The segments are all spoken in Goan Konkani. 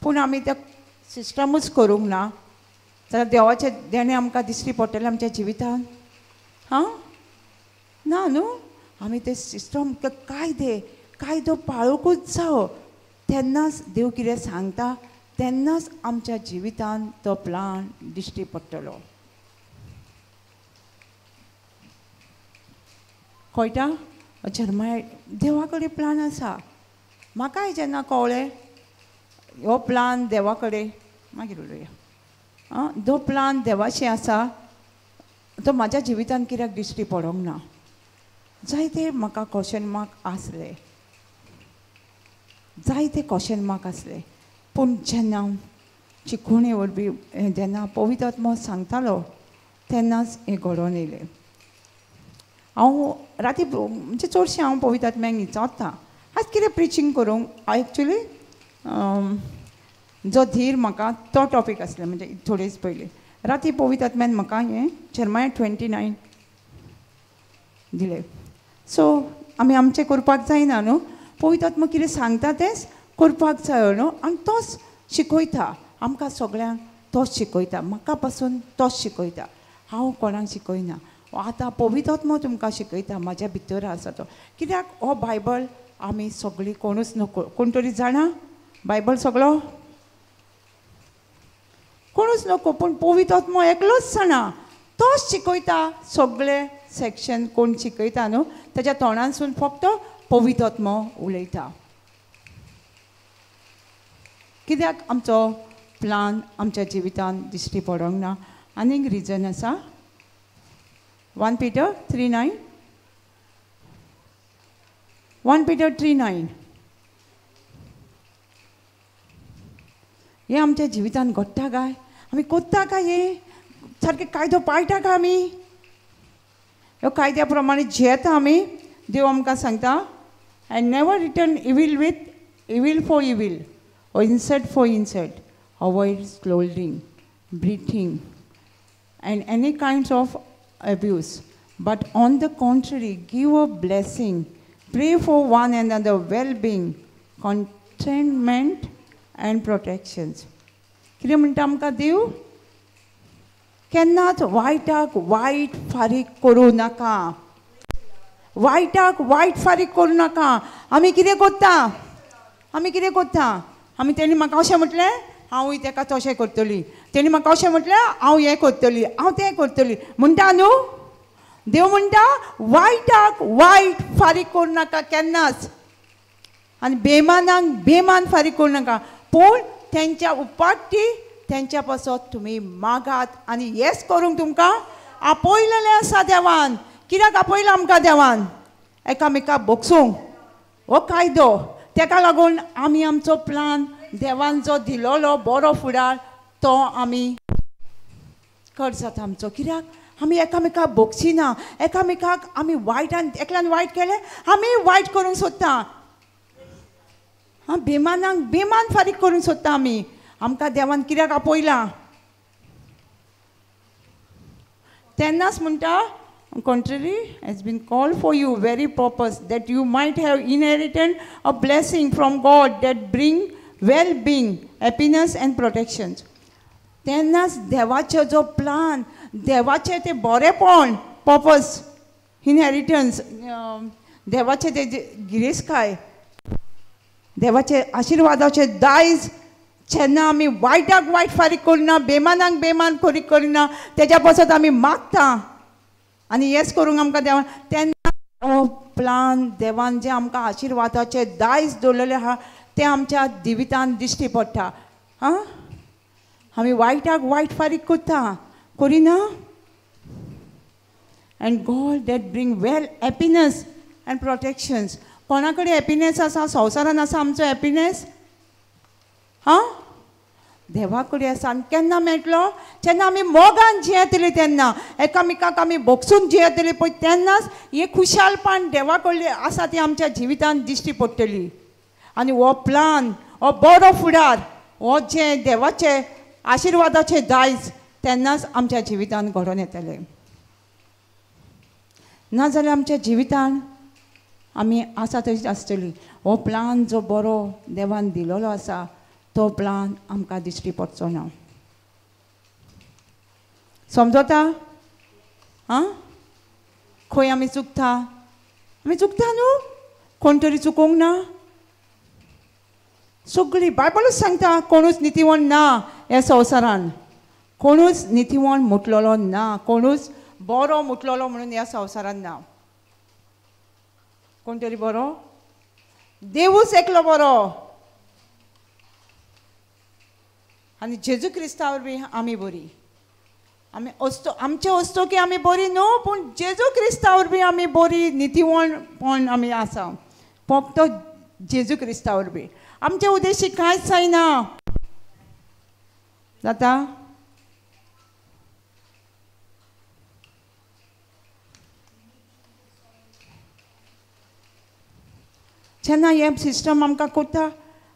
पूण आमी त्या सिस्टमूच करूंक ना जाल्यार देवाचें देणें आमकां दिश्टी पडटलें आमच्या जिवितान? हां ना न्हू. आमी ते सिस्टम कायदे कायदो पाळूंकूच जावो, तेन्नाच देव कितें सांगता तेन्नाच आमच्या जिवितान तो प्लान दिश्टी पडटलो. कळटा? जर्माय देवा कडेन प्लान आसा. म्हाकाय जेन्ना कळ्ळें हो प्लान देवा कडेन, मागीर उलोवया. आं, जो प्लान देवाचें आसा तो म्हाज्या जिवितान कित्याक दिश्टी पडोंक ना, जायते म्हाका क्वेश्चन मार्क आसले, जायते क्वेश्चन मार्क आसले. पूण जेन्ना चिकोणे वरवीं जेन्ना पवित्र आत्मो सांगतालो तेन्नाच हें घडोवन येयलें. हांव राती म्हणजे चडशें हांव पवित्र आत्म्याक विचारता आज कितें प्रिचींग करूंक. एक्चुली जो धीर म्हाका तो टॉपीक आसलो, म्हणजे थोडेच पयलीं राती पवित्र आत्म्यान म्हाका हें जेरमाया 29 दिलें. सो आमी आमचें करपाक जायना न्हू, पवित्र आत्मो कितें सांगता तेंच करपाक जायो न्हू. आनी तोच शिकयता आमकां सगळ्यांक, तोच शिकयता म्हाका पासून, तोच शिकयता, हांव कोणाक शिकयना. आतां पवित्र आत्मो तुमकां शिकयता, म्हाज्या भितर आसा तो. कित्याक हो बायबल आमी सगळीं कोणूच नको, कोण तरी जाणा बायबल सगळो कोणूच नको, पूण पवित्र आत्मो एकलोच जाणा, तोच शिकयता सगळे सेक्शन. कोण शिकयता न्हू तेज्या तोंडांसून फक्त पवित्र आत्मो उलयता. कित्याक आमचो प्लान आमच्या जिवितान दिश्टी पडोंक ना? आनीक रिजन आसा. 1 Peter 3:9, 1 Peter 3:9. हें आमच्या जिवितान घडटा काय? आमी कोत्ता काय? हें सारकें कायदो पाळटा काय आमी? ह्यो कायद्या प्रमाणे जियेता आमी? देव आमकां सांगता, and never return evil with evil for evil or insult for insult, avoid scolding, breathing and any kinds of abuse, but on the contrary give a blessing, pray for one another well-being, contentment and protections. कितें म्हणटा आमकां देव? केन्नाच वायटाक वायट फारीक करूं नाका, वायटाक वायट फारीक करूं नाका. आमी कितें करता? आमी कितें करता? आमी तेणी म्हाका अशें म्हटलें हांवूय तेका तशें करतली, तेणी म्हाका अशें म्हटलें हांव हें करतली, हांव तें करतली म्हणटा न्हू. देव म्हणटा वायटाक वायट फारीक करूं नाका केन्नाच, आनी बेमानाक बेमान फारीक करूं नाका, पूण तेंच्या उपाटी तेंच्या पासत तुमी मागात. आनी येस करूंक तुमकां आपयलेलें आसा देवान. कित्याक आपयलां आमकां देवान? एकामेकाक भोगसूंक. हो कायदो, तेका लागून आमी आमचो प्लान देवान जो दिलोलो बरो फुडार तो आमी कट जाता आमचो. कित्याक आमी एकामेकाक भोगसिना, एकामेकाक आमी वायटान, एकल्यान वायट केलें आमी वायट करूंक सोदता, आं बेमानाक बेमान फारीक करूंक सोदता आमी. आमकां देवान कित्याक आपयलां? तेन्नाच म्हणटा, contrary has been called for you very purpose that you might have inherited a blessing from God that bring well-being, happiness and protection. तेन्नाच देवाचो जो प्लान, देवाचें तें बरेंपण, पर्पस, इनहेरिटन्स, देवाचें तें गिरेस्तकाय, देवाचे आशिर्वादाचे दायज जेन्ना आमी वायटाक वायट फारीक करिना, बेमानाक बेमान फारीक करिना, तेज्या पासत आमी मागता आनी येस करूंक आमकां देवान, तेन्ना हो प्लान देवान जें आमकां आशिर्वादाचें दायज दवरलेलें आहा तें आमच्या जिवितान दिश्टी पडटा. आं, आमी वायटाक वायट फारीक करता, करिना. And God that bring well happiness and protections. कोणा कडेन हॅपिनस आसा? संवसारान आसा आमचो हॅपिनस? हां, देवा कडेन आसा. आनी केन्ना मेळटलो? जेन्ना आमी मोगान जियेतली, तेन्ना एकामेकाक आमी भोगसून जियेतली पळय, तेन्नाच हें खुशालपण देवा कडलें आसा तें आमच्या जिवितान दिश्टी पडटली. आनी हो प्लान, हो बरो फुडार, हो जें देवाचें आशिर्वादाचें दायज तेन्नाच आमच्या जिवितान घडोवन येतलें. नाजाल्यार आमच्या जिवितान आमी आसा तशीच आसतली. हो प्लान जो बरो देवान दिलोलो आसा तो प्लान आमकां दिश्टी पडचो ना. समजता? आं, खंय आमी चुकता? आमी चुकता न्हू, कोण तरी चुकोंक ना. सगळी बायबलूच सांगता कोणूच नितीवण ना ह्या संवसारान, कोणूच नितीवण म्हटलेलो ना, कोणूच बरो म्हटलेलो म्हणून ह्या संवसारान ना. कोण तरी बरो? देवूच एकलो बरो, आनी जेजू क्रिस्ता वरवीं आमी बरी. आमी वस्तू आमचे वस्तू की आमी बरी न्हू, पूण जेजू क्रिस्ता वरवीं आमी बरी, नितीवणपण आमी आसा फक्त जेजू क्रिस्ता वरवीं. आमचे उद्देशी कांयच जायना. जाता? जेन्ना हें सिस्टम आमकां करता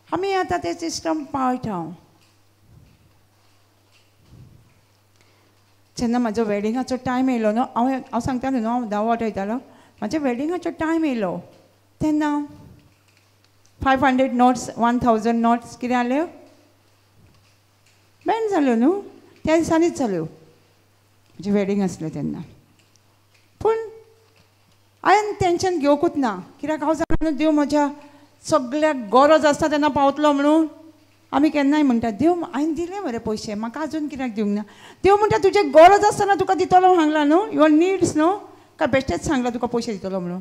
आमी आतां तें सिस्टम पाळटा. जेन्ना म्हाजो वेडिंगाचो टायम येयलो न्हू, हांव हांव सांगता न्हू, हांव 10 वांटो वयतालो, म्हाज्या वेडिंगाचो टायम येयलो तेन्ना 500 नोट्स, 1000 नोट्स कितें जाल्यो, बॅन जाल्यो न्हू, त्या दिसांनीच जाल्यो. म्हजें वेडींग आसलें तेन्ना. पूण हांवें टेंशन घेवकूच ना, कित्याक हांव जाणा न्हू देव म्हज्या सगळ्याक गरज आसता तेन्ना पावतलो म्हणून. आमी केन्नाय म्हणटा देव हांवें दिले मरे पयशे, म्हाका आजून कित्याक दिवंक ना. देव म्हणटा तुजे गरज आसतना तुका दितलो सांगला न्हू, your needs न्हू, काय बेश्टेच सांगला तुका पयशे दितलो म्हणून.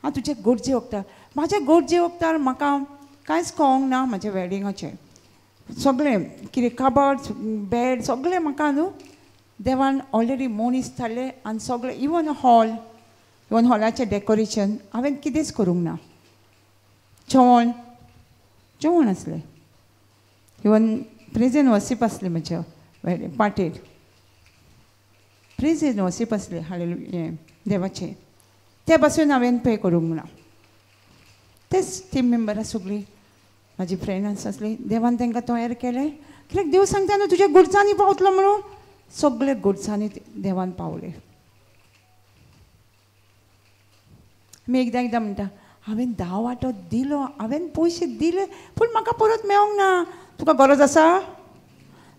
हांव तुजे गरजे वखदार, म्हाजे गरजे वखदार म्हाका कांयच कळोंक ना. म्हाज्या वेडिंगाचें सगळें कितें कबर्ड बेड सगळें म्हाका न्हू देवान ऑलरेडी मनीस थारले, आनी सगळें इवन हॉल, इवन हॉलाचें डेकोरेशन हांवें कितेंच करूंक ना. जेवण जेवण आसलें, इवन प्रेजेंट वर्सीप आसलें म्हज्या वेडिंग पार्टेक, प्रेजेंट वर्सीप आसलें हालेलुया हें देवाचें, ते पासून हांवें पे करूंक ना. तेच टीम मेंबरां सगळीं म्हाजी फ्रेंड्स आसलीं, देवान तांकां तयार केलें. कित्याक देव सांगता न्हू तुज्या गरजांनी पावतलो म्हणून, सगळे गरजांनी देवान पावले. आमी एकदां एकदां म्हणटा हांवें 10 वांटो दिलो, हांवें पयशे दिले, पूण म्हाका परत मेळोंक ना. तुका गरज आसा?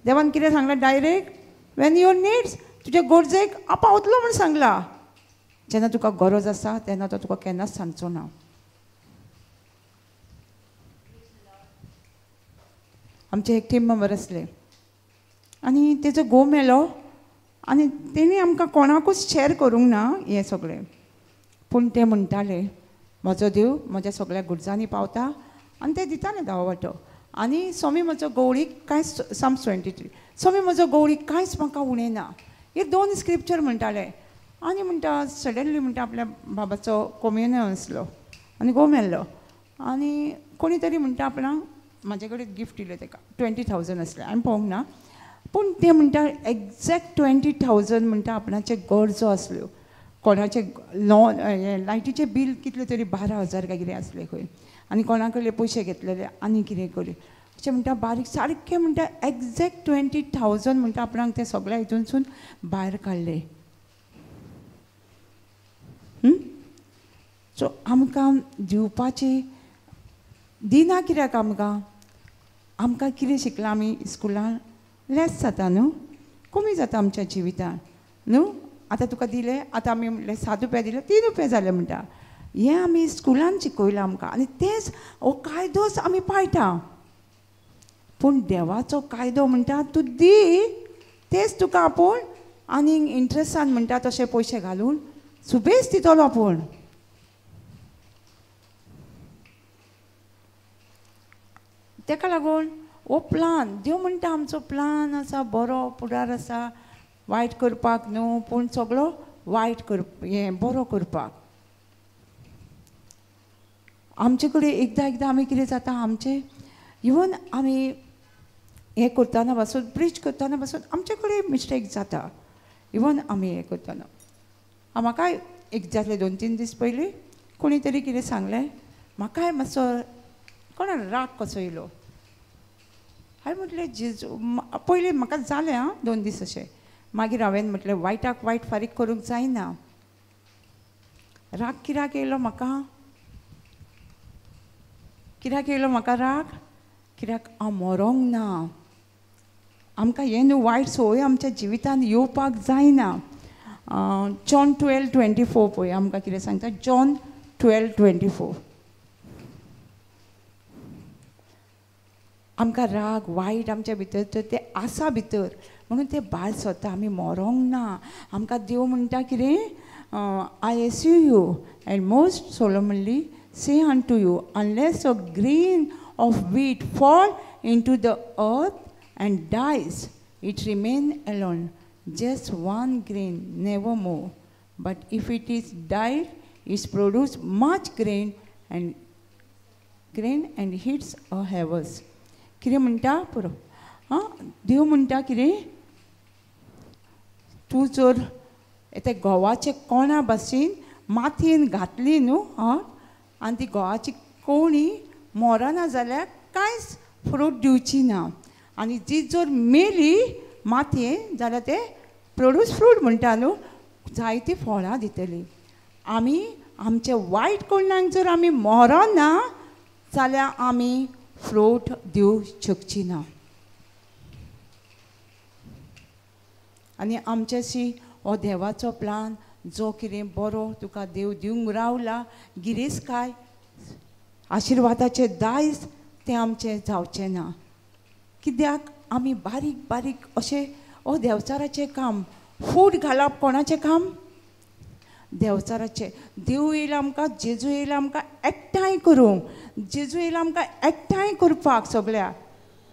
देवान कितें सांगलां डायरेक्ट, when your needs, तुज्या गरजेक हांव पावतलो म्हूण सांगलां. जेन्ना तुका गरज आसा तेन्ना तो तुका केन्नाच सांगचो ना. आमचे एक टीम मेंबर आसले आनी तेजो घोव मेलो, आनी तेणी आमकां कोणाकूच शेर करूंक ना हें सगळें, पूण ते म्हणटाले म्हजो देव म्हज्या सगळ्या गरजांनी पावता, आनी ते दिताले 10 वांटो. आनी स्वामी म्हजो गवळीक कांयच, Psalms 23, स्वामी म्हजो गवळीक कांयच म्हाका उणें ना, हे 2 स्क्रिप्चर म्हणटाले. आनी म्हणटा सडनली म्हणटा आपल्या बाबाचो कोम्युनल आसलो आनी घोव मेल्लो, आनी कोणी तरी म्हणटा आपणाक म्हाजे कडेन गिफ्ट दिलें ताका 20,000 आसलें, हांवें पळोवंक ना, पूण ते म्हणटा एग्जॅक्ट 20,000 म्हणटा आपणाचे गरजो आसल्यो. कोणाचे लॉन लायटीचें बील कितलें तरी 12,000 काय कितें आसलें खंय, आनी कोणा कडले पयशे घेतलेले आनी कितें करी अशें म्हणटा बारीक सारकें म्हणटा एग्जॅक्ट 20,000 म्हणटा आपणाक ते सगळ्या हितूनसून भायर काडले. सो आमकां दिवपाची दिना कित्याक आमकां, आमकां कितें शिकलां आमी स्कुलान, लेस जाता न्हू, कमी जाता आमच्या जिवितान न्हू. आतां तुका दिलें, आतां आमी म्हणलें 7 रुपया दिले, 3 रुपया जाले म्हणटा, हें आमी स्कुलान शिकयलां आमकां, आनी तेंच हो कायदोच आमी पाळटा. पूण देवाचो कायदो म्हणटा तूं दी, तेच तुका आपूण आनी इंट्रस्टान म्हणटा तशे पयशे घालून सुबेज दितलो आपूण. तेका लागून हो प्लान, देव म्हणटा आमचो प्लान आसा बरो, फुडार आसा, वायट करपाक न्हू, पूण सगळो वायट कर हें बरो करपाक. आमचे कडेन एकदां एकदां आमी कितें जाता, आमचें इवन आमी हें करतना पासून, ब्रिज करतना पासून आमचे कडेन मिस्टेक जाता. इवन आमी हें करतना म्हाकाय एक जातलें 2-3 दीस पयलीं कोणी तरी कितें सांगलें, म्हाकाय मातसो कोणा राग कसो येयलो. हांवें म्हटलें जेजू, पयलीं म्हाका जालें आं 2 दीस अशें, मागीर हांवें म्हटलें वायटाक वायट फारीक करूंक जायना. राग कित्याक येयलो म्हाका, कित्याक येयलो म्हाका राग, कित्याक हांव मरोंक ना. आमकां हें न्हू वायट संवय आमच्या जिवितांत येवपाक जायना. जॉन 12:24 पळय आमकां कितें सांगता. जॉन 12:24. आमकां राग वायट आमच्या भितर तर ते आसा भितर, म्हणून ते भायर सरता. आमी मरोंक ना. आमकां देव म्हणटा कितें, I assure you and most solemnly say unto you, unless a grain of wheat fall into the earth and dies, it remain alone, just one grain, never more. But if it is died, it produce much grain and grain and hits a harvest. कितें म्हणटा पुरो. आं, देव म्हणटा कितें, तूं जर ते गंवाचे कोणा भाशेन मातयेन घातली न्हू, आं, आनी ती गंवाची कोणी मरना जाल्यार कांयच फ्रूट दिवची ना, आनी जी जर मेली मातयेन जाल्यार ते प्रोड्यूस फ्रूट म्हणटा न्हू, जायतीं फळां दितली. आमी आमचे वायट कोणाक जर आमी मरना जाल्यार आमी फ्रूट दिवंक शकची ना. आनी आमच्याशी हो देवाचो प्लान जो कितें बरो तुका देव दिवंक रावला, गिरेस्तकाय आशिर्वादाचें दायज तें आमचें जावचें ना. कित्याक आमी बारीक बारीक अशें हो देंवचाराचें काम, फूट घालप कोणाचें काम, देंवचाराचें. देव येयला आमकां, जेजू येयला आमकां एकठांय करूंक, जेजू येयला आमकां एकठांय करपाक सगळ्याक.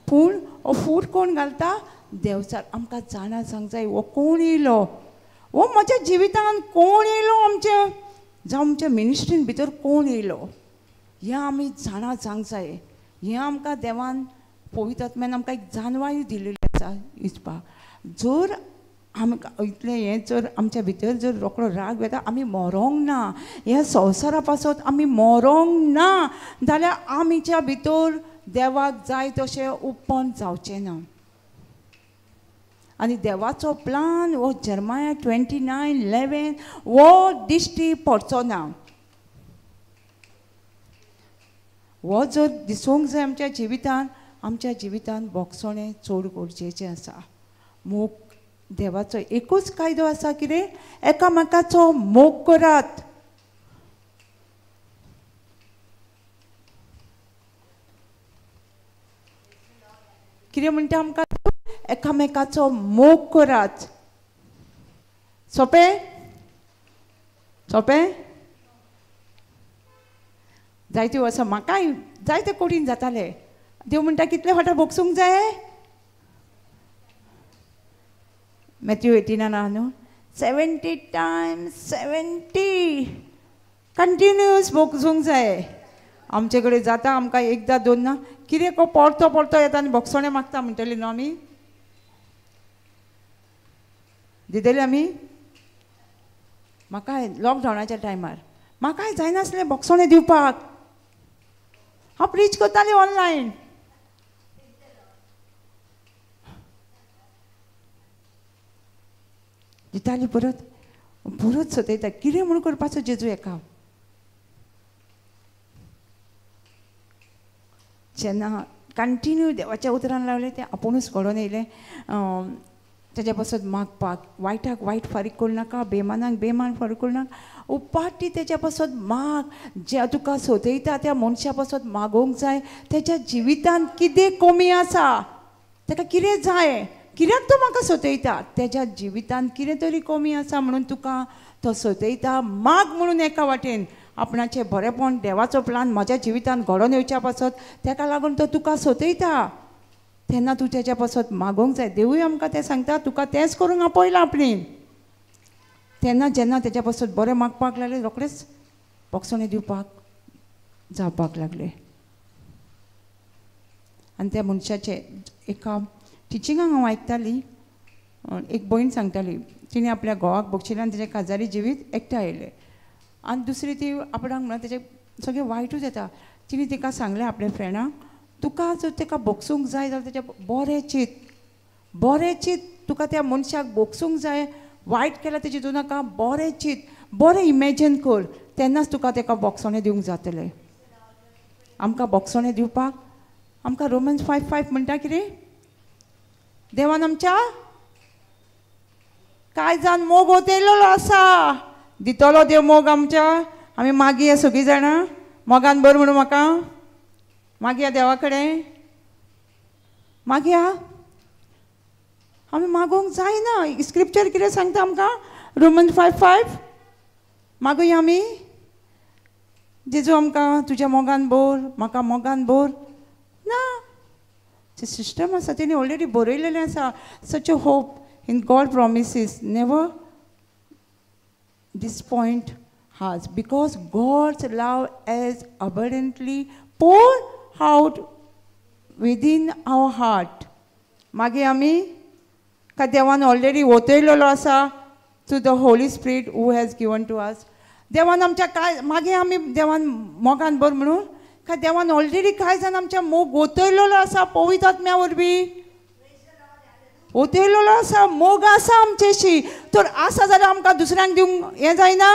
पूण हो फूट कोण घालता, देंवचार. आमकां जाणा सांग जाय हो कोण येयलो, हो म्हज्या जिवितान कोण येयलो, आमच्या जावं आमच्या मिनिस्ट्रीन भितर कोण येयलो, हें आमी जाणा जावंक जाय. हें आमकां देवान पवित्र आत्म्यान आमकां एक जाणवाय दिलेली आसा इचपाक. जर आमकां इतलें हें जर आमच्या भितर जर रोकडो राग येता, आमी मरोंक ना, ह्या संवसारा पासत आमी मरोंक ना जाल्यार आमच्या भितर देवाक जाय तशें उपन जावचें ना. आनी देवाचो प्लान हो जर्माया 29:11 हो दिश्टी पडचो ना. हो जर दिसूंक जाय आमच्या जिवितान, आमच्या जिवितान भोगसणें चड गरजेचें आसा. मोग देवाचो एकूच कायदो आसा कितें, एकामेकाचो मोग करात. कितें म्हणटा आमकां, एकामेकाचो मोग करात. सोंपें सोंपें जायते वर्सां म्हाकाय जायते कठीण जाताले. देव म्हणटा कितले फावटी भोगसूंक जाय, मॅथ्यू 18 न्हू, 70 टायम्स 70 कंटिन्यूस भोगसूंक जाय. आमचे कडेन जाता आमकां एकदां दोन ना, कितें को परतो परतो येता आनी भोगसणें मागता म्हणटली न्हू आमी, दितली आमी. म्हाका लॉकडावनाच्या टायमार म्हाकाय जायनासलें भोगसणें दिवपाक, हांव प्रीच करतालें ऑनलायन. दिताली परत परत सतयता, कितें म्हूण करपाचो जेजू एका. जेन्ना कंटिन्यू देवाच्या उतरान लागलें तें आपुणूच घडोवन येयलें. तेज्या पासत मागपाक, वायटाक वायट फारीक करूं नाका, बेमानाक बेमान फारीक करूं नाका, उपाटी तेज्या पासत माग. ज्या तुका सतयता त्या मनशा पासत मागोवंक जाय, तेज्या जिवितान कितें कमी आसा, ताका कितें जाय, कित्याक तो म्हाका सतयता, तेज्या जिवितान कितें तरी कमी आसा म्हणून तुका तो सतयता. माग म्हणून एका वाटेन आपणाचें बरेंपण देवाचो प्लान म्हज्या जिवितान घडोवन येवच्या पासत तेका लागून तो तुका सतयता. तेन्ना तूं तेज्या पासत मागोवंक जाय. देवूय आमकां तें सांगता, तुका तेंच करूंक आपयलां आपणें. तेन्ना जेन्ना तेज्या पासत बरें मागपाक लागलें, रोखडेंच भोगसणें दिवपाक जावपाक लागलें. आनी त्या मनशाचें एका टिचिंगाक हांव आयकताली, एक भयण सांगताली, तिणें आपल्या घोवाक भोगशिल्लें आनी तेजें काजारी जिवीत एकठांय आयलें. आनी दुसरी ती आपणाक म्हणल्यार तेजें सगळें वायटूच येता. तिणें तिका सांगलें आपल्या फ्रेंडाक, तुका जर ताका भोगसूंक जाय जाल्यार तेजें बरें चिंत, बरें चिंत, तुका त्या मनशाक भोगसूंक जाय, वायट केलां तेजें चिंतू नाका, बरें चिंत, बरें इमेजीन कर, तेन्नाच तुका ताका भोगसणें दिवंक जातलें. आमकां भोगसणें दिवपाक आमकां रोमन्स 5:5 म्हणटा कितें? देवान आमच्या काळजान मोग ओतयलेलो आसा. दितलो देव मोग आमच्या. आमी मागया सगळीं जाणां मोगान भर म्हणून म्हाका मागया देवा कडेन मागया. आमी मागूंक जायना. स्क्रिप्चर कितें सांगता आमकां? रोमन्स 5:5 मागुया आमी. जेजू आमकां तुज्या मोगान भर, म्हाका मोगान भर ना. जे सिस्टम आसा तेणी ऑलरेडी बरयलेलें आसा. Such a hope in God promises never disappoint us because God's love is abundantly poured out within our heart. मागीर आमी का देवान ऑलरेडी ओतयलेलो आसा to the Holy Spirit who has given to us. देवान आमच्या काय मागीर आमी देवान मोगान भर म्हणून का देवान ऑलरेडी कांय जाण आमच्या मोग ओतयलेलो आसा पवित्र आत्म्या वरवीं ओतयलेलो आसा. मोग आसा आमचेशी. तर आसा जाल्यार आमकां दुसऱ्यांक दिवंक हें जायना.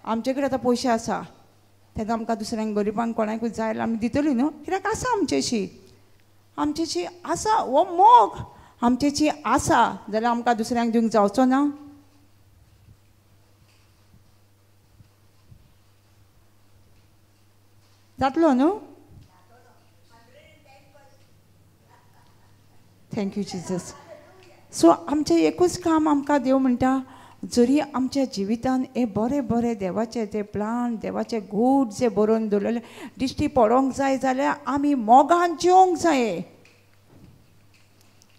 आमचे कडेन आतां पयशे आसा तेन्ना आमकां दुसऱ्यांक गरिबांक कोणाकूय जाय जाल्यार आमी दितली न्हू. कित्याक आसा आमचेशी, आमचेशी आसा हो मोग आमचेशी आसा जाल्यार आमकां दुसऱ्यांक दिवंक जावचो ना. जातलो न्हू? Thank you Jesus. सो आमचें एकूच काम आमकां देव म्हणटा, जरी आमच्या जिवितान हे बरें बरें देवाचे ते प्लान देवाचे गूड जे बरोवन दवरलेले दिश्टी पडोंक जाय जाल्यार आमी मोगान जिवंक जाय.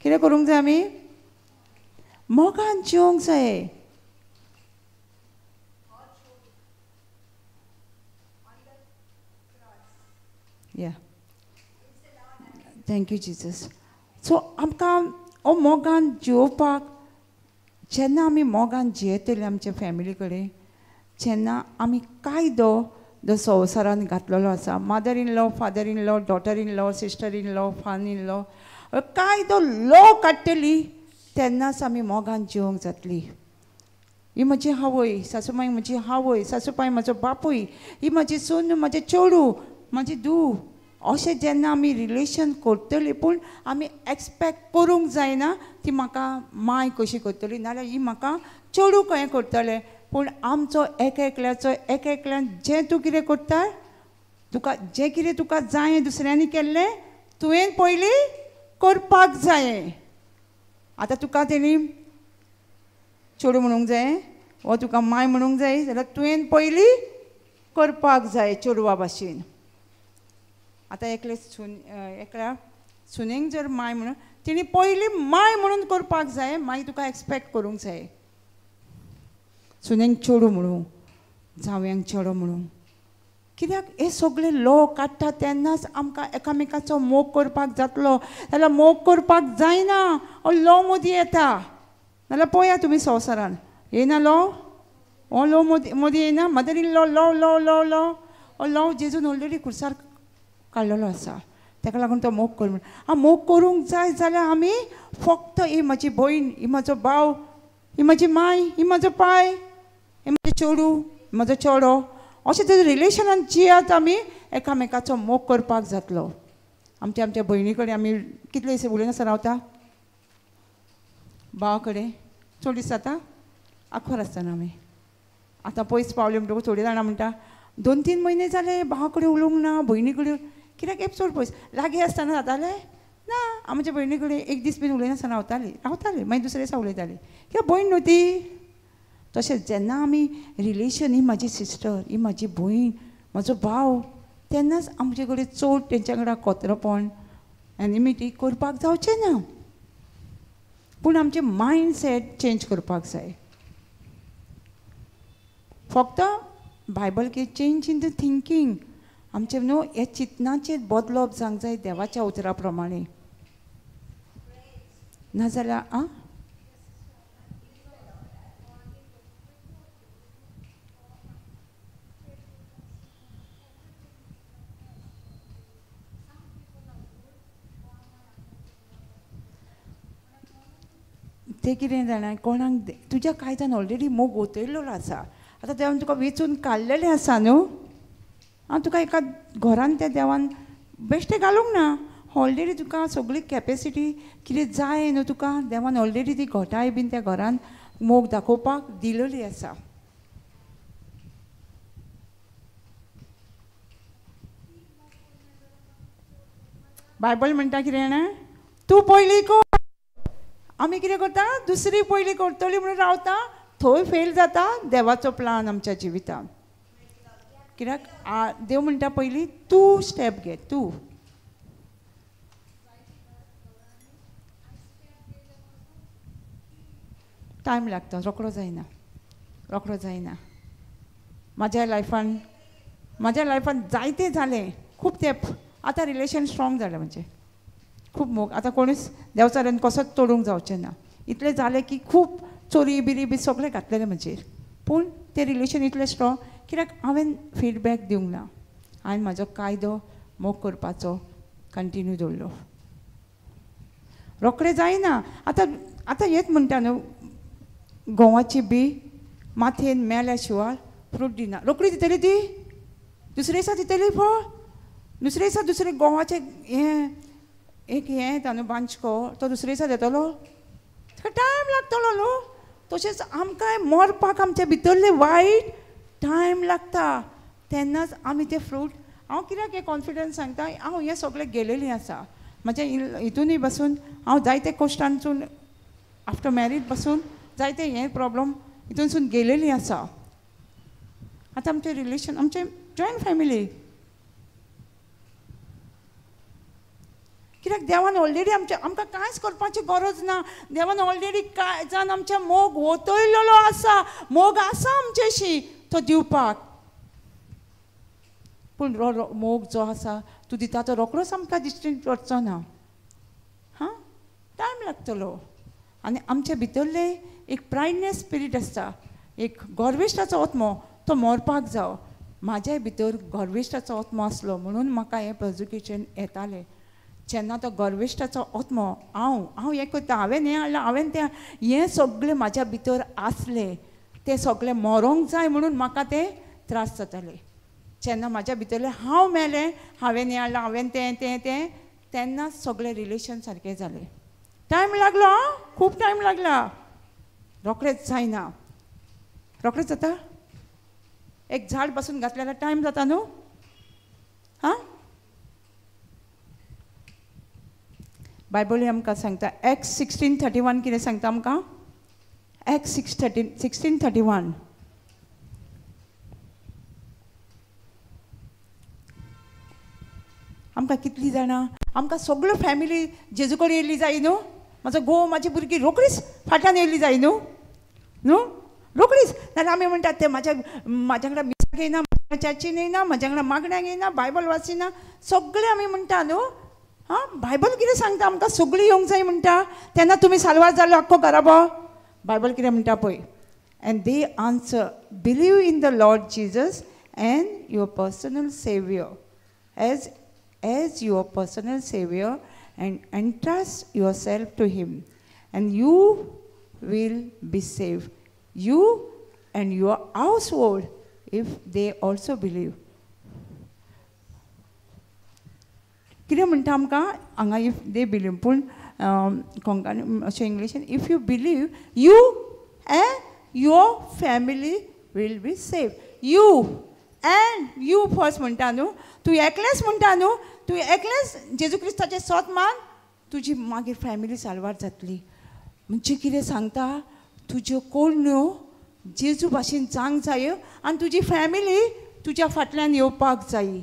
कितें करूंक जाय? आमी मोगान जिवंक जाय. या thank you Jesus. सो आमकां हो मोगान जिवोवपाक जेन्ना आमी मोगान जियेतले आमच्या फॅमिली कडेन, जेन्ना आमी कायदो जो संवसारान घातलेलो आसा, mother in law, father in law, daughter in law, sister in law, father in law, कायदो लो काडटली तेन्नाच आमी मोगान जिवंक जातली. ही म्हजी आवय, सासूमाय म्हजी आवय, सासूपाय म्हजो बापूय, ही म्हजी सून, म्हजें चेडूं, म्हजी धूव, अशें जेन्ना आमी रिलेशन करतली. पूण आमी एक्सपेक्ट करूंक जायना ती म्हाका माय कशी करतली नाजाल्यार ही म्हाका चेडूं कशें करतलें. पूण आमचो एक एकल्याचो एक एकल्यान जें तूं कितें करता, तुका जें कितें तुका जाय दुसऱ्यांनी केल्लें तुवें पयलीं करपाक जाय. आतां तुका तेणी चेडूं म्हणूंक जाय वो तुका माय म्हणूंक जाय जाल्यार तुवें पयलीं करपाक जाय चेडवा भाशेन. आतां एकले सून एकल्या सुनेक जर माय म्हणून तिणी पयलीं माय म्हणून करपाक जाय, मागीर तुका एक्सपेक्ट करूंक जाय. सुनेक चेडूं म्हणूं, जावयांक चेडो म्हणूं. कित्याक हे सगळे लोक काडटा तेन्नाच आमकां एकामेकाचो मोग करपाक जातलो. जाल्यार मोग करपाक जायना, हो लो मदीं येता. नाजाल्यार पळया तुमी संवसारान येना लो, हो लो मदीं मदीं येना. Mother in law law law law law हो लो जेजून ऑलरेडी खुर्सार काडलेलो आसा. ताका लागून तो मोग कर म्हण. मोग करूंक जाय जाल्यार आमी फक्त ही म्हजी भयण, ही म्हजो भाव, ही म्हजी माय, ही म्हजो पाय, ही म्हजें चेडूं, म्हजो चेडो, अशें तेजे रिलेशनान जियात आमी एकामेकाचो मोग करपाक जातलो. आमच्या आमच्या भयणी कडेन आमी कितले दीस उलयनासतना रावता, भावा कडेन चड दीस जाता आखोर आसतना आमी. आतां पयस पावले म्हणटकूच थोडीं जाणां म्हणटा 2-3 म्हयने जाले भावा कडेन उलोवंक ना, भयणी कडेन, कित्याक एक चड पयस लागीं आसतना जातालें ना. आमच्या भयणी कडेन एक दीस बीन उलयनासतना रावताली रावताली, मागीर दुसरे दिसा उलयताली कित्याक भयण न्हू ती. तशेंच जेन्ना आमी रिलेशन, ही म्हजी सिस्टर, ही म्हजी भयण, म्हजो भाव, तेन्नाच आमचे कडेन चड तेंच्या वांगडा कोत्रपण एनिमिटी करपाक जावचें ना. पूण आमचें मायंड सेट चेंज करपाक जाय. फक्त बायबल की चेंज इन the thinking, आमचें न्हू हे चिंतनाचेर बदलप जावंक जाय देवाच्या उतरा प्रमाणे. नाजाल्यार आं तें कितें जाणा, कोणाक तुज्या काळजान ऑलरेडी मोग ओतयल्लो आसा. आतां देवान तुका वेंचून काडलेलें आसा न्हू, आं तुका एका घरान त्या देवान बेश्टें घालूंक ना. ऑलरेडी तुका सगळी कॅपेसिटी कितें जाय न्हू तुका देवान ऑलरेडी ती घटाय बीन त्या घरान मोग दाखोवपाक दिलेली आसा. बायबल म्हणटा कितें जाणा, तूं पयलीं कर. आमी कितें करता, दुसरी पयलीं करतली म्हणून रावता, थंय फेल जाता देवाचो प्लान आमच्या जिवितान. कित्याक देव म्हणटा पयलीं तूं स्टेप घे, तूं. टायम लागता, रोकडो जायना, रोकडो जायना. म्हाज्या लायफान जायतें जालें, खूब तेंप. आतां रिलेशन स्ट्रॉंग जालें, म्हणजे खूब मोग. आतां कोणूच देवचारान कसोच तोडूंक जावचें ना. इतलें जालें की खूब चोरी बिरी बी सगळें घातलेलें म्हजेर, पूण तें रिलेशन इतलें स्ट्रॉंग कित्याक हांवें फिडबॅक दिवंक ना. हांवें म्हाजो कायदो मोग करपाचो कंटिन्यू दवरलो. रोखडें जायना. आतां आतां हेंच म्हणटा न्हू, गंवाची बी माथयेन मेल्या शिवाय फ्रूट दिना. रोखडी दितली ती, दुसरे दिसा दितली फळ, दुसरे दिसा दुसरे गंवाचें हें एक हें येता न्हू बांचको, तो दुसरे दिसा येतलो, ताका टायम लागतलो न्हू. तशेंच आमकांय मरपाक आमच्या भितरलें वायट टायम लागता, तेन्नाच आमी तें फ्रूट. हांव कित्याक हें कॉन्फिडन्स सांगता, हांव हें सगळें गेलेलें आसा. म्हाज्या हितूनय बसून हांव जायते कश्टांसून आफ्टर मॅरीड बसून जायते हें प्रॉब्लम हितूनसून गेलेली आसा. आतां आमचें रिलेशन, आमचें जॉयंट फॅमिली, कित्याक देवान ऑलरेडी आमच्या आमकां कांयच करपाची गरज ना. देवान ऑलरेडी कांय जावन आमच्या मोग वतयलेलो आसा, मोग आसा आमच्याशी तो दिवपाक. पूण मोग जो आसा तूं दिता तो रोकडोच आमकां दिश्टीन पडचो ना, हां, टायम लागतलो. आनी आमच्या भितरले एक प्रायडनेस स्पिरीट आसता, एक गर्विश्टाचो आत्मो, तो मरपाक जावो. म्हाज्या भितर गर्विश्टाचो आत्मो आसलो म्हणून म्हाका हें प्रोसिक्युशन येतालें. जेन्ना तो गर्विश्टाचो आत्मो, हांव हांव हें करता, हांवें हें हाडलां, हांवें तें, हें सगळें म्हाज्या भितर आसलें, तें सगळें मरोंक जाय म्हणून म्हाका तें त्रास जाताले. जेन्ना म्हाज्या भितरलें हांव मेलें, हांवें हें हाडलां, हांवें तें तें तें, तेन्ना सगळें रिलेशन सारकें जालें. टायम लागलो, आं, खूब टायम लागला, रोखडेंच जायना. रोखडेंच जाता, एक झाड बसून घातल्यार टायम जाता न्हू, हां. बायबल आमकां सांगता एक्स 16:31 कितें सांगता आमकां, एक्स 16:31. आमकां कितलीं जाणां, आमकां सगळ्यो फॅमिली जेजू कडेन येयल्ली जाय न्हू. म्हाजो घोव म्हाजी भुरगीं रोखडीच फाटल्यान येयल्ली जाय न्हू, न्हू रोखडीच. नाल्यार आमी म्हणटात ते म्हाज्या वांगडा मिसाक येयना, म्हाज्या चर्चीन येयना, म्हाज्या वांगडा मागण्याक येयना, बायबल वाचिना, सगळें आमी म्हणटा न्हू. हां, बायबल कितें सांगता आमकां, सगळीं येवंक जाय म्हणटा. तेन्ना तुमी साल्वार जालो आख्खो घराबो. बायबल कितें म्हणटा पळय, and they answer, believe in the Lord Jesus and your personal saviour, as your personal saviour and entrust yourself to him and you will be saved, you and your household if they also believe. कितें म्हणटा आमकां हांगा, if they believe, पूण कोंकणी अशें इंग्लिशीन, if you believe you and your family will be save. You and you first म्हणटा न्हू, तूं एकलेंच म्हणटा न्हू, तूं एकलेंच जेजू क्रिस्ताचें सोत मान, तुजी मागीर फॅमिली साल्वार जातली. म्हणजे कितें सांगता, तुज्यो कोण जेजू भाशेन जावंक जाय आनी तुजी फॅमिली तुज्या फाटल्यान येवपाक जाय.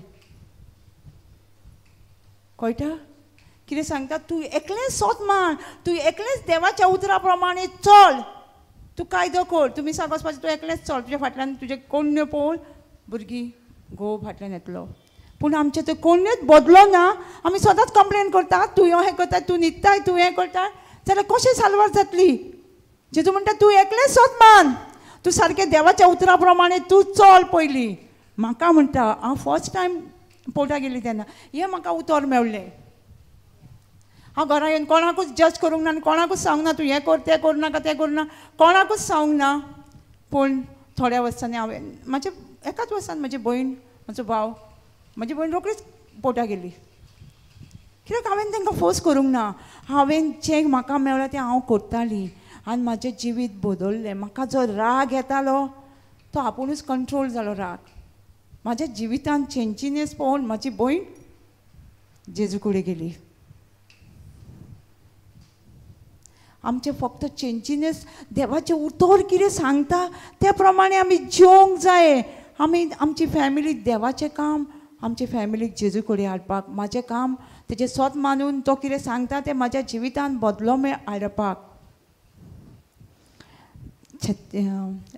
कळटा कितें सांगता, तूं एकलेंच सोत मान, तूं एकलेंच देवाच्या उतरा प्रमाणे चल, तूं कायदो कर, तूं मिसाक वचपाचें, तूं एकलेंच चल, तुज्या फाटल्यान तुजें कोण्य पळोवन भुरगीं घोव फाटल्यान येतलो. पूण आमचें तें कोण्यच बदलो ना, आमी सदांच कंप्लेन करता, तूं हें करता, तूं न्हिदताय, तूं हें करता, जाल्यार कशें साल्वार जातली? जेजू म्हणटा तूं एकलेंच सोत मान, तूं सारकें देवाच्या उतरा प्रमाणे तूं चल पयलीं. म्हाका म्हणटा, हांव फर्स्ट टायम पोर्टा गेली तेन्ना हें म्हाका उतर मेवलें. हांव घरा येवन कोणाकूच जज करूंक ना आनी कोणाकूच सांगूंक ना तूं हें कर तें करूं नाका तें करूं ना, कोणाकूच सांगूंक ना. पूण थोड्या वर्सांनी हांवें म्हाजे एकाच वर्सान म्हजी भयण, म्हजो भाव, म्हजी भयण रोखडीच पोर्टा गेली. कित्याक हांवें तांकां फोर्स करूंक ना, हांवें जें म्हाका मेळ्ळें तें हांव करतालीं आनी म्हाजें जिवीत बदल्लें. म्हाका जो राग येतालो तो आपुणूच कंट्रोल जालो राग. म्हाज्या जिवितान चेंजिनेस पळोवन म्हाजी भयण जेजू कडेन गेली. आमचें फक्त चेंजिनेस देवाचें उतर कितें सांगता त्या प्रमाणे आमी जिवंक जाय. आमी आमची फॅमिली देवाचें काम आमचे फॅमिलीक जेजू कडेन हाडपाक, म्हाजें काम तेजें स्वत मानून तो कितें सांगता तें म्हाज्या जिवितान बदलो मेळ हाडपाक.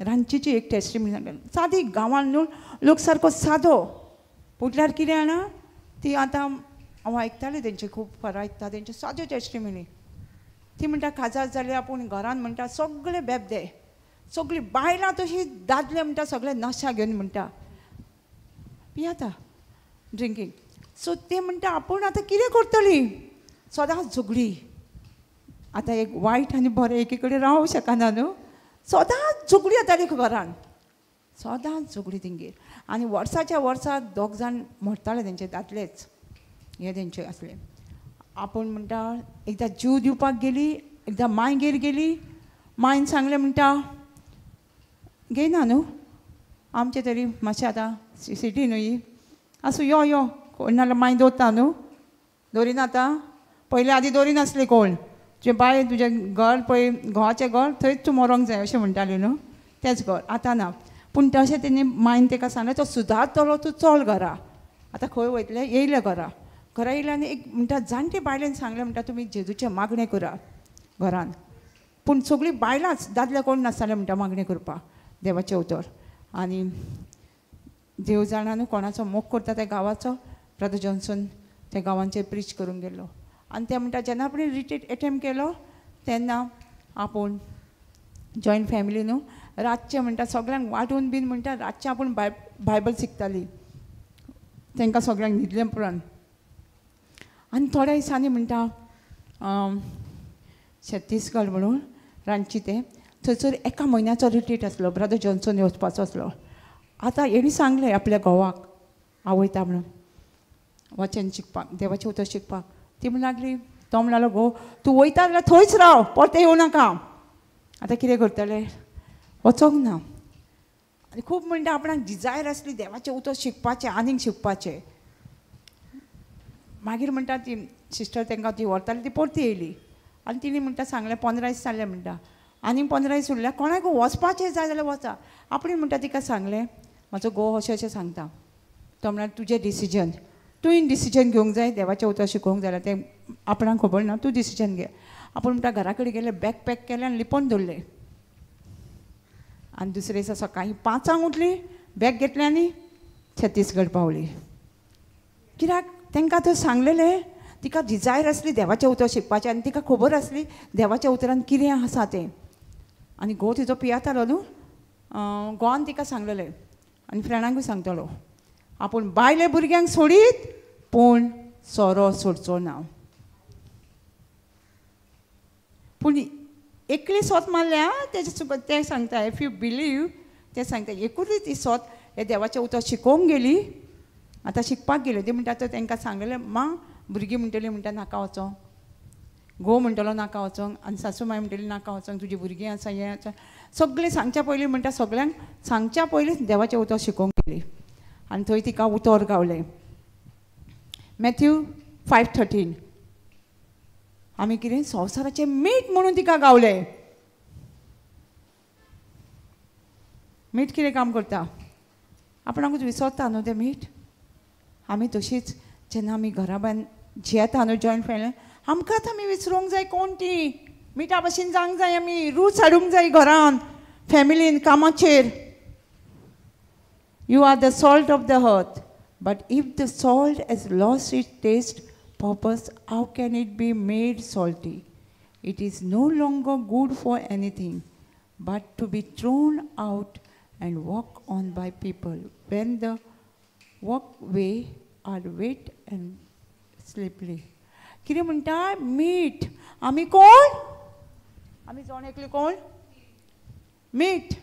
रांचीची एक टेस्टिमनी सादी गांवान न्हू लोक सारको सादो म्हटल्यार कितें जाणा ती आतां हांव आयकतालें तेंचे खूब फरां आयकता तेंच्यो साद्यो टेस्टिमनी. ती म्हणटा काजार जाली आपूण घरान म्हणटा सगळे बेबदे सगळीं बायलां तशी दादले म्हणटा सगळे नशा घेवन म्हणटा पियाता ड्रिंकींग. सो ते म्हणटा आपूण आतां कितें करतली, सदांच झगडी. आतां एक वायट आनी बरें एकी कडेन रावंक शकना न्हू, सदांच झगडी जाताली घरान, सदांच झगडी तेंगेर. आनी वर्साच्या वर्सा दोग जाण मरताले तेंचे दादलेच हे तेंचे आसले. आपूण म्हणटा एकदां जीव दिवपाक गेली, एकदां मांयगेर गेली, मांयन सांगलें म्हणटा घेयना न्हू आमचें तरी मातशें आतां सिटी न्हू ही, आसूं यो यो कोण नाल्यार मांय दवरता न्हू, दवरिना आतां, पयलीं आदी दवरिनासली कोण, तुजें बाय तुजें घर पळय घोवाचें घर थंयच तूं मरोंक जाय अशें म्हणटालें न्हू, तेंच घर आतां ना. पूण तशें तेणी मांयन ताका सांगलें तो सुदारतलो तूं चल घरा. आतां खंय वयतलें येयलें घरा, घरा येयलें आनी एक म्हणटा जाणटे बायलेन सांगलें म्हणटा तुमी जेजूचें मागणें करा घरान. पूण सगळीं बायलांच दादले कोण नासताले म्हणटा मागणें करपाक देवाचें उतर. आनी देव जाणा न्हू कोणाचो मोग करता त्या गांवाचो, ब्रदर जॉन्सन त्या गांवांचेर प्रीच करूंक गेल्लो. आनी ते म्हणटा जेन्ना आपण रिट्रीट एटेम्प केलो तेन्ना आपूण जॉयंट फॅमिली न्हू रातचें म्हणटा सगळ्यांक वांटून बीन म्हणटा रातचें आपूण बायबल शिकताली तांकां सगळ्यांक न्हिदलें उपरांत. आनी थोड्या दिसांनी म्हणटा छत्तीसगड म्हणून रांची तें थंयसर एका म्हयन्याचो रिट्रीट आसलो, ब्रदर जॉन्सन वचपाचो आसलो. आतां हेणी सांगलें आपल्या घोवाक आवयता म्हणून वचन शिकपाक देवाचें उतर शिकपाक. ती म्हण लागली, तो म्हणालो घोव तूं वयता जाल्यार थंयच राव परतें येवं नाका. आतां कितें करतलें, वचोंक ना. आनी खूब म्हणटा आपणाक डिजायर आसली देवाचें उतर शिकपाचें आनीक शिकपाचें. मागीर म्हणटा ती सिस्टर तांकां ती व्हरताली ती परती येयली आनी तिणें म्हणटा सांगलें 15 दीस जालें म्हणटा आनी 15 दीस उरल्या कोणाक वचपाचें जाय जाल्यार वचा. आपणें म्हणटा तिका सांगलें म्हाजो घोव अशें अशें सांगता, तो म्हळ्यार तुजें डिसिजन, तुवें डिसिजन घेवंक जाय देवाचें उतर शिकोवंक जाय जाल्यार तें आपणाक खबर ना, तूं डिसिजन घे. आपूण म्हणटा घरा कडेन गेलें बॅग पॅक केलें आनी लिपोवन दवरलें. आनी दुसरे दिसा सकाळीं 5 उठली बॅग घेतलें आनी छत्तीसगड पावली. कित्याक तांकां थंय सांगलेलें तिका डिजायर आसली देवाचें उतर शिकपाचें आनी तिका खबर आसली देवाच्या उतरान कितें आसा तें. आनी घोव तिचो पियातालो न्हू, घोवान तिका सांगलेलें आनी फ्रेंडांकूय सांगतालो आपूण बायले भुरग्यांक सोडीत पूण सोरो सोडचो ना. पूण एकली सोत मारल्या तेजे तें सांगता if you believe तें सांगता एकूच ती सोत हे देवाचें उतर शिकोवंक गेली. आतां शिकपाक गेली ती म्हणटा तर तांकां सांगलें मां भुरगीं म्हणटली म्हणटा नाका वचोंक, घोव म्हणटलो नाका वचोंक आनी सासू माय म्हणटली नाका वचोंक, तुजी भुरगीं आसा हें आसा सगळें सांगच्या पयलीं म्हणटा सगळ्यांक सांगच्या पयलीं देवाचें उतर शिकोवंक गेली. आनी थंय तिका उतर गावलें मॅथ्यू 5:13. आमी कितें संवसाराचें मीठ म्हणून तिका गावलें. मीठ कितें काम करता आपणाकूच विसरता न्हू तें मीठ. आमी तशीच जेन्ना आमी घरा भायर जियेता न्हू जॉयंट फॅमिली आमकांच आमी विसरूंक जाय कोण ती मिठा भशेन जावंक जाय, आमी रूच हाडूंक जाय घरान फॅमिलीन कामाचेर. You are the salt of the earth, but if the salt has lost its taste purpose, how can it be made salty? It is no longer good for anything but to be thrown out and walked on by people when the walkway are wet and slippery. कितें म्हणटा मीठ. आमी कोण? आमी जण एकले कोण? मीठ.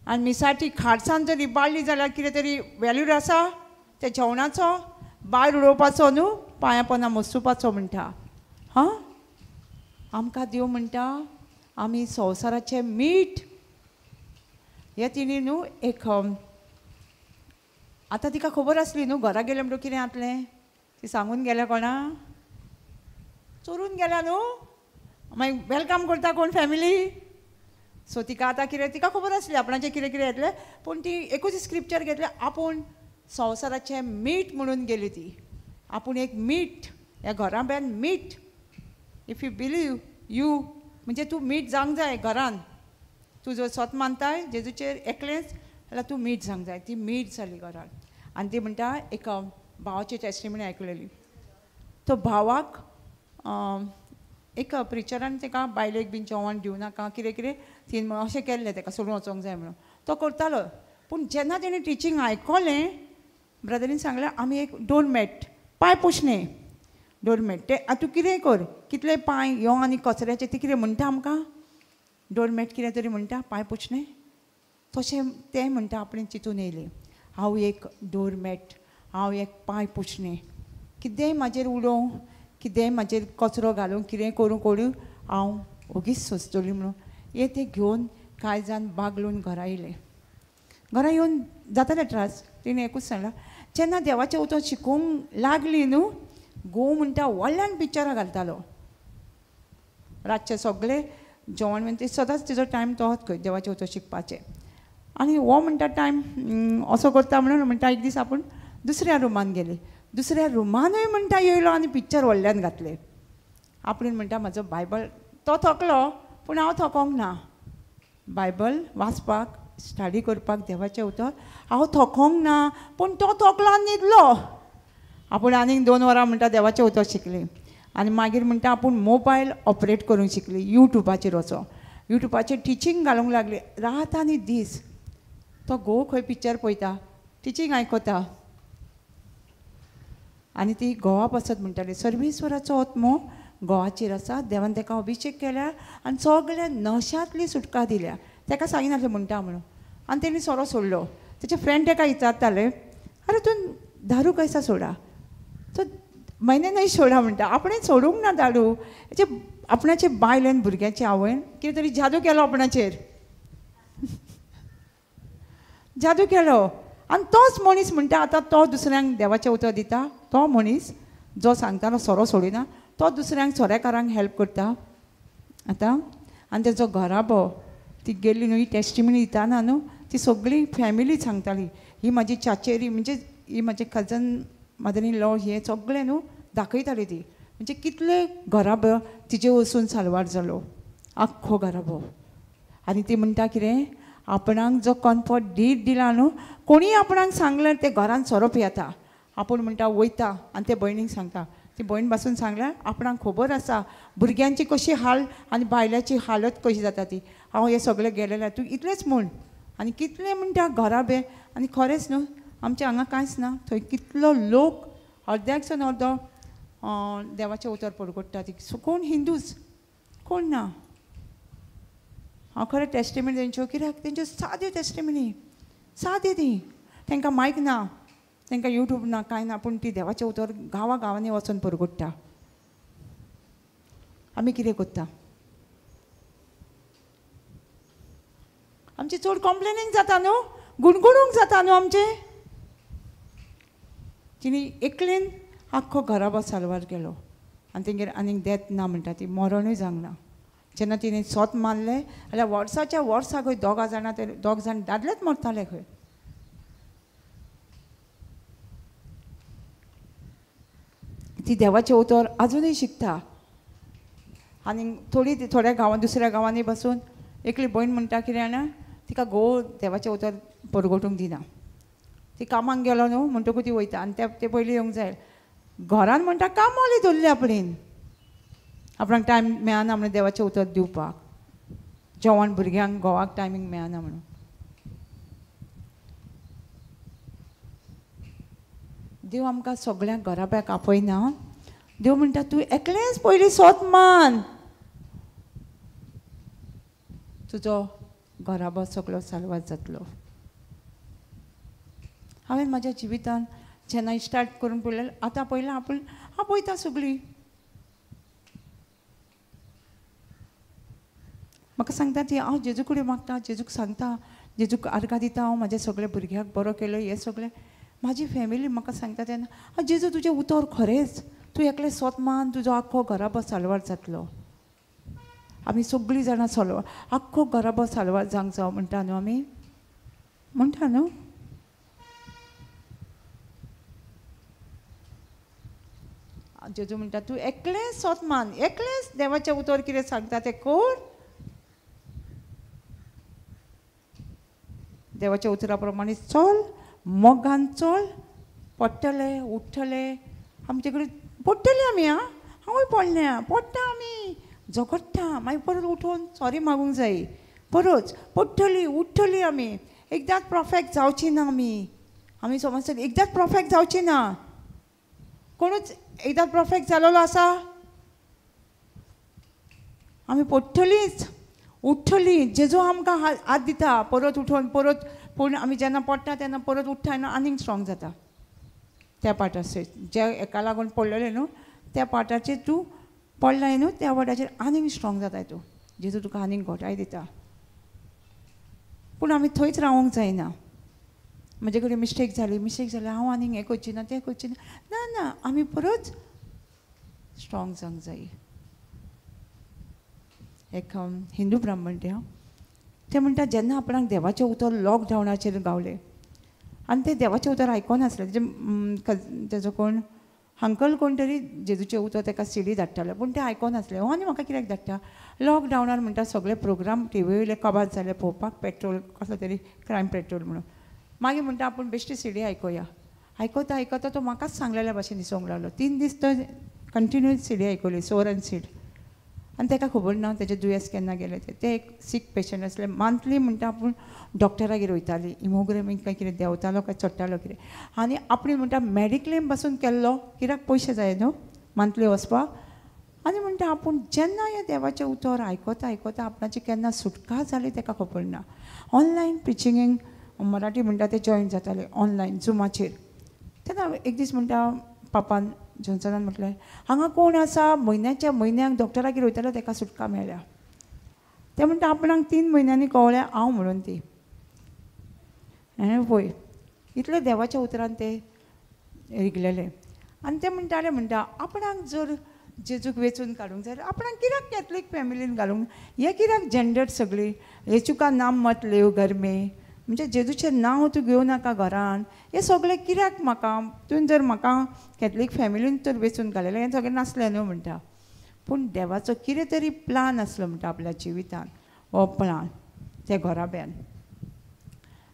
आनी मिसाची खारसाण जर इबाडली जाल्यार कितें तरी वेल्यूर आसा त्या जेवणाचो? भायर उडोवपाचो न्हू, पांयां पोंदा मसुपाचो म्हणटा. हां, आमकां देव म्हणटा आमी संवसाराचें मीठ. हे तिणें न्हू एक आतां तिका खबर आसली न्हू घरा गेलें म्हणटकीर कितें जातलें, ती सांगून गेल्या कोणा, चोरून गेल्या न्हू, मागीर welcome करता कोण फॅमिली. सो तिका आतां कितें, तिका खबर आसली आपणाचें कितें कितें येतलें, पूण ती एकूच स्क्रिप्चर घेतलें, आपूण संवसाराचें मीठ म्हणून गेली ती. आपूण एक मीठ, ह्या घराब्यान मीठ. If you believe you, म्हणजे तूं मीठ जावंक जाय घरान. तूं जर स्वत मानताय जेजूचेर एकलेंच जाल्यार तूं मीठ जावंक जाय. ती मीठ जाली घरान. आनी ती म्हणटा एक भावाची टेस्टिमनी आयकलेली. तो भावाक एक प्रिचरान ताका बायलेक बीन जेवण दिवं नाका कितें कितें तीन म्हणून अशें केल्लें, ताका सोडून वचोंक जाय म्हणून तो करतालो. पूण जेन्ना तेणें टिचींग आयकलें, ब्रदरीन सांगलें आमी एक डोरमॅट, पांय पुसणें डोरमॅट, तें आतां तूं कितें कर, कितले पांय यो आनी कचऱ्याचे ती कितें म्हणटा आमकां, डोरमॅट कितें तरी म्हणटा, पांय पुसणें, तशें तें म्हणटा आपणें चिंतून येयलें, हांव एक डोरमॅट, हांव एक पांय पुसणें, कितेंय म्हाजेर उडोवं, कितेंय म्हाजेर कचरो घालूंक, कितेंय करूं करूं, हांव ओगीच सोंसतली म्हणून. हे तें घेवन कांय जाण बागलून घरा येयले. घरा येवन जाताले त्रास. तिणें एकूच सांगलां, जेन्ना देवाचें उतर शिकोवंक लागली न्हू, घोव म्हणटा व्हडल्यान पिक्चरां घालतालो रातचें सगळें जेवण बीन, ते सदांच तिजो टायम तोच खंय देवाचें उतर शिकपाचें. आनी हो म्हणटा टायम असो करता म्हणून म्हणटा एक दीस आपूण दुसऱ्या रुमान गेली. दुसऱ्या रुमानूय म्हणटा येयलो आनी पिक्चर व्हडल्यान घातलें. आपणें म्हणटा म्हाजो बायबल तो थकलो, पूण हांव थकोंक ना, बायबल वाचपाक स्टडी करपाक देवाचें उतर हांव थकोंक ना, पूण तो थकलो आनी न्हिदलो. आपूण आनीक 2 वरां म्हणटा देवाचें उतर शिकली. आनी मागीर म्हणटा आपूण मोबायल ऑपरेट करूंक शिकली, यूट्यूबाचेर वचो, यूट्यूबाचेर टिचींग घालूंक लागली रात आनी दीस. तो घोव खंय पिक्चर पळयता, टिचींग आयकता. आनी ती घोवा पासत म्हणटाली सर्वेश्वराचो आत्मो घोवाचेर आसा, देवान ताका अभिशेक केल्या आनी सगळ्या नशांतली सुटका दिल्या. ताका सांगिनासलें म्हणटा म्हणून. आनी तेणी सोरो सोडलो. तेचे फ्रेंड ताका विचारताले, अरे तूं दारू कैसा सोडा, तो म्हयने न्हय सोडा म्हणटा. आपणें सोडूंक ना दारू, हेचे आपणाचे बायलेन भुरग्याचे आवयन कितें तरी जादू केलो आपणाचेर, जादू केलो. आनी तोच मनीस म्हणटा आतां तो दुसऱ्यांक देवाचें उतर दिता. तो मनीस जो सांगतालो सोरो सोडिना, तो दुसऱ्यांक सोऱ्याकारांक हेल्प करता आतां. आनी तेजो घराबो ती गेल्ली न्हू, ही टेस्टिमनी दिताना न्हू, ती सगळी फॅमिली सांगताली, ही म्हाजी चाचेरी म्हणजे ही म्हाजी कजन मदर इन लॉ, हें सगळें न्हू दाखयताली ती. म्हणजे कितले घराबो तिजे वचून साल्वार जालो, आख्खो घराबो. आनी ती म्हणटा कितें, आपणाक जो कम्फर्ट दीत दिला न्हू, कोणीय आपणाक सांगलें तें घरान सोरो पियेता, आपूण म्हणटा वयता आनी ते भयणीक सांगता. ती भयण बासून सांगल्यार आपणाक खबर आसा भुरग्यांची कशी हाल आनी बायल्याची हालत कशी जाता ती, हांव हें सगळें गेलेलें, तूं इतलेंच म्हण. आनी कितलें म्हणटा घराबे. आनी खरेंच न्हू आमच्या हांगा कांयच ना, थंय कितलो लोक अर्द्याकसून अर्दो देवाचें उतर परगट्टा ती. सो कोण हिंदूच कोण ना. हांव खरें टेस्टिमनी तेंच्यो, कित्याक तेंच्यो साद्यो टेस्टिमनी, सादी ती, तांकां मायक ना, तांकां यूट्यूब ना, कांय ना, पूण ती देवाचें उतर गांवा गांवांनी वचून परगट्टा. आमी कितें करता, आमची चड कंप्लेनींग जाता न्हू, गुणगुणूंक जाता न्हू आमचें. तिणी एकलेन आख्खो घराबो साल्वार केलो. आनी तेंगेर आनीक डेथ ना म्हणटा ती, मरणूय जावंक ना. जेन्ना तिणें सोत मारलें जाल्यार वर्साच्या वर्सा खंय दोगां जाणां, ते दोग जाण दादलेच मरताले खंय. ती देवाचें उतर आजुनूय शिकता. आनी थोडी थोड्या गांवां दुसऱ्या गांवांनी बसून एकली भयण म्हणटा कितें जाणा, तिका घोव देवाचें उतर परगटूंक दिना. ती कामाक गेलो न्हू म्हणटकूच ती वयता. आनी ते पयलीं येवंक जाय घरान म्हणटा कामवाली धरली आपणेन, आपणाक टायम मेळना म्हणून देवाचें उतर दिवपाक, जेवण भुरग्यांक घोवाक टायमींग मेळना म्हणून. देव आमकां सगळ्यांक घराब्याक आपयना. देव म्हणटा तूं एकलेंच पयलीं सोत मान, तुजो घराबो सगळो साल्वार जातलो. हांवें म्हाज्या जिवितान जेन्ना स्टार्ट करून पळयलें आतां पयलें आपूण आपयता सगळीं. म्हाका सांगता ती हांव जेजू कडेन मागता, जेजूक सांगता, जेजूक आर्गां दिता, हांव म्हाज्या सगळ्या भुरग्याक बरो केलो हें सगळें. म्हाजी फॅमिली म्हाका सांगता तेन्ना, जेजू तुजें उतर खरेंच, तूं एकलें सोत मान, तुजो आख्खो घराबो साल्वार जातलो. आमी सगळीं जाणां साल्वार, आख्खो घराबो साल्वार जावंक जावो म्हणटा न्हू आमी, म्हणटा न्हू. जेजू म्हणटा तूं एकलें सोत मान, एकलेंच देवाचें उतर कितें सांगता तें कर, देवाच्या उतरा प्रमाणे चल, मोगान चल, पडटले उठ्ठले आमचे कडेन पडटले आमी. आं हांवूय पडलें, पडटा आमी, झगडटा, मागीर परत उठोवन सॉरी मागूंक जाय, परत पडटली उठ्ठली आमी. एकदांच परफेक्ट जावची ना आमी, आमी समजतात एकदांच परफेक्ट जावची ना. कोणूच एकदां परफेक्ट जालोलो आसा? आमी पडटलीच उठ्ठली. जेजू आमकां हात दिता परत उठोवन परत, पूण आमी जेन्ना पडटा तेन्ना परत उठ्ठा तेन्ना आनीक स्ट्रॉंग जाता. त्या पाटाचेर ज्या हेका लागून पडलेलें न्हू त्या पाटाचेर तूं पडलाय न्हू, त्या वाटाचेर आनीक स्ट्रॉंग जाताय तूं. जेजू तुका आनीक घोटाय दिता. पूण आमी थंयच रावोंक जायना. म्हजे कडेन मिस्टेक जाली, मिस्टेक जाली, हांव आनीक हें करची ना तें करची ना, ना ना, आमी परत स्ट्रॉंग जावंक जाय. एक हिंदू ब्राह्मण ते, ते म्हणटा जेन्ना आपणाक देवाचें उतर लॉकडावनाचेर गावलें आनी ते देवाचें उतर आयकनासलें, तेजे तेजो कोण अंकल कोण तरी जेजूचें उतर ताका सीडी धाडटाले, पूण ते आयकनासले. हो आनी म्हाका कित्याक धाडटा? लॉकडावनार म्हणटा सगळे प्रोग्राम टिवी वयले कबार जाले पळोवपाक, पेट्रोल कसलो तरी क्रायम पेट्रोल म्हणून. मागीर म्हणटा आपूण बेश्टी सीडी आयकुया. आयकता आयकता तो म्हाकाच सांगलेल्या भाशेन दिसूंक लागलो. 3 दीस तो कंटिन्यूस सीडी आयकली, सोर आनी सीड. आनी ताका खबर ना तेजें दुयेंस केन्ना गेलें तें. ते एक सीक पेशंट आसले. मंथली म्हणटा आपूण डॉक्टरागेर वयताली, हिमोग्लोबीन काय कितें देंवतालो काय चडटालो कितें, आनी आपणे म्हणटा मेडिक्लेम पासून केल्लो, कित्याक पयशे जाय न्हू मंथली वचपाक. आनी म्हणटा आपूण जेन्ना हें देवाचें उतर आयकता आयकता आपणाची केन्ना सुटका जाली ताका खबर ना. ऑनलायन प्रिचिंगेक मराठी म्हणटा ते जॉयन जाताले ऑनलायन झुमाचेर. तेन्ना एक दीस म्हणटा पापान जॉन्सनान म्हटलें, हांगा कोण आसा म्हयन्याच्या म्हयन्याक डॉक्टरागेर वयतालो ताका सुटका मेळ्ळ्या. ते म्हणटा आपणाक 3 म्हयन्यांनी कळ्ळें हांव म्हणून ती. पळय इतलें देवाच्या उतरान ते रिगलेले. आनी ते म्हणटाले म्हणटा आपणाक जर जेजूक वेंचून काडूंक जाय, आपणाक कित्याक कॅथलीक फॅमिलीन घालूंक, हें कित्याक जेंडर सगळी, हेचू का नाम मत लेव घर में, म्हणजे जेजूचें नांव तूं घेवं नाका घरान, हें सगळें कित्याक म्हाका, तुवें जर म्हाका कॅथलीक फॅमिलीन तर वेंचून घालेलें हें सगळें नासलें न्हू म्हणटा. पूण देवाचो कितें तरी प्लान आसलो म्हणटा आपल्या जिवितान, हो प्लान त्या घराब्यान.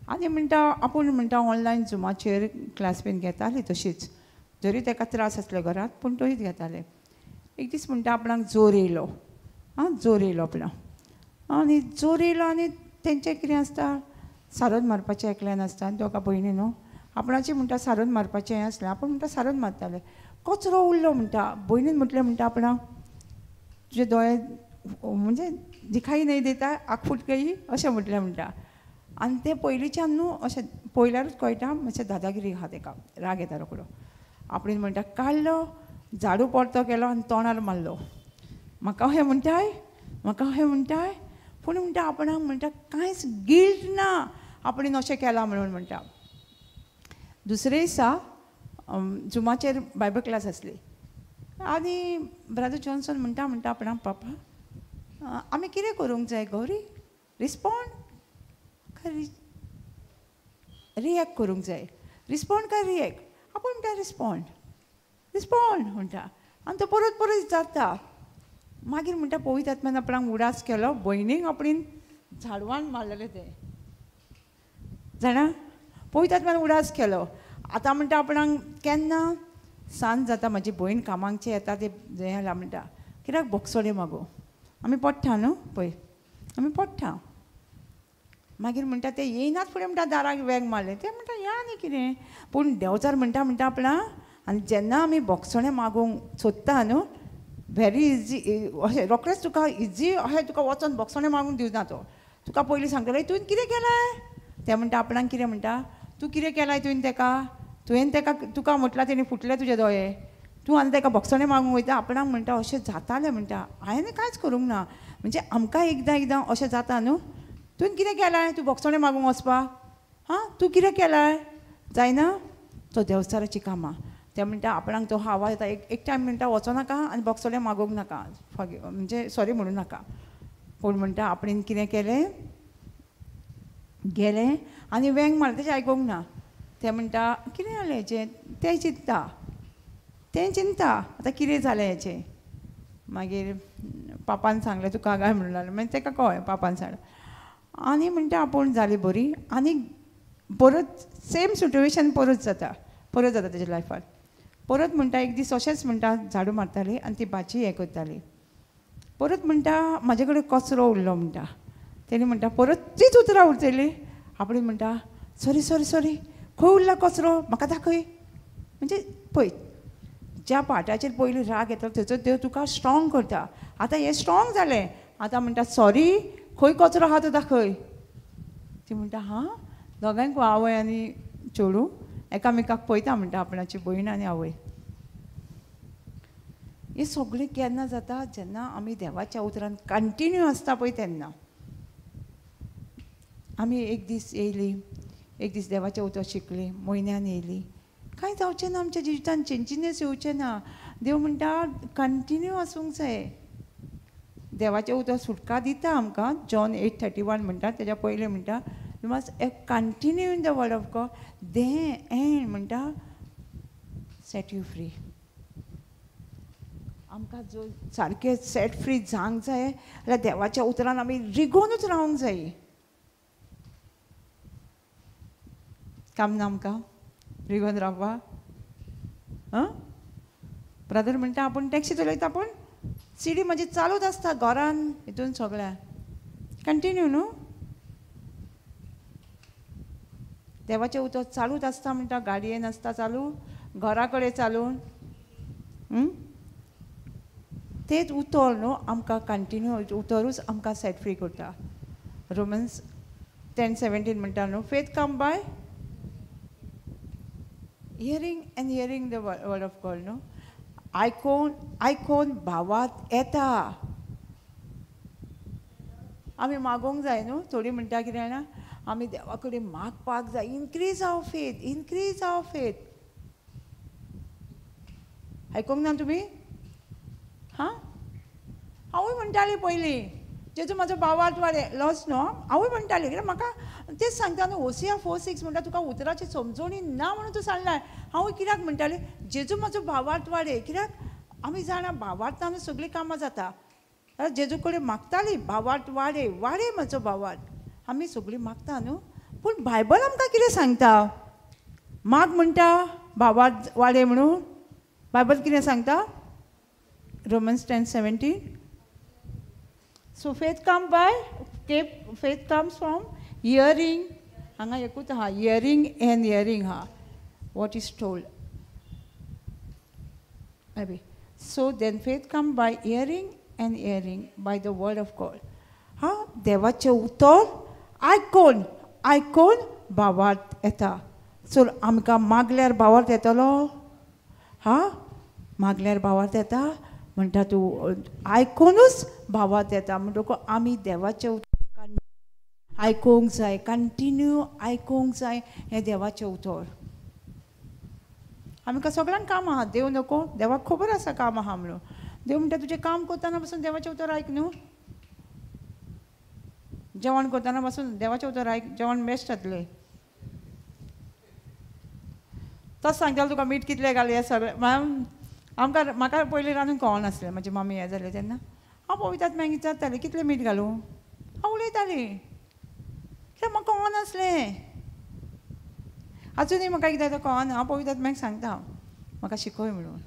आनी म्हणटा आपूण म्हणटा ऑनलायन झुमाचेर क्लास बीन घेताली तशीच, जरी ताका त्रास आसले घरांत पूण तोहीच घेताले. एक दीस म्हणटा आपणाक जोर येयलो, आं जोर येयलो आपणाक, आनी जोर येयलो आनी तेंचें कितें आसता सारोन मारपाचें एकल्यान आसता आनी दोगा भयणी न्हू, आपणाचें म्हणटा सारोन मारपाचें हें आसलें, आपूण म्हणटा सारोन मारतालें, कचरो उरलो म्हणटा. भयणीन म्हटलें म्हणटा आपणाक, तुजे दोळे म्हणजे दिखाई नाही देता, आग फूट गई अशें म्हटलें म्हणटा. आनी तें पयलींच्यान न्हू अशें पळयल्यारूच कळटा मातशें दादागिरी आहा तेका, राग येता रोकडो. आपणें म्हणटा काडलो झाडू परतो केलो आनी तोंडार मारलो, म्हाका अशें म्हणटाय, म्हाका अशें म्हणटाय. पूण म्हणटा आपणाक म्हणटा कांयच गिल्ट ना आपणें अशें केलां म्हणून म्हणटा. दुसरे दिसा झुमाचेर बायबल क्लास आसली आनी ब्रादर जॉन्सन म्हणटा म्हणटा आपणाक, पापा आमी कितें करूंक जाय गौरी, रिस्पोंड काय रिएक्ट करूंक जाय, रिस्पोंड काय रिएक्ट? आपूण म्हणटा रिस्पोंड, रिस्पोंड म्हणटा. आनी तो परत परत जाता. मागीर म्हणटा पवित्र आत्म्यान आपणाक उडास केलो, भयणीक आपणेन झाडवान मारलेलें तें जाणा, पवित्र आत्म्यान उडास केलो. आतां म्हणटा आपणाक केन्ना सांज जाता, म्हाजी भयण कामांकचें येता तें हें जाला म्हणटा, कित्याक बोगसोडे मागो, आमी पडटा न्हू पळय, आमी पडटा. मागीर म्हणटा ते येयनात फुडें म्हणटा दाराक वेग मारलें, ते म्हणटा या आनी कितें. पूण देंवचार म्हणटा म्हणटा आपणाक, आनी जेन्ना आमी बोगसोणें मागूंक सोदता न्हू व्हेरी इजी अशें रोखडेंच तुका इजी अशें तुका वचोन बोगसोणें मागूंक दिवना तो, तुका पयलीं सांगतलें तुवें कितें केलां. ते म्हणटा आपणाक कितें म्हणटा, तूं कितें केलां तुवें तेका, तुवें तेका तुका म्हटलां तेणी फुटले तुजे दोळे, तूं आनी तेका भोगसणें मागूंक वयता. आपणाक म्हणटा अशें जातालें म्हणटा, हांवें कांयच करूंक ना. म्हणजे आमकां एकदां एकदां अशें जाता न्हू, तुवें कितें केलां तूं भोगसणें मागूंक वचपाक, हां तूं कितें केलां, जायना तो देंवचाराचीं कामां. ते म्हणटा आपणाक तो आवाज येता, एक एक टायम म्हणटा वचो नाका आनी भोगसणें मागूंक नाका, म्हणजे सॉरी म्हणूं नाका. पूण म्हणटा आपणेन कितें केलें, गेलें आनी वेंग मारलें, तेजें आयकूंक ना. ते म्हणटा कितें जालें हेजें, तें चिंत्ता, तें चिंता आतां कितें जालें हेजें. मागीर पापान सांगलें तुका काय म्हणून लागलें, मागीर तेका कळ्ळें पापान सांगलें आनी म्हणटा आपूण जाली बरी. आनी परत सेम सिट्युएशन परत जाता, परत जाता तेज्या लायफान. परत म्हणटा एक दीस अशेंच म्हणटा झाडू मारताली आनी ती भाजी हें करताली. परत म्हणटा म्हाजे कडेन कचरो उरलो म्हणटा, तेणी म्हणटा परत तीच उतरां उरतली. आपणे म्हणटा सॉरी सॉरी सॉरी, खंय उरला कचरो म्हाका दाखय. म्हणजे पळय ज्या पाटाचेर पयलीं राग येता थंयसर देव तुका स्ट्रॉंग करता. आतां हें स्ट्रॉंग जालें, आतां म्हणटा सॉरी खंय कचरो आहा तो दाखय. ती म्हणटा हां, दोगांयक आवय आनी चेडूं एकामेकाक पळयता म्हणटा, आपणाची भयण आनी आवय. हें सगळें केन्ना जाता, जेन्ना आमी देवाच्या उतरान कंटिन्यू आसता पळय तेन्ना. आमी एक दीस येयली, एक दीस देवाचें उतर शिकली, म्हयन्यान येयली, कांय जावचें ना आमच्या जिवितान, चेंजीनस येवचें ना. देव म्हणटा कंटिन्यू आसूंक जाय. देवाचें उतर सुटका दिता आमकां. जॉन 8:31 म्हणटा, तेज्या पयलें म्हणटा you must continue in the word of God, they and म्हणटा सेट you free. आमकां जो सारकें सेट फ्री जावंक जाय जाल्यार देवाच्या उतरान आमी रिगोनूच रावंक जाय. काम ना आमकां रिगोन रावपा. आं ब्रदर म्हणटा आपूण टॅक्सी चलयता, पूण सीडी म्हजी चालूच आसता घरान हितून सगळ्या कंटिन्यू न्हू. देवाचें उतर चालूच आसता म्हणटा, गाडयेन आसता चालू, घरा कडेन चालू. तेच उतर न्हू आमकां कंटिन्यू उतरूच आमकां सेट फ्री करता. रोमन्स 10:17 म्हणटा न्हू, faith come by hearing and hearing the word of God न्हू. आयकोन आयकोन भावात येता. आमी मागोंक जाय न्हू. थोडी म्हणटा कितें जाणा, आमी देवा कडेन मागपाक जाय, increase our faith, increase our faith. आयकोंक ना तुमी? हां, हांवूय म्हणटाली पयलीं जेजू म्हाजो भावार्थ वाडे लॉस न्हू, हांवूय म्हणटाली कित्याक म्हाका तेच सांगता न्हू. होसिया 4:6 म्हणटा तुका उतराची समजणी ना म्हणून तूं सांगलाय. हांवूय कित्याक म्हणटाली जेजू म्हाजो भावार्थ वाडे, कित्याक आमी जाणा भावार्थान सगळीं कामां जाता. जेजू कडेन मागताली भावार्थ वाडे, वाडे म्हाजो भावार्थ. आमी सगळीं मागता न्हू, पूण बायबल आमकां कितें सांगता? माग म्हणटा भावार्थ वाडे म्हणून. बायबल कितें सांगता? Romans 10:17. So faith come by, faith comes from hearing. हांगा एकूच आहा, हियरींग एंड हियरींग आहा, what is told. So then faith come by hearing and hearing by the word of God. हां, देवाचें उतर आयकोन आयकोन भावार्थ येता. सो आमकां मागल्यार भावार्थ येतलो? हां, मागल्यार भावार्थ येता म्हणटा तूं आयकोनूच भावार्थ येता. म्हणटकूच आमी देवाचें उतर आयकोंक जाय, कंटिन्यू आयकोंक जाय हें देवाचें उतर. आमकां सगळ्यांक काम आहा, देव नको, देवाक खबर आसा काम आहा म्हणून. देव म्हणटा तुजें काम करतना पासून देवाचें उतर आयक न्हू, जेवण करतना पासून देवाचें उतर आयक, जेवण बेस्ट जातलें. तोच सांगतालो तुका मीठ कितलें घाल हें सगळें. आमकां म्हाका पयलीं रांदूंक कळनासलें, म्हजी मम्मी हें जालें तेन्ना हांव पवितात मागीर विचारतालें कितलें मीठ घालूं, हांव उलयतालीं कित्याक म्हाका कळनासलें. आजुनूय म्हाका कितें कळना, हांव पवितात मागीर सांगता म्हाका शिकय म्हणून.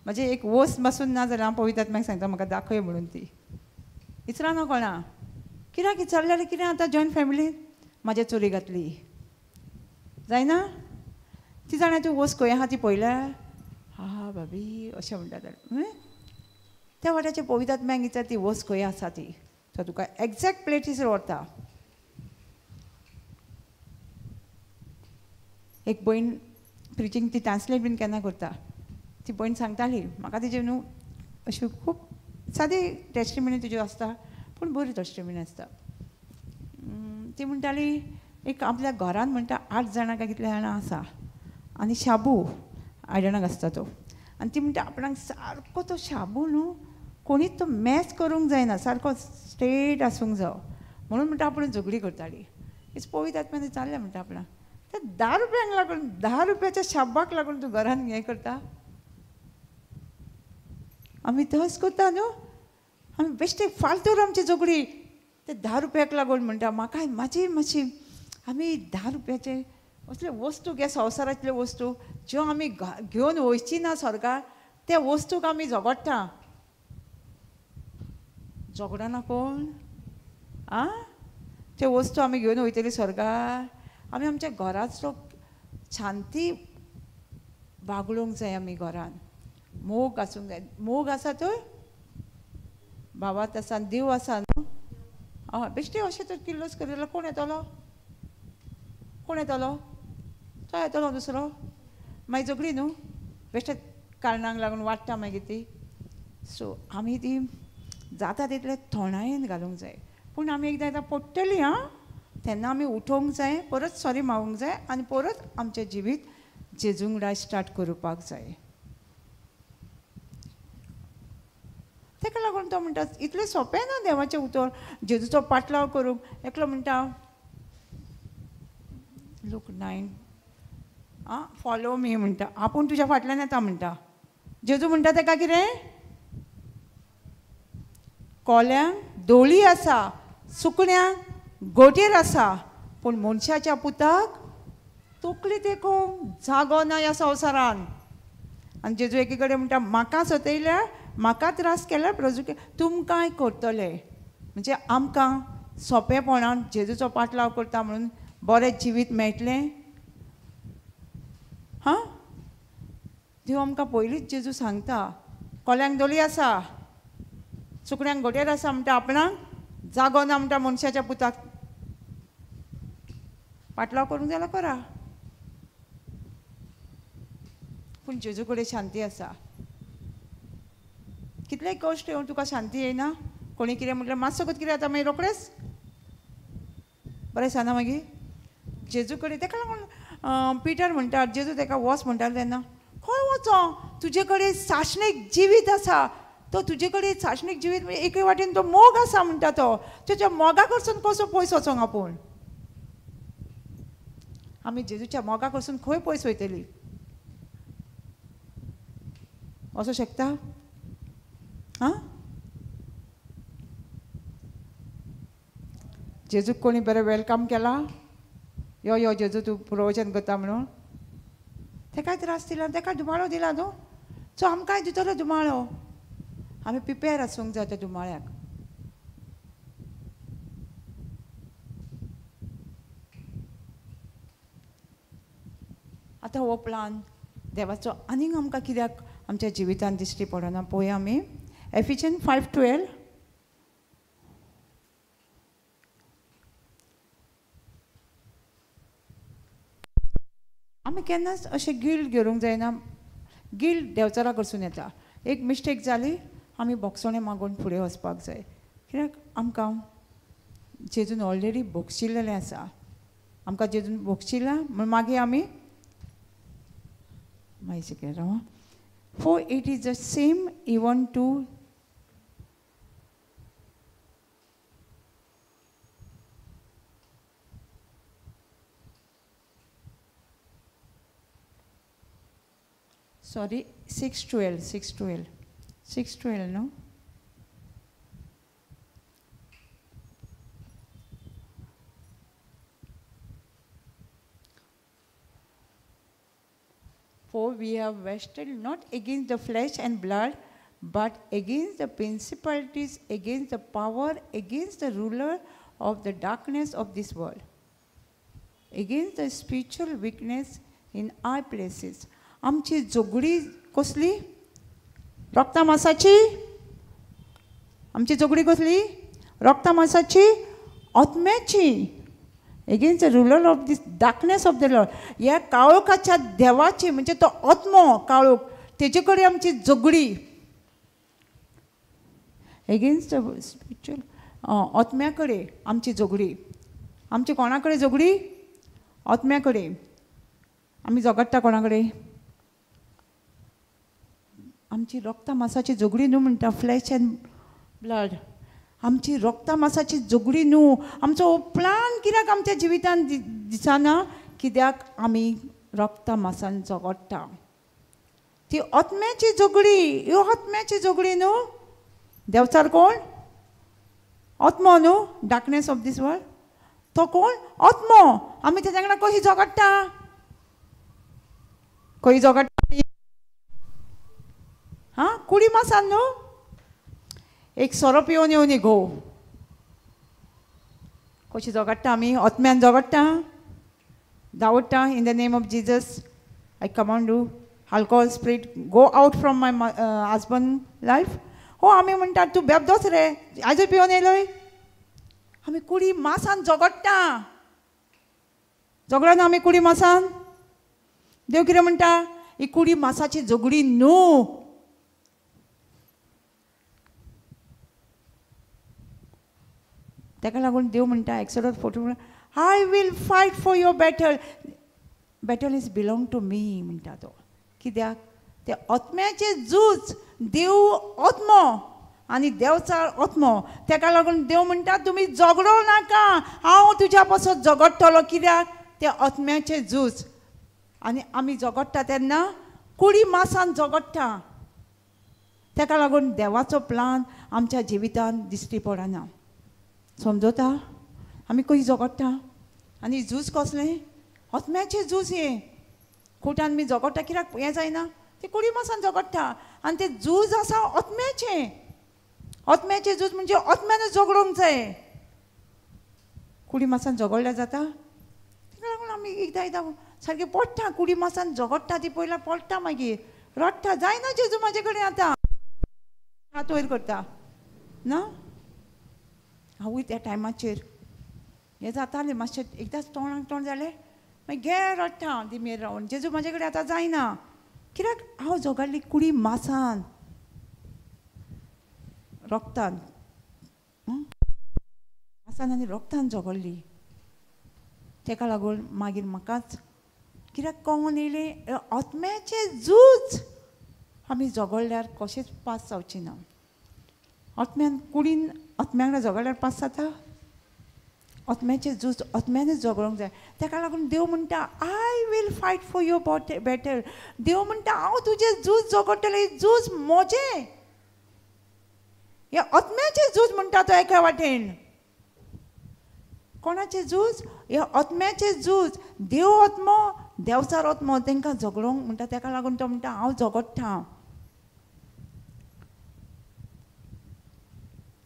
म्हजें एक वस्त बसून ना जाल्यार हांव पवितात मागीर सांगता म्हाका दाखय म्हणून. ती विचारा ना कोणा कित्याक विचारलें जाल्यार कितें आतां जॉयंट फॅमिलीन म्हाज्या चोरी घातली जायना, ती जाणा तूं वस्त खंय आहा ती पळयल्या? हा भाभी अशें म्हणटा. त्या वाट्याचे पवितात मागीर विचार ती वस्त खंय आसा ती, तो तुका एग्जॅक्ट प्लेटीसर व्हरता. एक भयण प्रिचींग ती ट्रान्सलेट बीन केन्ना करता. ती भयण सांगताली म्हाका तिजे न्हू अश्यो खूब सादी टेस्टिमनी तुज्यो आसता पूण बरी टेस्टिमनी आसता. ती म्हणटाली एक आपल्या घरान म्हणटा 8 जाणां काय कितले जाणां आसा आनी शाबू आयदनाक आसता तो, आनी ती म्हणटा आपणाक सारको तो शाबू न्हू कोणीच तो मॅच करूंक जायना, सारको स्ट्रेट आसूंक जावो म्हणून म्हणटा आपूण झगडी करताली. It's पवित्र आत्म्यान विचारलें म्हणटा आपणाक त्या 10 रुपयांक लागून 10 रुपयाच्या शाबाक लागून तूं घरान हें करता. आमी तस करता न्हू, आमी बेश्टे फालतूर आमची झगडी ते 10 रुपयाक लागून म्हणटा म्हाका म्हाजी मातशी. आमी 10 रुपयाचे असले वस्तू घे संवसारांतल्यो वस्तू ज्यो आमी घेवन वयची ना स्वर्गार त्या वस्तूक आमी झगडटा. झगडना कोण आं, त्यो वस्तू आमी घेवन वयतली स्वर्गार. आमी आमच्या घरांतलो शांती बागडोवंक जाय. आमी घरान मोग आसूंक जाय. मोग आसा तर भावात आसा, देव आसा न्हू. हय बेश्टे अशें तर किल्लोस करी जाल्यार कोण येतलो, कोण येतलो, तो येतलो दुसरो मागीर झगडी न्हू बेश्टे कारणांक लागून वाडटा मागीर ती. सो आमी ती जाता तितले थोंडायेन घालूंक जाय. पूण आमी एकदां एकदां पडटली आं तेन्ना आमी उठोवंक जाय, परत सॉरी मागूंक जाय आनी परत आमचें जिवीत जेजूंगडा स्टार्ट करपाक जाय. ताका लागून तो म्हणटा इतलें सोंपें ना देवाचें उतर जेजूचो पाटलाव करूंक. एकलो म्हणटा लूक 9 आं फॉलो मी म्हणटा, आपूण तुज्या फाटल्यान येता म्हणटा. जेजू म्हणटा ताका कितें, कोल्यांक दोळी आसा, सुकण्यांक गोटेर आसा, पूण मनशाच्या पुताक तकली तेकोवंक जागो ना ह्या संवसारान. आनी जेजू एकी कडेन म्हणटा म्हाका सतयल्यार, म्हाका त्रास केल्यार प्रजू तुमकांय करतले. म्हणजे आमकां सोंपेपणान जेजूचो पाटलाव करता म्हणून बरें जिवीत मेळटलें. हां, देव आमकां पयलींच जेजू सांगता कोल्यांक दोली आसा, सुकण्यांक गोटेर आसा म्हणटा, आपणाक जागो ना म्हणटा मनशाच्या पुताक. पाटलाव करूंक जाल्यार करा, पूण जेजू कडेन शांती आसा. कितलेय कश्ट येवन तुका शांती येयना, कोणी कितें म्हटल्यार मातसो कितें जाता मागीर रोखडेंच बरें दिसना मागीर जेजू कडेन. ताका लागून पिटर म्हणटा जेजू ताका वच म्हणटालो तेन्ना खंय वचो, तुजे कडेन सासणीक जिवीत आसा. तो तुजे कडेन सासणीक जिवीत म्हणजे एके वाटेन तो मोग आसा म्हणटा तो, तुज्या मोगा कडसून कसो पयस वचोंक आपूण. आमी जेजूच्या मोगा कडसून खंय पयस वयतली, वचोंक शकता? आं, जेजूक कोणी बरें welcome केला, यो यो जेजू तूं प्रवचन करता म्हणून, तेकाय त्रास दिला, तेका धुमाळो दिला न्हू. सो आमकांय दितलो धुमाळो. आमी प्रिपेर आसूंक जाय त्या धुमाळ्याक. आतां हो प्लान देवाचो आनीक आमकां कित्याक आमच्या जिवितांत दिश्टी पडना पळोवया आमी. एफिशियन 5:12. आमी केन्नाच अशें गिल्ट घेवंक जायना. गिल्ट देंवचारा कडसून येता. एक मिस्टेक जाली आमी बोगसणें मागून फुडें वचपाक जाय, कित्याक आमकां जेजून ऑलरेडी बोगशिल्लें आसा. आमकां जेजून बोगशिलां म्हूण मागीर आमी मागीर कितें राव. For it is the same even to sorry 6:12 6:12 6:12 न्हू. For we have wrestled not against the flesh and blood, but against the principalities, against the power, against the ruler of the darkness of this world, against the spiritual weakness in high places. आमची झगडी कसली? रक्ता मासाची. आमची झगडी कसली? रक्ता मासाची, आत्म्याची. Against the ruler of this darkness of the Lord. ह्या काळोखाच्या देवाची म्हणजे तो आत्मो काळोख तेजे कडेन आमची झगडी. एगेन्स्ट the spiritual आत्म्या कडेन आमची झगडी. आमची कोणा कडेन झगडी? आत्म्या कडेन. आमी झगडटा कोणा कडेन? आमची रक्ता मासाची झगडी न्हू म्हणटा, फ्लॅश अँड ब्लड. आमची रक्ता मासाची झगडी न्हू. आमचो प्लान कित्याक आमच्या जिवितान दिसना? कित्याक आमी रक्ता मासान झगडटा. ती आत्म्याची झगडी, ह्यो आत्म्याची झगडी न्हू. देवचार कोण? आत्मो न्हू, डार्कनेस ऑफ this world. तो कोण? आत्मो. आमी तेच्या वांगडा कशी झगडटा? खंय झगडटा? हां, कुडी मासान न्हू. एक सोरो पिवन येवन घोव कशी झगडटा आमी? आत्म्यान झगडटा, धांवडटा. In the name of Jesus I command you, alcohol spirit go out from my husband life. हो आमी म्हणटा तूं बेबदोच रे, आयजूय पिवन येयलोय. आमी कुडी मासान झगडटा. झगडना आमी कुडी मासान? देव कितें म्हणटा? ही कुडी मासाची झगडी न्हू. ताका लागून देव म्हणटा Exodus 14, I will fight for your battle. Battle is belong to me म्हणटा तो. कित्याक? ते आत्म्याचें झूज. देव आत्मो आनी देवचार आत्मो. ताका लागून देव म्हणटा तुमी झगडो नाका, हांव तुज्या पासत झगडटलो. कित्याक? ते आत्म्याचें झूज. आनी आमी झगडटा तेन्ना कुडी मासान झगडटा. ताका लागून देवाचो प्लान आमच्या जिवितान दिश्टी पडना. समजता? आमी खंय झगडटा? आनी झूज कसलें? आत्म्याचें झूज हें. कोटान मी झगडटा कित्याक हें जायना? ते कुडी मासान झगडटा. आनी तें झूज आसा आत्म्याचें. आत्म्याचें झूज म्हणजे आत्म्यानूच झगडोंक जाय. कुडी मासान झगडल्यार जाता? ताका लागून आमी एकदां एकदां सारकें पडटा, कुडी मासान झगडटा ती पयला पडटा, मागीर रडटा, जायना जेजू म्हाजे कडेन आतां, हात वयर करता ना. हांवूय त्या टायमाचेर हें जातालें मातशें, एकदांच तोंडाक तोंड जालें मागीर घे रडटा दिमेर रावन, जेजू म्हाजे कडेन आतां जायना. कित्याक? हांव झगडली कुडी मासान, रक्तान, मासान आनी रक्तान झगडली. ताका लागून मागीर म्हाकाच कित्याक कळोन येयलें आत्म्याचें झूज आमी झगडल्यार कशेंच पास जावचें ना. आत्म्यान कुडीन आत्म्या वांगडा झगडल्यार पास जाता? आत्म्याचें झूज आत्म्यानूच झगडोंक जाय. ताका लागून देव म्हणटा I will fight for your battle. देव म्हणटा हांव तुजें झूज झगडटलें, झूज म्हजें. हें आत्म्याचें झूज म्हणटा तो एका वाटेन. कोणाचें झूज? हें आत्म्याचें झूज. देव आत्मो, देवचार आत्मो, तांकां झगडोंक म्हणटा. ताका लागून तो म्हणटा हांव झगडटा.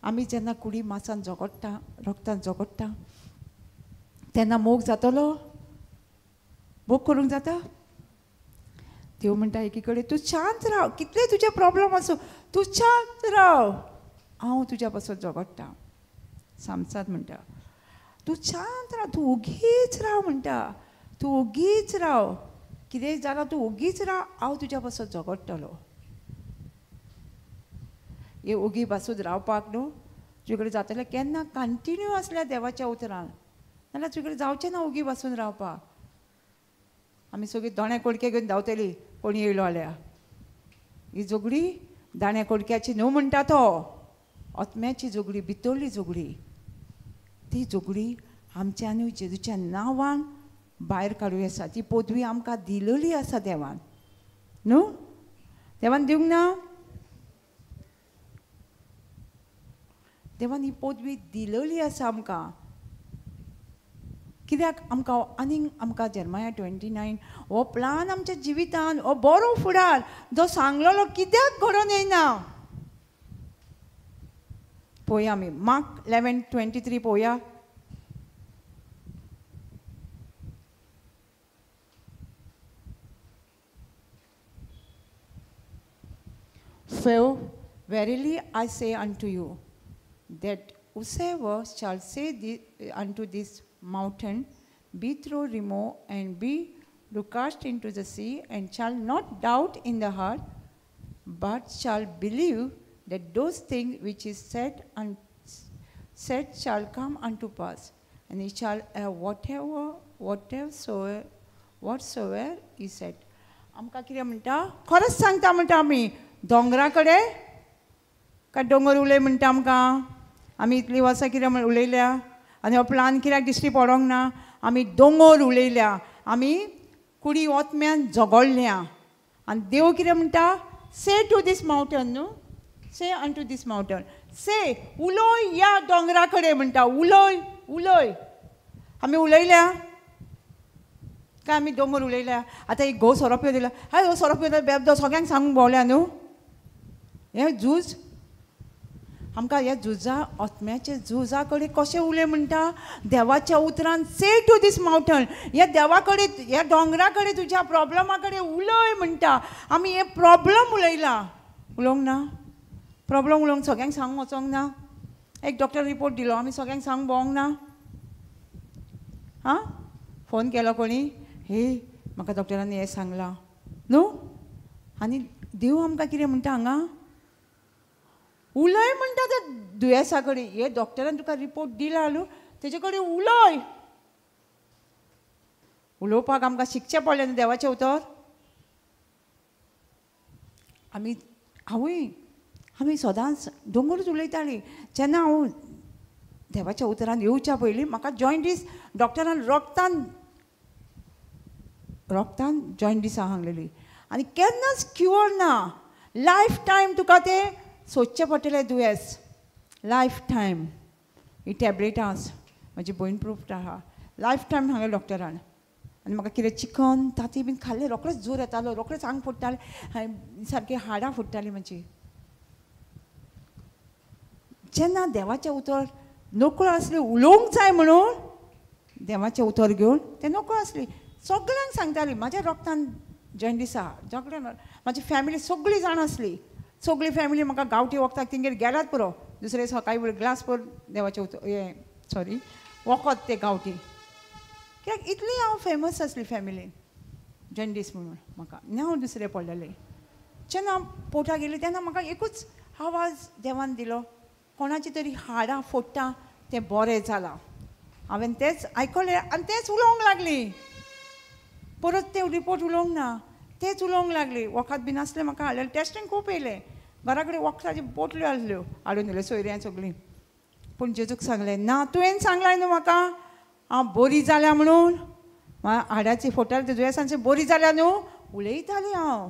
आमी जेन्ना कुडी मासान झगडटा, रक्तान झगडटा तेन्ना मोग जातलो? मोग करूंक जाता? देव म्हणटा एकी कडेन तूं शांत राव, कितले तुजे प्रॉब्लम आसूं तूं शांत राव, हांव तुज्या पासून झगडटा. सामसात म्हणटा तूं शांत राव, तूं ओगीच राव म्हणटा, तूं ओगीच राव, कितेंय जालां तूं ओगीच राव, हांव तुज्या पासून झगडटलो. हे ओगी पासून रावपाक न्हू तुजे कडेन जातलें केन्ना? कंटिन्यू आसल्यार देवाच्या उतरान, नाल्यार तुजे कडेन जावचें ना ओगी पासून रावपाक. आमी सगळीं दोण्या कोडके घेवन धांवतली कोणी येयलो जाल्यार. ही झगडी दाण्या कोडक्याची न्हू म्हणटा तो, आत्म्याची झगडी, भितरली झगडी. ती झगडी आमच्यानूय जेजूच्या नांवान भायर काडूं आसा. ती पदवी आमकां दिलेली आसा देवान न्हू? देवान दिवंक ना? देवान ही पदवी दिलेली आसा आमकां. कित्याक आमकां आनीक आमकां जेरमाया 29 हो प्लान आमच्या जिवितान, हो बरो फुडार जो सांगलेलो कित्याक घडोवन येयना? पळोवया आमी मार्क 11:23 पळोवया. For verily I say unto you, that whosoever shall say unto this mountain, be through remove and be do cast into the sea, and shall not doubt in the heart, but shall believe that those things which is said and said shall come unto pass, and he shall have whatever whatsoever he said. आमकां कितें म्हणटा? खरेंच सांगता म्हणटा आमी दोंगरा कडेन काय दोंगर उलय म्हणटा आमकां. आमी इतलीं वर्सां कितें म्हण उलयल्या आनी हो प्लान कित्याक दिश्टी पडोंक ना. आमी दोंगर उलयल्या, आमी कुडी ओतम्यान झगडल्या. आनी देव कितें म्हणटा? से टू these mountain न्हू, say unto this mountain, say उलय ह्या दोंगरा कडेन म्हणटा. उलय उलय. आमी उलयल्या काय आमी दोंगर उलयल्या? आतां एक घोव सोरो पिवन दिला, हय हो सोरो पिवन बेबदो सगळ्यांक सांगूंक भोंवल्या न्हू. हें झूज आमकां ह्या झुजा आत्म्याच्या झुजा कडेन कशें उलय म्हणटा? देवाच्या उतरान से टू these mountain, ह्या देवा कडेन ह्या दोंगरा कडेन तुज्या प्रोब्लमा कडेन उलय म्हणटा. आमी हे प्रोब्लम उलयला, उलोवंक ना. प्रोब्लम उलोवंक सगळ्यांक सांगूंक वचोंक ना. एक डॉक्टर रिपोर्ट दिलो, आमी सगळ्यांक सांगूंक भोवंक ना. आं, फोन केलो कोणी, हे म्हाका डॉक्टरान हें सांगलां न्हू. आनी देव आमकां कितें म्हणटा हांगा? उलय म्हणटा त्या दुयेंसा कडेन. हे डॉक्टरान तुका रिपोर्ट दिला न्हू, तेजे कडेन उलय. उलोवपाक आमकां शिकचें पडलें न्हू देवाचें उतर. आमी हांवूय आमी सदांच दोंगरूच उलयतालीं. जेन्ना हांव देवाच्या उतरान येवच्या पयलीं म्हाका जॉयंडीस डॉक्टरान रोगतान रोगतान जॉयंडीस सांगलेली आनी केन्नाच क्युअर ना. लायफ टायम तुका तें सोदचें पडटलें दुयेंस, लायफ टायम. ही टॅबलेटां म्हजी भयण प्रूफ आहा, लायफ टायम सांगलें डॉक्टरान. आनी म्हाका कितें चिकन ताती बीन खाल्लें रोखडेच जोर येतालो, रोखडेच आंग फुट्टालें, सारकीं हाडां फुट्टालीं म्हजी. जेन्ना देवाचें उतर नकळो आसलें उलोवंक जाय म्हणून देवाचें उतर घेवन तें नकळो आसली, सगळ्यांक सांगताली म्हाज्या रोगतान जॉयंडीस आहा. सगळ्यांक म्हाजी फॅमिली सगळीं जाण आसली, सगळी फॅमिली म्हाका गांवठी वखदाक तेंगेर गेल्यात पुरो. दुसरे सकाळी ग्लास भर देवाचें उतर हें सॉरी वखद तें गांवठी, कित्याक इतली हांव फेमस आसली फॅमिलीन जॉयंडीस म्हणून म्हाका. हांव दुसरें पडलेलें. जेन्ना हांव पोटा गेली तेन्ना म्हाका एकूच आवाज देवान दिलो, कोणाची तरी हाडां फोडटा तें बरें जालां. हांवें तेंच आयकलें आनी तेंच उलोवंक लागली. परत ते रिपोर्ट उलोवंक ना, तेंच उलोवंक लागली. वखद बी नासलें म्हाका हाडलें, टेस्टींग खूब येयलें. घरा कडेन वखदाच्यो बोटल्यो आसल्यो हाडून दिल्यो सोयऱ्यां सगळीं. पूण जेजूक सांगलें ना, तुवें सांगलां न्हू म्हाका हांव बरी जाल्या म्हणून, हाडाची फोटार दुयेंसांची बरी जाल्या न्हू उलयताली हांव.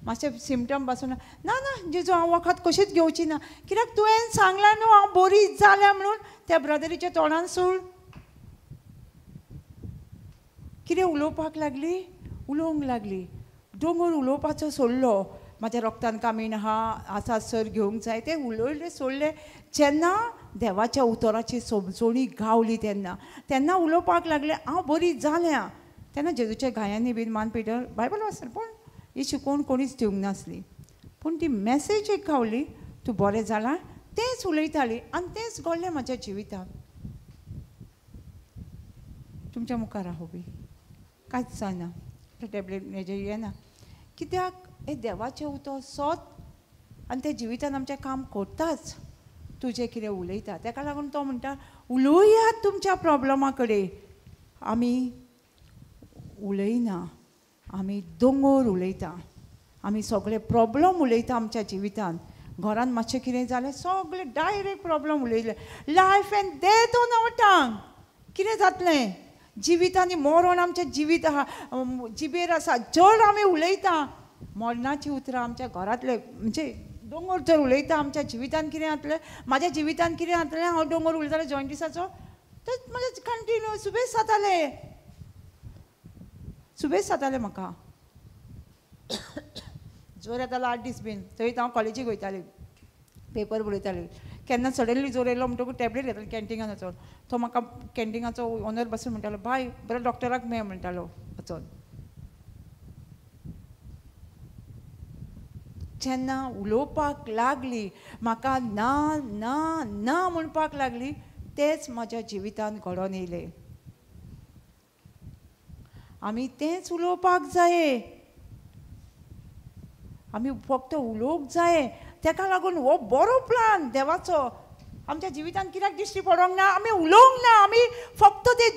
मातशें सिमटम पासून ना ना जेजू हांव वखद कशीच घेवची ना, कित्याक तुवें सांगलां न्हू हांव बरी जाल्या म्हणून. त्या ब्रदरीच्या तोंडान सूळ कितें उलोवपाक लागली, उलोवंक लागली. दोंगर उलोवपाचो सोडलो, म्हाज्या रोगतान कामीण आहा आसा सर घेवंक जाय, तें उलयलें सोडलें. जेन्ना देवाच्या उतराची समजोणी गावली तेन्ना तेन्ना उलोवपाक लागलें हांव बरी जाल्या. तेन्ना जेजूच्या घायांनी बीन मान पिटर बायबल वाचलें, पूण ही शिकोवण कोणीच दिवंक नासली. पूण ती मॅसेज एक गावली, तूं बरें जालां, तेंच उलयताली आनी तेंच घडलें म्हाज्या जिवितांत. तुमच्या मुखार आहा बी कांयच जायना, टॅबलेट हेजें येना, कित्याक हें देवाचें उतर सोद आनी तें जिवितान आमचें काम करताच. तुजें कितें उलयता तेका लागून तो म्हणटा उलोवयात तुमच्या प्रोब्लमा कडेन. आमी उलयना, आमी दोंगर उलयता, आमी सगळे प्रोब्लम उलयता आमच्या जिवितान. घरान मातशें कितें जालें सगळे डायरेक्ट प्रोब्लम उलयले. Life and death on our tongue. कितें जातलें जिवीत आनी मरण आमचें जिवीत आहा, जिबेर आसा. चड आमी उलयता मरणाची उतरां आमच्या घरांतले, म्हणजे दोंगर जर उलयता आमच्या जिवितान कितें जातलें, म्हाज्या जिवितान कितें जातलें. हांव दोंगर उलयतालें जॉयंडिसाचो, तर म्हाजें कंटिन्यू सुबेज जातालें, सुबेज जातालें म्हाका. जोर येतालो 8 दीस बीन, थंय हांव कॉलेजीक वयतालें, पेपर बरयतालें. केन्ना सडनली जोर येयलो म्हणटकूच टॅबलेट घेतालें कॅन्टिनान वचोन. तो म्हाका कॅन्टिनाचो ओनर बसून म्हणटालो, बाय बरें डॉक्टराक मेळ म्हणटालो वचोन. जेन्ना उलोवपाक लागली म्हाका ना ना ना म्हणपाक लागली, तेंच म्हाज्या जिवितान घडोवन येयलें. आमी तेंच उलोवपाक जाय, आमी फक्त उलोवंक जाय. तेका लागून हो बरो प्लान देवाचो आमच्या जिवितान कित्याक दिश्टी पडोंक ना, आमी उलोवंक ना, आमी फक्त ते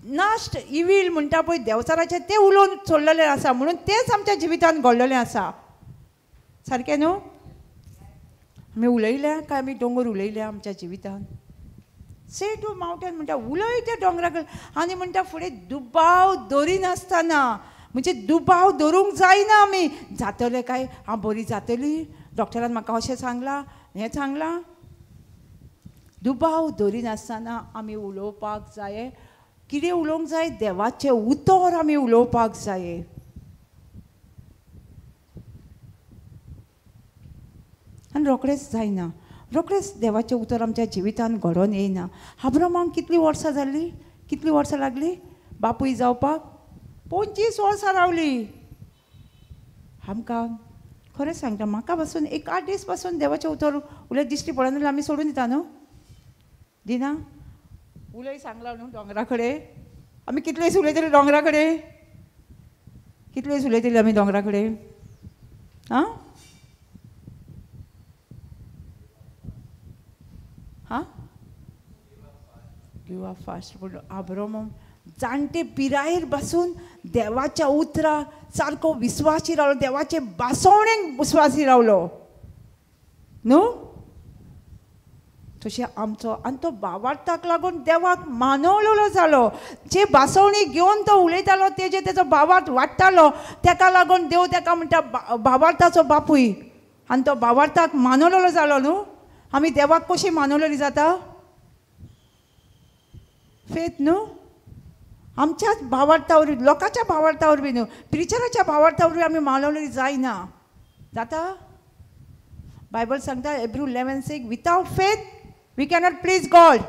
नाश्ट इवील म्हणटा पळय देंवचाराचें तें उलोवन सोडलेलें आसा, म्हणून तेंच आमच्या जिवितान घडलेलें आसा. सारकें न्हू? आमी उलयल्या काय आमी दोंगर उलयल्या आमच्या जिवितान? से टू मावंटन म्हणटा उलय त्या दोंगरा कडेन, आनी म्हणटा फुडें दुबाव दरिनासतना, म्हणजे दुबाव धरूंक जायना आमी, जातलें काय, हांव बरी जातली, डॉक्टरान म्हाका अशें सांगलां, हें सांगलां. दुबाव दरिनासतना आमी उलोवपाक जाय. कितें उलोवंक जाय? देवाचें उतर आमी उलोवपाक जाय. आनी रोखडेंच जायना, रोखडेंच देवाचें उतर आमच्या जिवितान घडोवन येयना. अब्रामाक कितलीं वर्सां जालीं, कितलीं वर्सां लागलीं बापूय जावपाक? 25 वर्सां रावली. आमकां खरें सांगता, म्हाका पासून एक 8 दीस पासून देवाचें उतर उलयत दिश्टी पडना जाल्यार आमी सोडून दिता न्हू, दिना? उलय सांगला न्हू दोंगरा कडेन, आमी कितले दीस उलयतली दोंगरा कडेन, कितले दीस उलयतली आमी दोंगरा कडेन? आं हां, गिव अप फास्ट. पूण आब्राम जाणटे पिरायेर बसून देवाच्या उतराक सारको विस्वासी रावलो, देवाचे बासवणेक विस्वासी रावलो न्हू. तशें आमचो आनी तो भावार्थाक लागून देवाक मानवलेलो जालो. जे बासवणी घेवन तो उलयतालो तेजे तेजो भावार्थ वाडटालो, तेका लागून देव तेका म्हणटा भावार्थाचो बापूय, आनी तो भावार्थाक मानवलेलो जालो न्हू. आमी देवाक कशी मानवलेली जाता? फेत न्हू, आमच्याच भावार्था वरवीं, लोकांच्या भावार्था वरवीं न्हू, प्रिचराच्या भावार्था वरवीं आमी मानवलेली जायना. जाता? बायबल सांगता Hebrew 11:6, without faith we cannot please God.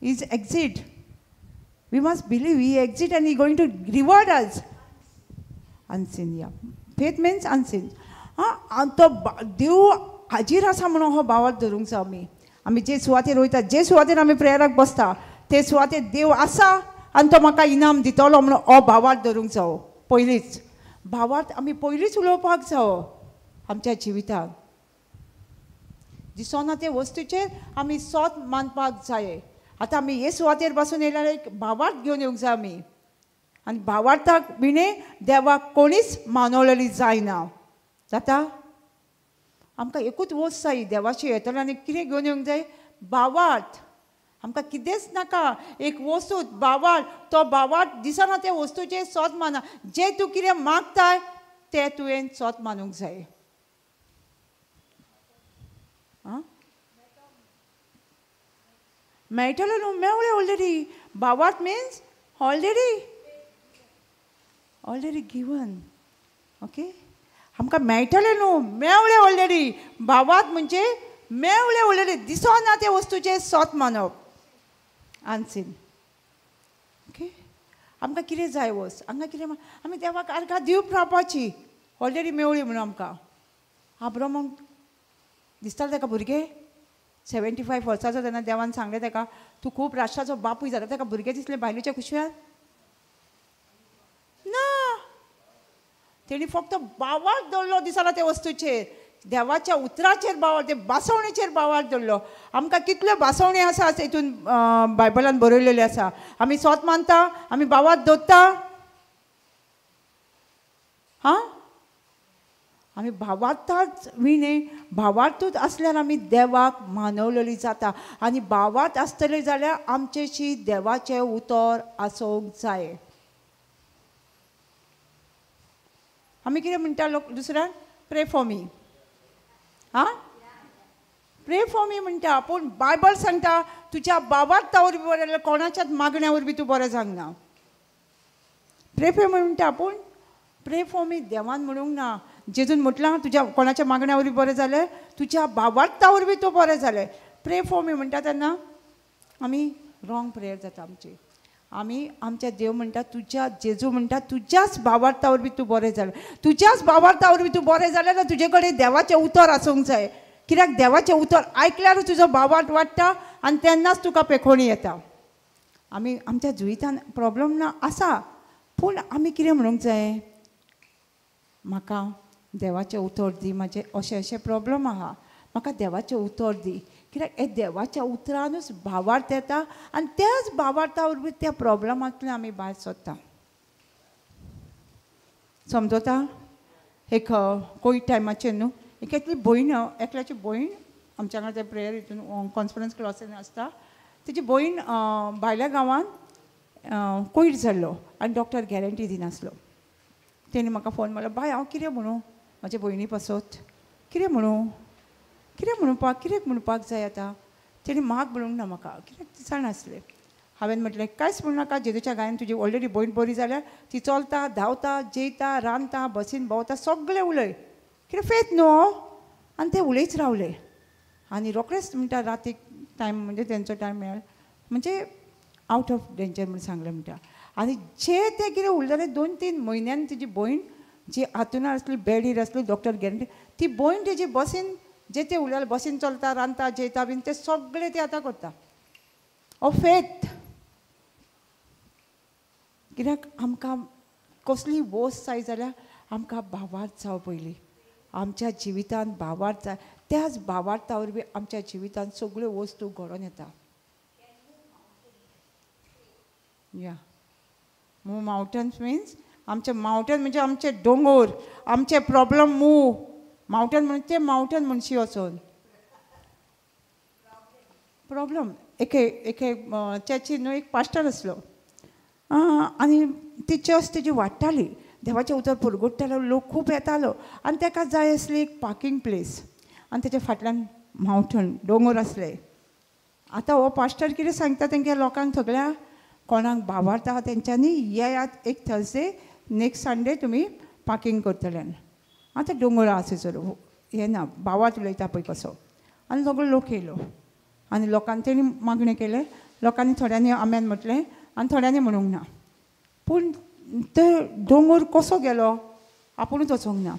Is exist, we must believe he exist and he going to reward us. Unseen, yeah faith means unseen. आं, तो देव हाजीर आसा म्हणून हो भावार्थ धरूंक जाय. आमी आमी जे सुवातेर वयता, जे सुवातेर आमी प्रेयराक बसता, ते सुवातेर देव आसा आनी तो म्हाका इनाम दितलो म्हणून हो भावार्थ धरूंक जावो. पयलींच भावार्थ आमी पयलींच उलोवपाक जावो आमच्या जिवितांत. दिसना ते वस्तूचेर आमी सोत मानपाक जाय. आतां आमी हे सुवातेर बसून येयल्यार एक भावार्थ घेवन येवंक जाय आमी, आनी भावार्थाक विणे देवाक कोणीच मानवलेली जायना. जाता? आमकां एकूच वस्त जाय, देवाशी येतलो आनी कितें घेवन येवंक जाय? भावार्थ. आमकां कितेंच नाका, एक वस्तू भावार्थ. तो भावार्थ दिसना ते वस्तूचेर सोत माना. जें तूं कितें मागताय तें तुवें सोत मानूंक जाय. आं, मेळटलो न्हू, मेवळें ऑलरेडी. भावार्थ means already, already given. Okay, आमकां मेळटलें न्हू, मेवळें ऑलरेडी. भावार्थ म्हणजे मेवळें ऑलरेडी, दिसना ते वस्तूचेर सोत मानप, अनसीन. ओके, आमकां कितें जाय वस्त, आमकां कितें, आमी देवाक आर्गां दिवप रावपाची, ऑलरेडी मेवळी म्हणून आमकां. आब्रामाक दिसतालें ताका भुरगें, 75 वर्सांचो तेन्ना देवान सांगलें ताका, तूं खूब राष्ट्राचो बापूय जाता. ताका भुरगें दिसलें बायलेच्या कुशव्यान ना, तेणी फक्त भावार्थ दवरलो दिसना ते वस्तूचेर, देवाच्या उतराचेर भावार्थ, ते बासवणेचेर भावार्थ दवरलो. आमकां कितल्यो बासवणी आसा हितून बायबलान बरयलेल्यो आसा. आमी सोत मानता, आमी भावार्थ दवरता. हां, आमी भावार्थाच विणे, भावार्थूच आसल्यार आमी देवाक मानवलेली जाता. आनी भावार्थ आसतले जाल्यार आमचेशी देवाचें उतर आसूंक जाय. आमी कितें म्हणटा लोक दुसऱ्यांक? Pray for me. आं, प्रे फॉर मी म्हणटा, पूण बायबल सांगता तुज्या भावार्था वरवीं बरें जाल्यार कोणाच्याच मागण्या वरवीं तूं बरें जावंक ना. प्रे फॉर मी म्हणटा, पूण प्रे फॉर मी देवान म्हणूंक ना. जेजून म्हटलां तुज्या कोणाच्या मागण्या वरवीं बरें जालें, तुज्या भावार्था वरवीं तूं बरें जालें. प्रे फॉर मी म्हणटा तेन्ना आमी रॉंग प्रेयर जाता आमची. आमी आमच्या देव म्हणटा तुज्या, जेजू म्हणटा तुज्याच भावार्था वरवीं तूं बरें जालें, तुज्याच भावार्था वरवीं तूं बरें जालें जाल्यार तुजे कडेन देवाचें उतर आसूंक जाय. कित्याक देवाचें उतर आयकल्यारूच तुजो भावार्थ वाडटा आनी तेन्नाच तुका पेखोणी येता. आमी आमच्या जिवितान प्रॉब्लम ना आसा, पूण आमी कितें म्हणूंक जाय, म्हाका देवाचें उतर दी, म्हाजें अशें अशें प्रोब्लम आहा, म्हाका देवाचें उतर दी. कित्याक हे देवाच्या उतरानूच भावार्थ येता आनी त्याच भावार्था वरवीं त्या प्रोब्लमांतल्यान आमी भायर सरता. समजता? एक कोवीड टायमाचेर न्हू एक एकली भयण, एकल्याची भयण आमच्या हांगा ते प्रेयर हितून कॉन्फरन्स क्लासीन आसता, तेजी भयण भायल्या गांवांत कोवीड जाल्लो आनी डॉक्टर गॅरंटी दिनासलो. तेणी म्हाका फोन मारलो, बाय हांव कितें म्हणूं म्हाजे भयणी पासत, कितें म्हणूं, कितें म्हणपाक, कितें म्हणपाक जाय आतां. तेणी म्हाक म्हणूंक ना म्हाका, कित्याक जाण आसलें. हांवें म्हटलें कांयच म्हणू नाका, जेजूच्या गायन तुजी ऑलरेडी भयण बरी जाल्यार ती चलता, धांवता, जेयता, रांदता, बसीन भोंवता, सगळें उलय, कितें फेत न्हू. आनी ते उलयच रावले आनी रोखडेच म्हणटा रातीक टायम म्हणजे तेंचो टायम मेळ्ळो म्हणजे आवट ऑफ डेंजर म्हूण सांगलें म्हणटा. आनी जे ते कितें उरलेले 2-3 म्हयन्यान तिजी भयण जी हातुणार आसली, बेडीर आसली, डॉक्टर गॅरंटी, ती भयण तेजी बसीन जे ते उरलेले बसीन चलता, रांदता, जेयता बीन ते सगळें ते आतां करता. हो फेत. कित्याक आमकां कसली वस्त जाय जाल्यार आमकां भावार्थ जावं पयलीं, आमच्या जिवितांत भावार्थ जाय, त्याच भावार्था वरवीं आमच्या जिवितांत सगळ्यो वस्तू घडोवन येता. या मूव मावंटन्स मिन्स आमचे मावंटन म्हणजे आमचे दोंगोर, आमचे प्रॉब्लम मूव मावंटन म्हणजे ते मावंटन म्हणशी वचोन प्रॉब्लम. एके एके चर्ची न्हू एक पास्टर आसलो आनी ती चर्च तेजी वाडटाली, देवाचें उतर पुरगुट्टालो, लोक खूब येतालो आनी ताका जाय आसली एक पार्कींग प्लेस आनी तेच्या फाटल्यान मावंटन दोंगोर आसले. आतां हो पास्टर कितें सांगता तेंगे लोकांक सगळ्या, कोणाक भावार्थ आहा तेंच्यांनी येयात एक थर्सडे, नेक्स्ट संडे तुमी पार्कींग करतले. आतां दोंगोर आसा थंयसर हें ना, भावार्थ उलयता पळय कसो. आनी सगळो लोक येयलो आनी लोकांनी तेणी मागणें केलें, लोकांनी थोड्यांनी आम्यान म्हटलें आनी थोड्यांनी म्हणूंक ना. पूण ते दोंगोर कसो गेलो आपुणूच वचोंक ना.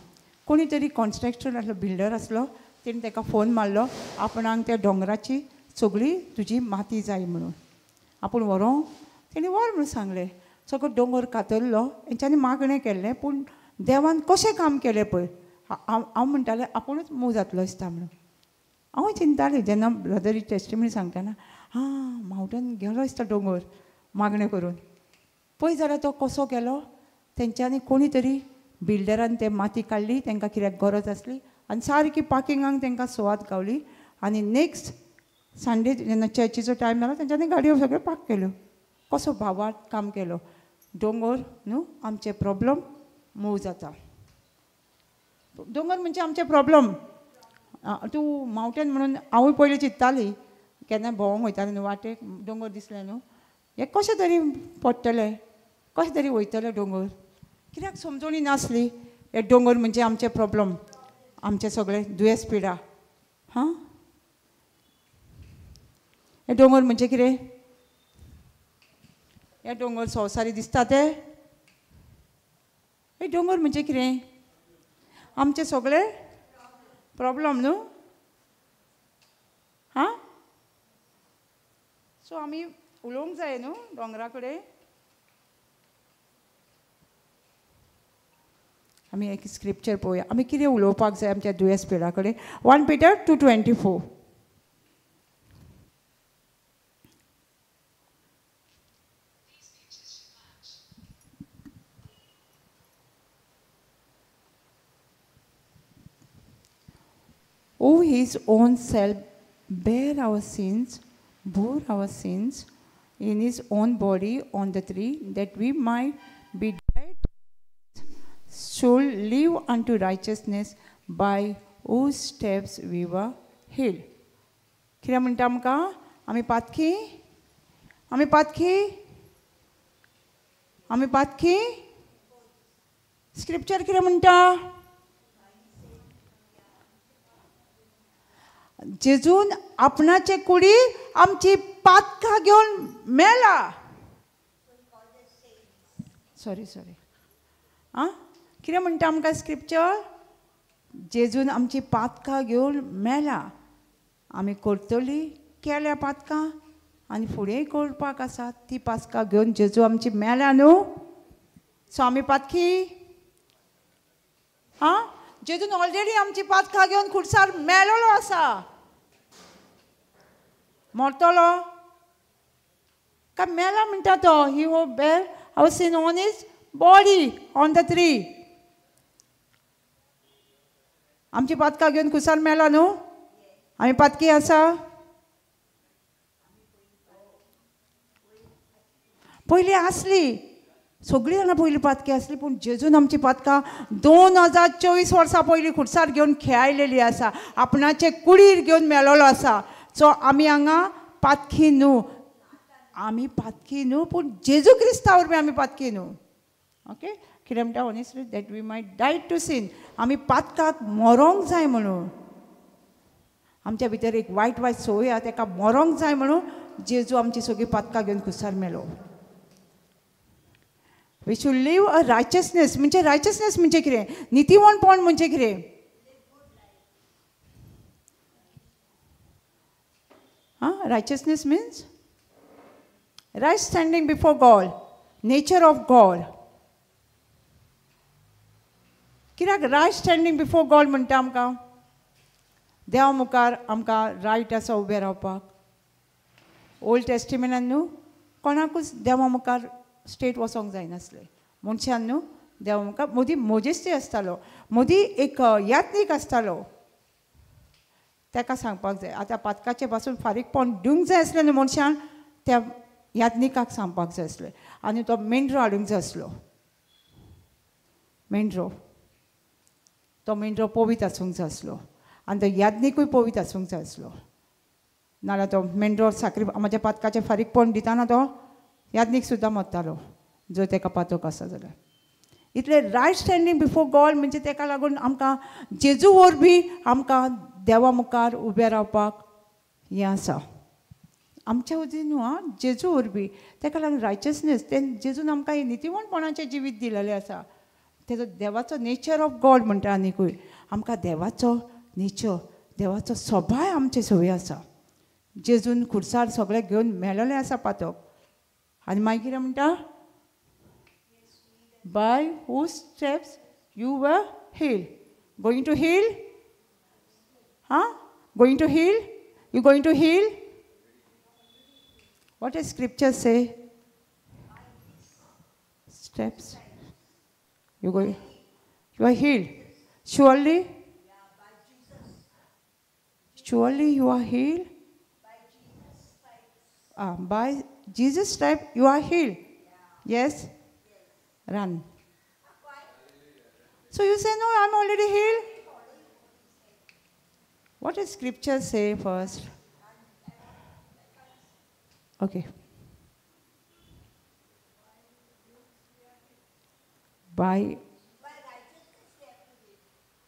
कोणी तरी कॉन्स्ट्रक्शन आसलो, बिल्डर आसलो, तेणी ताका फोन मारलो आपणाक त्या दोंगराची सगळी तुजी माती जाय म्हणून, आपूण व्हरों. तेणी व्हर म्हणून सांगलें. सगळो दोंगर कातरलो, हेंच्यांनी मागणें केल्लें, पूण देवान कशें काम केलें पळय. हांव म्हणटालें आपुणूच मूव जातलो दिसता म्हणून. हांव चिंतालें जेन्ना ब्रदर ही टेस्टिमनी सांगतना, आं मावटन गेलो दिसता दोंगर मागणें करून. पळय जाल्यार तो कसो गेलो, तेंच्यांनी कोणी तरी बिल्डरान ते माती काडली, तांकां कित्याक गरज आसली आनी सारकी पार्किंगाक तांकां सुवात गावली. आनी नेक्स्ट संडे जेन्ना चर्चीचो टायम जालो तेंच्यांनी गाडयो सगळ्यो पार्क केल्यो. कसो भावार्थ काम केलो. दोंगर न्हू आमचे प्रॉब्लम मूव जाता. दोंगर म्हणजे आमचे प्रॉब्लम. तूं मावंटन म्हणून हांवूय पयलीं चिंत्ताली, केन्ना भोंवंक वयतालें न्हू वाटेक दोंगर दिसले न्हू, हें कशें तरी पडटलें, कशें तरी वयतलें दोंगर, कित्याक समजोणी नासली. हे दोंगर म्हणजे आमचे प्रॉब्लम, आमचे सगळे दुयेंस पिडा. हां, हे दोंगर म्हणजे कितें, हे दोंगर संवसारी दिसता ते, हे दोंगर म्हणजे कितें आमचे सगळे प्रॉब्लम न्हू. हां, सो आमी उलोवंक जाय न्हू दोंगरा कडेन. आमी एक स्क्रिप्चर पळोवया, आमी कितें उलोवपाक जाय आमच्या दुयेंस पिडा कडेन. 1 Peter 2:24. Who his own self bare our sins, bore our sins in his own body on the tree, that we might be dead, should live unto righteousness, by whose steps we were healed. कितें म्हणटा आमकां? आमी पातकी, आमी पातकी, आमी पातकी. स्क्रिप्चर कितें म्हणटा? जेजून आपणाचे कुडी आमची पातकां घेवन मेला. सॉरी सॉरी, आं कितें म्हणटा आमकां स्क्रिप्चर? जेजून आमची पातकां घेवन मेला. आमी करतली केल्या पातकां आनी फुडेंय करपाक आसा ती पातकां घेवन जेजू आमची मेला न्हू. सो आमी पातकी. आं, जेजून ऑलरेडी आमची पातकां घेवन खुर्सार मेलोलो आसा. मरतलो काय मेला म्हणटा तो. He who bear our sin on his body on the tree. आमची पातकां घेवन खुर्सार मेला न्हू. आमी पातकी आसा. पयलीं आसली सगळीं जाणां पयलीं पातकी आसली, पूण जेजून आमची पातकां 2024 वर्सां पयलीं खुर्सार घेवन खेळायलेली आसा. आपणाचे कुडीर घेवन मेलोलो आसा. सो आमी हांगा पातकी न्हू, आमी पातकी न्हू, पूण जेजू क्रिस्ता वरवीं आमी पातकी न्हू. ओके, कितें म्हणटा? Honestly that we might die to sin. आमी पातकाक मरोंक जाय म्हणून आमच्या भितर एक वायट वायट संवय आसा, ताका मरोंक जाय म्हणून जेजू आमची सगळीं पातकां घेवन खुर्सार मेलो. We should live a righteousness. म्हणजे रायचसनेस म्हणजे कितें? नितीवणपण म्हणजे कितें? आं, righteousness means right standing before God, nature of God. कित्याक रायट स्टँडींग बिफोर गॉड म्हणटा आमकां? देवा मुखार आमकां रायट आसा उबें रावपाक. ओल्ड टेस्टिमेंटान न्हू कोणाकूच देवा मुखार स्टेट वचोंक जायनासलें. मनशान न्हू देवा मुखार मदीं मोजेस्ती आसतालो, मदीं एक यात्नीक आसतालो, ताका सांगपाक जाय. आतां पातकाचे पासून फारीकपण दिवंक जाय आसलें न्हू मनशान, त्या यात्निकाक सांगपाक जाय आसलें. आनी तो मेंढरो हाडूंक जाय आसलो. मेंढरो, तो मेंढरो पवीत आसूंक जाय आसलो आनी तो याज्ञिकूय पवीत आसूंक जाय आसलो. नाल्यार तो मेंढरो साकरी म्हज्या पातकाचें फारीकपण दिताना तो याज्ञीक सुद्दां मरतालो, जर ताका पातक आसा जाल्यार. इतलें रायट स्टँडींग बिफोर गॉड म्हणजे ताका लागून आमकां जेजू वरवीं आमकां देवा मुखार उबें रावपाक हें आसा. आमच्या वतीन न्हू आं, जेजू वरवीं. ताका लागून रायचसनेस, ते जेजून आमकां हें नितीवणपणाचें जिवीत दिलेलें आसा. तेजो देवाचो नेचर ऑफ गॉड म्हणटा. आनिकूय आमकां देवाचो नेचर, देवाचो स्वभाव आमचे संवय आसा. जेजून खुर्सार सगळें घेवन मेलोलें आसा पातक. आनी मागीर कितें म्हणटा? By whose steps you were heal. Going to heal? हां, going to heal? You going to heal? What is scripture say? Steps. You going? You are healed. Surely? Surely you are healed. By Jesus stripe you are healed. Yes? Run. So you say, no, I'm already healed. What does scripture say first? Okay. By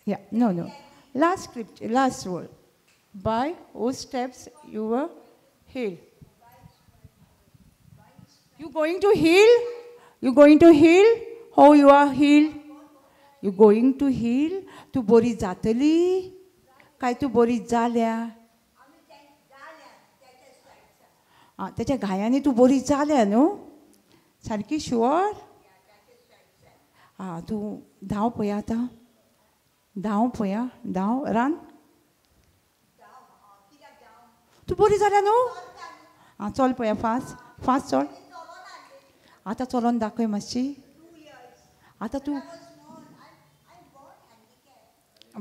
yeah, no, no. Last scripture, last word. By whose steps you were healed. You going to heal? You going to heal? How you are healed? You going to heal? तूं बरी जातली काय तूं बरी जाल्या? आं, तेच्या घायांनी तूं बरी जाल्या न्हू? सारकी शुअर? आं, तूं धांव पळया आतां, धांव पळया, धांव, रान. तूं बरी जाल्या न्हू? आं, चल पळया, फास्ट फास्ट चल. आतां चलोन दाखय मातशी. आतां तूं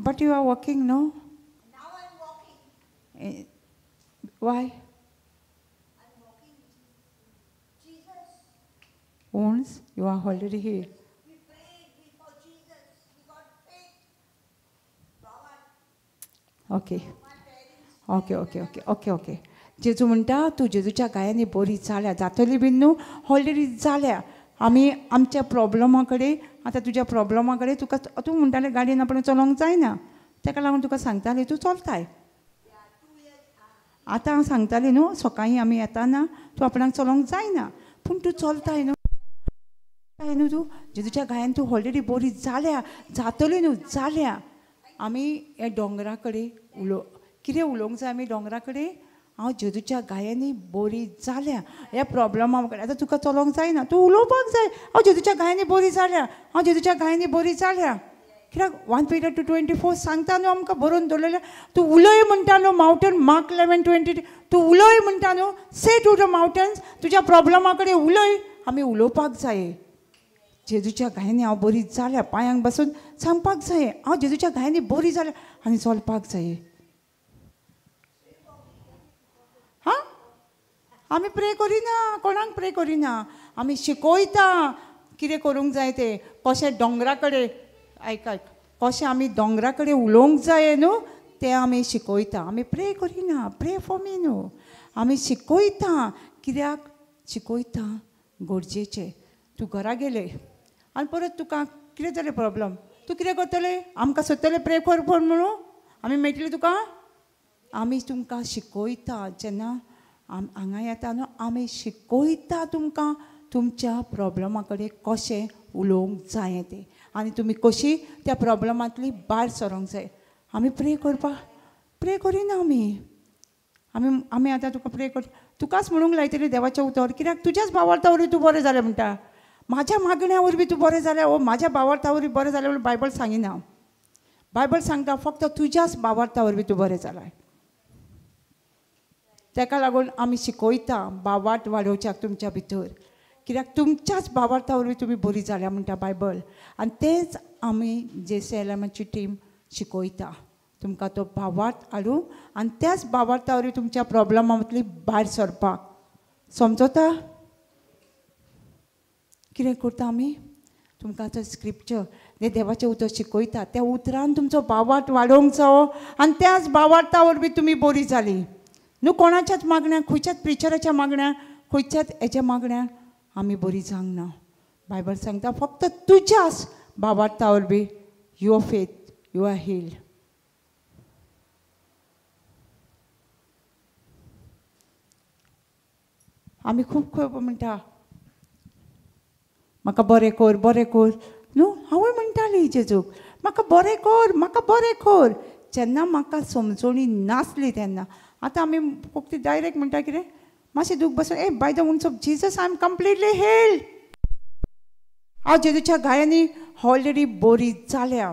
but you are walking न्हू? Why? Wounds, you are already healed. We prayed before Jesus. We got faith. Okay. Okay, okay, okay, okay, okay. जेजू म्हणटा तूं जेजूच्या गायांनी बरी जाल्या, जातली बीन न्हू, ऑलरेडी जाल्या. आमी आमच्या प्रॉब्लमा कडेन आतां तुज्या प्रॉब्लमा कडेन तुका तूं म्हणटालें गाडयेन आपण चलोवंक जायना, ताका लागून तुका सांगतालें तूं चलताय. आतां हांव सांगतालें न्हू सकाळीं आमी येताना तूं आपणाक चलोवंक जायना, पूण तूं चलताय न्हू, न्हू तूं जेजूच्या गायन तूं ऑलरेडी बरी जाल्या, जातली न्हू, जाल्या. आमी ह्या दोंगरा कडेन कितें उलोवंक जाय आमी दोंगरा कडेन? हांव जेजूच्या गायांनी बरी जाल्या. ह्या प्रोब्लमा कडेन आतां तुका चलोवंक जायना, तूं उलोवपाक जाय. हांव जेजूच्या गायांनी बरी जाल्या, हांव जेजूच्या गायांनी बरी जाल्या. कित्याक 1 Peter 2:24 सांगता न्हू आमकां बरोवन दवरलेलें. तूं उलय म्हणटा न्हू मावटन, मार्क 11:20 तूं उलय म्हणटा न्हू, से टू the mountains, तुज्या प्रोब्लमा कडेन उलय. आमी उलोवपाक जाय. जेजूच्या गायांनी हांव बरी जाल्या, पांयांक बसून सांगपाक जाय हांव जेजूच्या गायांनी बरी जाल्या आनी चलपाक जाय. हां, आमी प्रे करिना, कोणाक प्रे करिना. आमी शिकयता कितें करूंक जाय तें, कशें दोंगरा कडेन आयक, कशें आमी दोंगरा कडेन उलोवंक जाय न्हू तें आमी शिकयता. आमी प्रे करिना, प्रे फॉर मी न्हू, आमी शिकयता. कित्याक शिकयता? गरजेचें. तूं घरा गेले आनी परत तुका कितें जालें प्रोब्लम, तूं कितें करतलें? आमकां सोदतलें प्रे कर म्हणून आमी मेळटली तुका. आमी तुमकां शिकयता जेन्ना हांगा येता न्हू, आमी शिकयता तुमकां तुमच्या प्रोब्लमा कडेन कशें उलोवंक जाय तें आनी तुमी कशी त्या प्रोब्लमांतली भायर सरोंक जाय. आमी प्रे करपाक प्रे करिना आमी. आमी आमी आतां तुका प्रे कर, तुकाच म्हणूंक लायतली देवाचें उतर. कित्याक तुज्याच भावार्था वरवीं तूं बरें जालें म्हणटा, म्हाज्या मागण्या वरवीं तूं बरें जालें, ओ म्हाज्या भावार्था वरवीं बरें जालें म्हणून बायबल सांगिना. बायबल सांगता फक्त तुज्याच भावार्था वरवीं तूं बरें जालां. ताका लागून आमी शिकयता भावार्थ वाडोवच्याक तुमच्या भितर. कित्याक तुमच्याच भावार्था वरवीं तुमी बरी जाल्या म्हणटा बायबल. आनी तेंच आमी जेसीएलएमाची टीम शिकयता तुमकां तो भावार्थ हाडूंक आनी त्याच भावार्था वरवीं तुमच्या प्रोब्लमांतली भायर सरपाक. समजता कितें करता आमी? तुमकां तो स्क्रिप्चर जें देवाचें उतर शिकयता त्या उतरान तुमचो भावार्थ वाडोवंक जावो आनी त्याच भावार्था वरवीं तुमी बरी जाली न्हू. कोणाच्याच मागण्या, खंयच्याच प्रिचराच्या मागण्या, खंयच्याच हेच्या मागण्या आमी बरी जावंक ना. बायबल सांगता फक्त तुज्याच भावार्था वरवीं, your faith you are healed. आमी खूब खूब म्हणटा म्हाका बरें कर, बरें कर न्हू. हांवूय म्हणटाली जेजूक म्हाका बरें कर, म्हाका बरें कर. जेन्ना म्हाका समजोणी नासली तेन्ना. आतां आमी फक्त डायरेक्ट म्हणटा कितें, मातशें दूख बसून ए by the wounds of Jesus I am completely healed. हांव जेजूच्या गायांनी ऑलरेडी बरी जाल्या.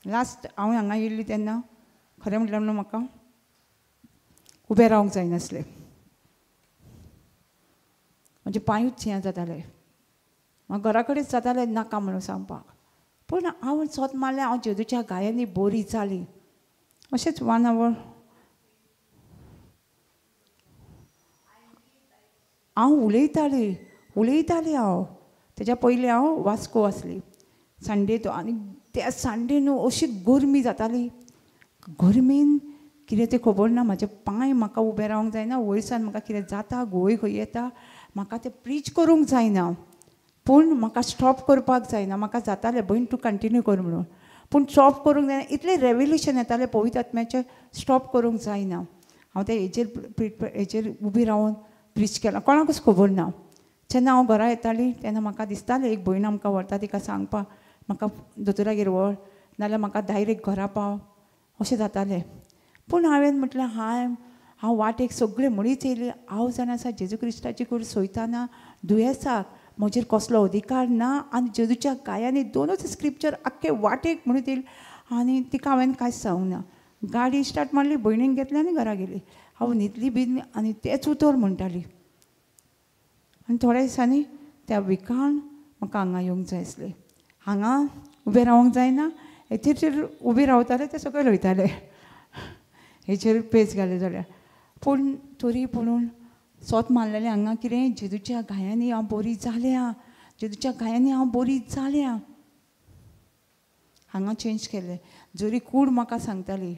लास्ट हांव हांगा येयल्ली तेन्ना खरें म्हटल्यार न्हू म्हाका उबें रावंक जायनासलें, म्हजे पांयूच हें जाताले, म्हाका घरा कडेन जातालें नाका म्हणून सांगपाक. पूण हांव सोद मारलें हांव जेजूच्या गायांनी बरी जाली. अशेंच 1 our हांव उलयताली, उलयताली हांव. तेज्या पयलीं हांव वास्को आसली संडे तो, आनी त्या संडे न्हू अशी गरमी जाताली. गरमेन कितें तें खबर ना, म्हाजे पांय म्हाका उबें रावंक जायना, वयरसान म्हाका कितें जाता, गोंय खंय येता, म्हाका तें प्रीच करूंक जायना. पूण म्हाका स्टॉप करपाक जायना. म्हाका जातालें भयण तूं कंटिन्यू कर म्हणून, पूण स्टॉप करूंक जायना. इतलें रेवल्युशन येतालें पवित्र आत्म्याचें, स्टॉप करूंक जायना. हांव ते हेजेर हेजेर उबी रावन प्रीच केलां, कोणाकूच खबर ना. जेन्ना हांव घरा येताली तेन्ना म्हाका दिसतालें एक भयण आमकां व्हरता, तिका सांगपाक म्हाका दोतोरागेर व्हर, नाजाल्यार म्हाका डायरेक्ट घरा पाव, अशें जातालें. पूण हांवें म्हटलें हांव हांव वाटेक सगळें म्हणीच येयली. हांव जाणा आसा जेजू क्रिस्ताची कूड सोयताना दुयेंसाक म्हजेर कसलो अधिकार ना. आनी जेजूच्या गायांनी दोनूच स्क्रिप्चर आख्खे वाटेक म्हणीत येयली आनी तिका हांवें कांयच सांगूंक ना. गाडी स्टार्ट मारली, भयणीक घेतली आनी घरा गेली. हांव न्हिदली बिदली आनी तेंच उतर म्हणटाली. आनी थोड्या दिसांनी त्या विकान म्हाका हांगा येवंक जाय आसलें. हांगा उबें रावंक जायना, हेचेर उबें रावतालें तें सकयल वयतालें, हेचेर पेज घालें जाल्यार. पूण तरी पुणून सोत मारलेलें हांगा कितें, जेजूच्या गायांनी हांव बरी जाल्या, जेजूच्या गायांनी हांव बरी जाल्या. हांगा चेंज केलें. जरी कूड म्हाका सांगताली,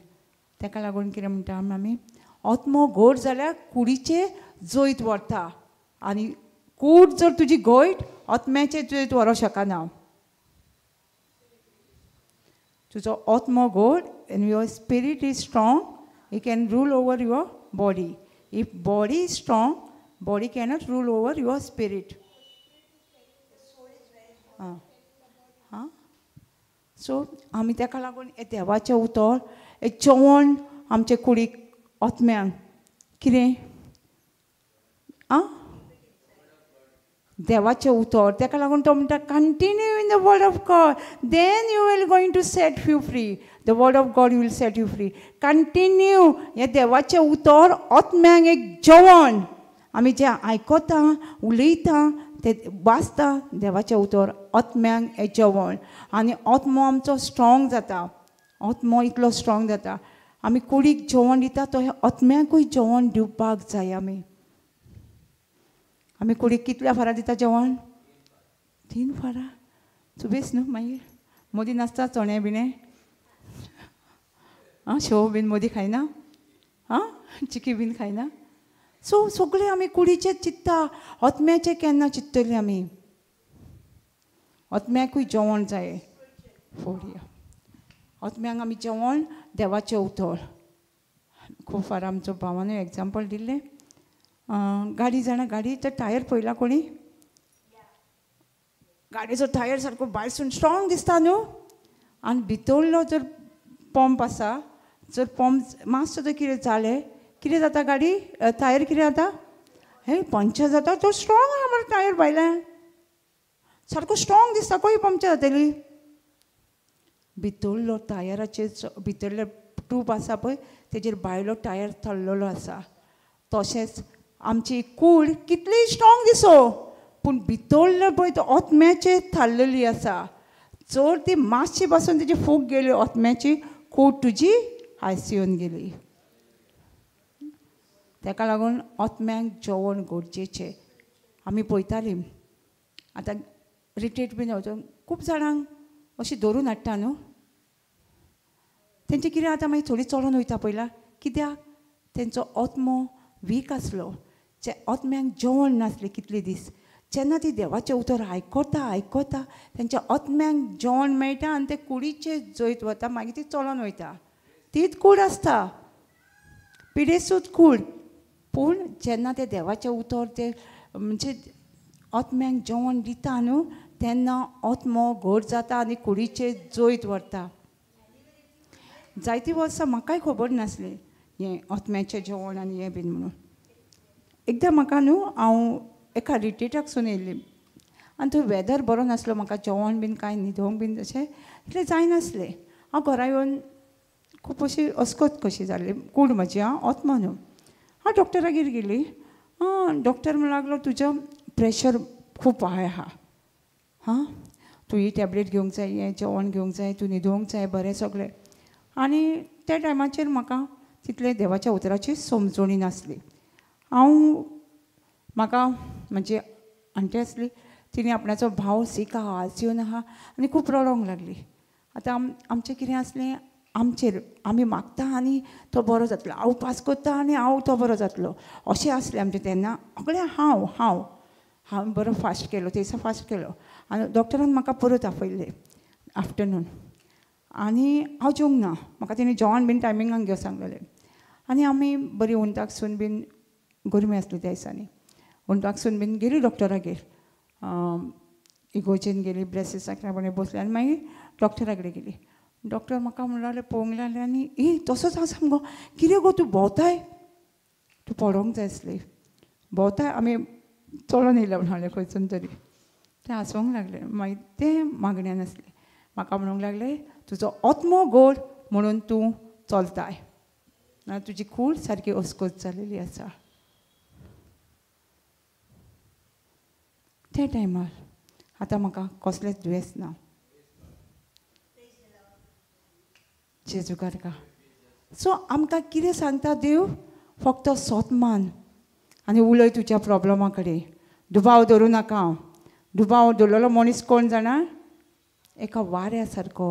ताका लागून कितें म्हणटा आमी, आत्मो घट जाल्यार कुडीचें जैत व्हरता आनी कूड जर तुजी घट आत्म्याचें जैत व्हरूंक शकना. तुजो आत्मो घट and your spirit is strong, you can rule over your body. If body is strong, body cannot rule over your spirit. हां, सो आमी ताका लागून हें देवाचें उतर, हें जेवण आमचे कुडीक आत्म्यांक कितें आं देवाचें उतर. तेका लागून तो म्हणटा continue in the word of God, then you will going to set you free. The word of God will set you free. Continue हें देवाचें उतर आत्म्यांक एक जेवण. आमी जें आयकता उलयता तें वाचता देवाचें उतर आत्म्यांक हें जेवण आनी आत्मो आमचो स्ट्रोंग जाता. आत्मो इतलो स्ट्रोंग जाता. आमी कुडीक जेवण दिता तो आत्म्याकूय जेवण दिवपाक जाय. आमी आमी कुडीक कितल्या फारां दिता जेवण? 3 फारां. सुबेस न्हू मागीर मोदी नासता चणे बिणे आं शेव बीन मोदी खायना आं चिकी बीन खायना. सो सगळें आमी कुडीचें चित्ता, आत्म्याचें केन्ना चित्तली आमी? आत्म्याकूय जेवण जाय. फोडया आत्म्यांक आमी जेवण देवाचें उतर. खूब फार आमचो भावानूय एग्जाम्पल दिल्लें. गाडी जाणा गाडीचो टायर पळयला कोणी? गाडयेचो टायर सारको भायरसून स्ट्रोंग दिसता न्हू, आनी भितरलो जर पंप आसा, जर पंप मातसो जर कितें जालें कितें जाता गाडी टायर कितें जाता? हे पंक्चर जाता. तो स्ट्रोंग आहा मरे टायर भायल्यान सारको स्ट्रोंग दिसता, खंय पंक्चर जातली? भितरलो टायराचेर भितरले ट्यूब आसा पळय तेजेर भायलो टायर थल्लेलो आसा. तशेंच आमची कूड कितली स्ट्रोंग दिसो पूण भितरलो पळय तो आत्म्याचेर थारलेली आसा. जर ती मातशी पासून तेजी फूक गेली आत्म्याची, कूड तुजी आयसीयून गेली. तेका लागून आत्म्यांक जेवण गरजेचें. आमी पळयतालीं आतां रिट्रीट बीन वचून खूब जाणांक अशी धरून हाडटा न्हू, तेंचें कितें आतां मागीर थोडी चलोन वयता पळयला. कित्याक? तेंचो आत्मो वीक आसलो, जे आत्म्यांक जेवण नासलें कितले दीस. जेन्ना ती देवाचें उतर आयकता आयकता तेंच्या आत्म्यांक जेवण मेळटा आनी ते कुडीचेर जैत वता. मागीर ती चलोन वयता. तीच कूड आसता, पिडेसूच कूड, पूण जेन्ना ते देवाचें उतर ते म्हणजे आत्म्यांक जेवण दिता न्हू तेन्ना आत्मो घट जाता आनी कुडीचेर जैत व्हरता. जायतीं वर्सां म्हाकाय खबर नासलें हें आत्म्याचें जेवण आनी हें बीन म्हणून. एकदां म्हाका न्हू हांव एका रिट्रीटाकसून येयल्ली आनी थंय वेदर बरो नासलो, म्हाका जेवण बीन कांय न्हिदोंक बीन तशें इतलें जायनासलें. हांव घरा येवन खूब अशी अस्कत कशी जाल्ली कूड म्हजी आं आत्मो न्हू. हांव डॉक्टरागेर गेली. डॉक्टर म्हणूंक लागलो तुजो प्रेशर खूब हाय आहा, हां तूं ही टॅबलेट घेवंक जाय, हें जेवण घेवंक जाय, तूं न्हिदोंक जाय बरें सगळें. आनी त्या टायमाचेर म्हाका तितलें देवाच्या उतराची समजणी नासली. हांव म्हाका म्हजी आण्टी आसली, तिणें आपणाचो भाव सीक आहा आयसीयून आहा आनी खूब रडोंक लागली. आतां आमचें कितें आसलें, आमचेर आमी मागता आनी तो बरो जातलो, हांव उपास करता आनी हांव तो बरो जातलो अशें आसलें आमचें तेन्ना. सगळें हांव हांव हांवें बरो फास्ट केलो, ते दिसा फास्ट केलो आनी डॉक्टरान म्हाका परत आपयल्लें आफ्टरनून आनी हांव जेवंक ना. म्हाका तेणी जेवण बीन टायमिंगाक घेवन सांगलेलें. आनी आमी बरी उंटाकसून बीन, गरमी आसली त्या दिसांनी, उंटाकसून बीन गेली डॉक्टरागेर, इगोजेन गेली, ब्लेसीसाक बसली आनी मागीर डॉक्टरा कडेन गेली. डॉक्टर म्हाका म्हणूंक लागले, पळोवंक लागले आनी ए तसोच आसा मगो, कितें गो तूं भोंवताय, तूं पडोंक जाय आसली, भोंवताय, आमी चलोन येयले म्हणलें खंयसून तरी. तें हांसोंक लागलें. मागीर तें मागण्यान आसलें. म्हाका म्हणूंक लागलें तुजो आत्मो गोड म्हणून तूं चलताय, ना तुजी कूड सारकी अस्कत जालेली आसा. त्या टायमार आतां म्हाका कसलेंच दुयेंस ना. जेजूगारका. सो आमकां कितें सांगता देव? फक्त सोत मान आनी उलय तुज्या प्रोब्लमा कडेन, दुबाव धरूं नाका. दुबाव धरलेलो मनीस कोण जाणा? एका वाऱ्या सारको,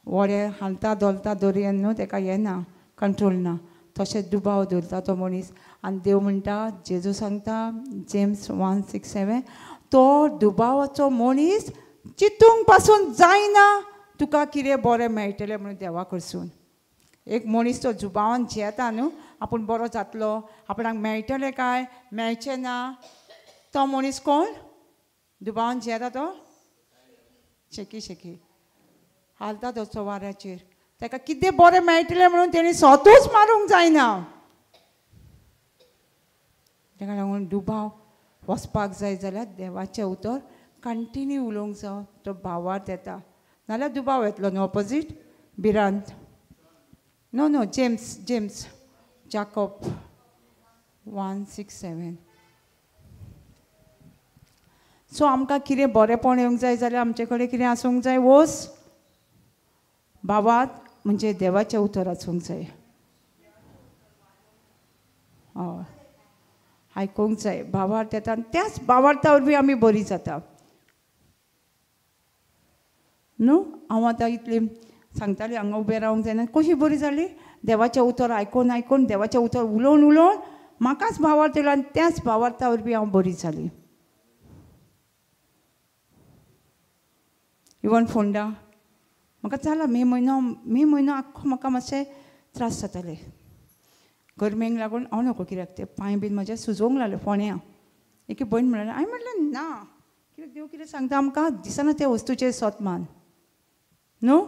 वऱ्या हालता धोलता दर्यान न्हू, तेका येना, कंट्रोल ना, तशेंच दुबाव धरता तो मनीस. आनी देव म्हणटा, जेजू सांगता जेम्स 1:6-7, तो दुबावाचो मनीस चितूंक पासून जायना तुका कितें बरें मेळटलें म्हणून देवा कडसून. एक मनीस तो जुबावान जियेता न्हू, आपूण बरो जातलो, आपणाक मेळटलें काय मेळचें ना, तो मनीस कोण? दुबावान जियेता तो शेकी शेकी हालता तसो वाऱ्याचेर. ताका कितें बरें मेळटलें म्हणून तेणी सोतूच मारूंक जायना. ताका लागून दुबाव वचपाक जाय जाल्यार देवाचें उतर कंटिन्यू उलोवंक जावो, तो भावार्थ येता, नाल्यार दुबाव येतलो न्हू. ऑपोजीट भिरांत. No no James James Jacob 1:6-7. So आमकां कितें बरेंपण येवंक जाय जाल्यार आमचे कडेन कितें आसूंक जाय? वोस भावार्थ म्हणजे देवाचें उतर आसूंक जाय. हय, आयकूंक जाय, भावार्थ येता आनी त्याच भावार्था वरवीं आमी बरी जाता न्हू. हांव आतां इतली सांगताली हांगा उबें रावंक जायना, कशी बरी जाली? देवाचें उतर आयकून आयकून, देवाचें उतर उलोवन उलोवन म्हाकाच भावार्थ येयलो आनी त्याच भावार्था वरवीं हांव बरी जाली. इवन फोंडा म्हाका जाला मे म्हयनो, मे म्हयनो आख्खो म्हाका मातशें त्रास जाताले गरमेक लागून. हांव नको कित्याक ते पांय बीन म्हजे सुजोवंक लागले फोण्या. एके भयण म्हणलें, हांवें म्हणलें ना, कित्याक देव कितें सांगता आमकां दिसना त्या वस्तूचेर सोत मान न्हू,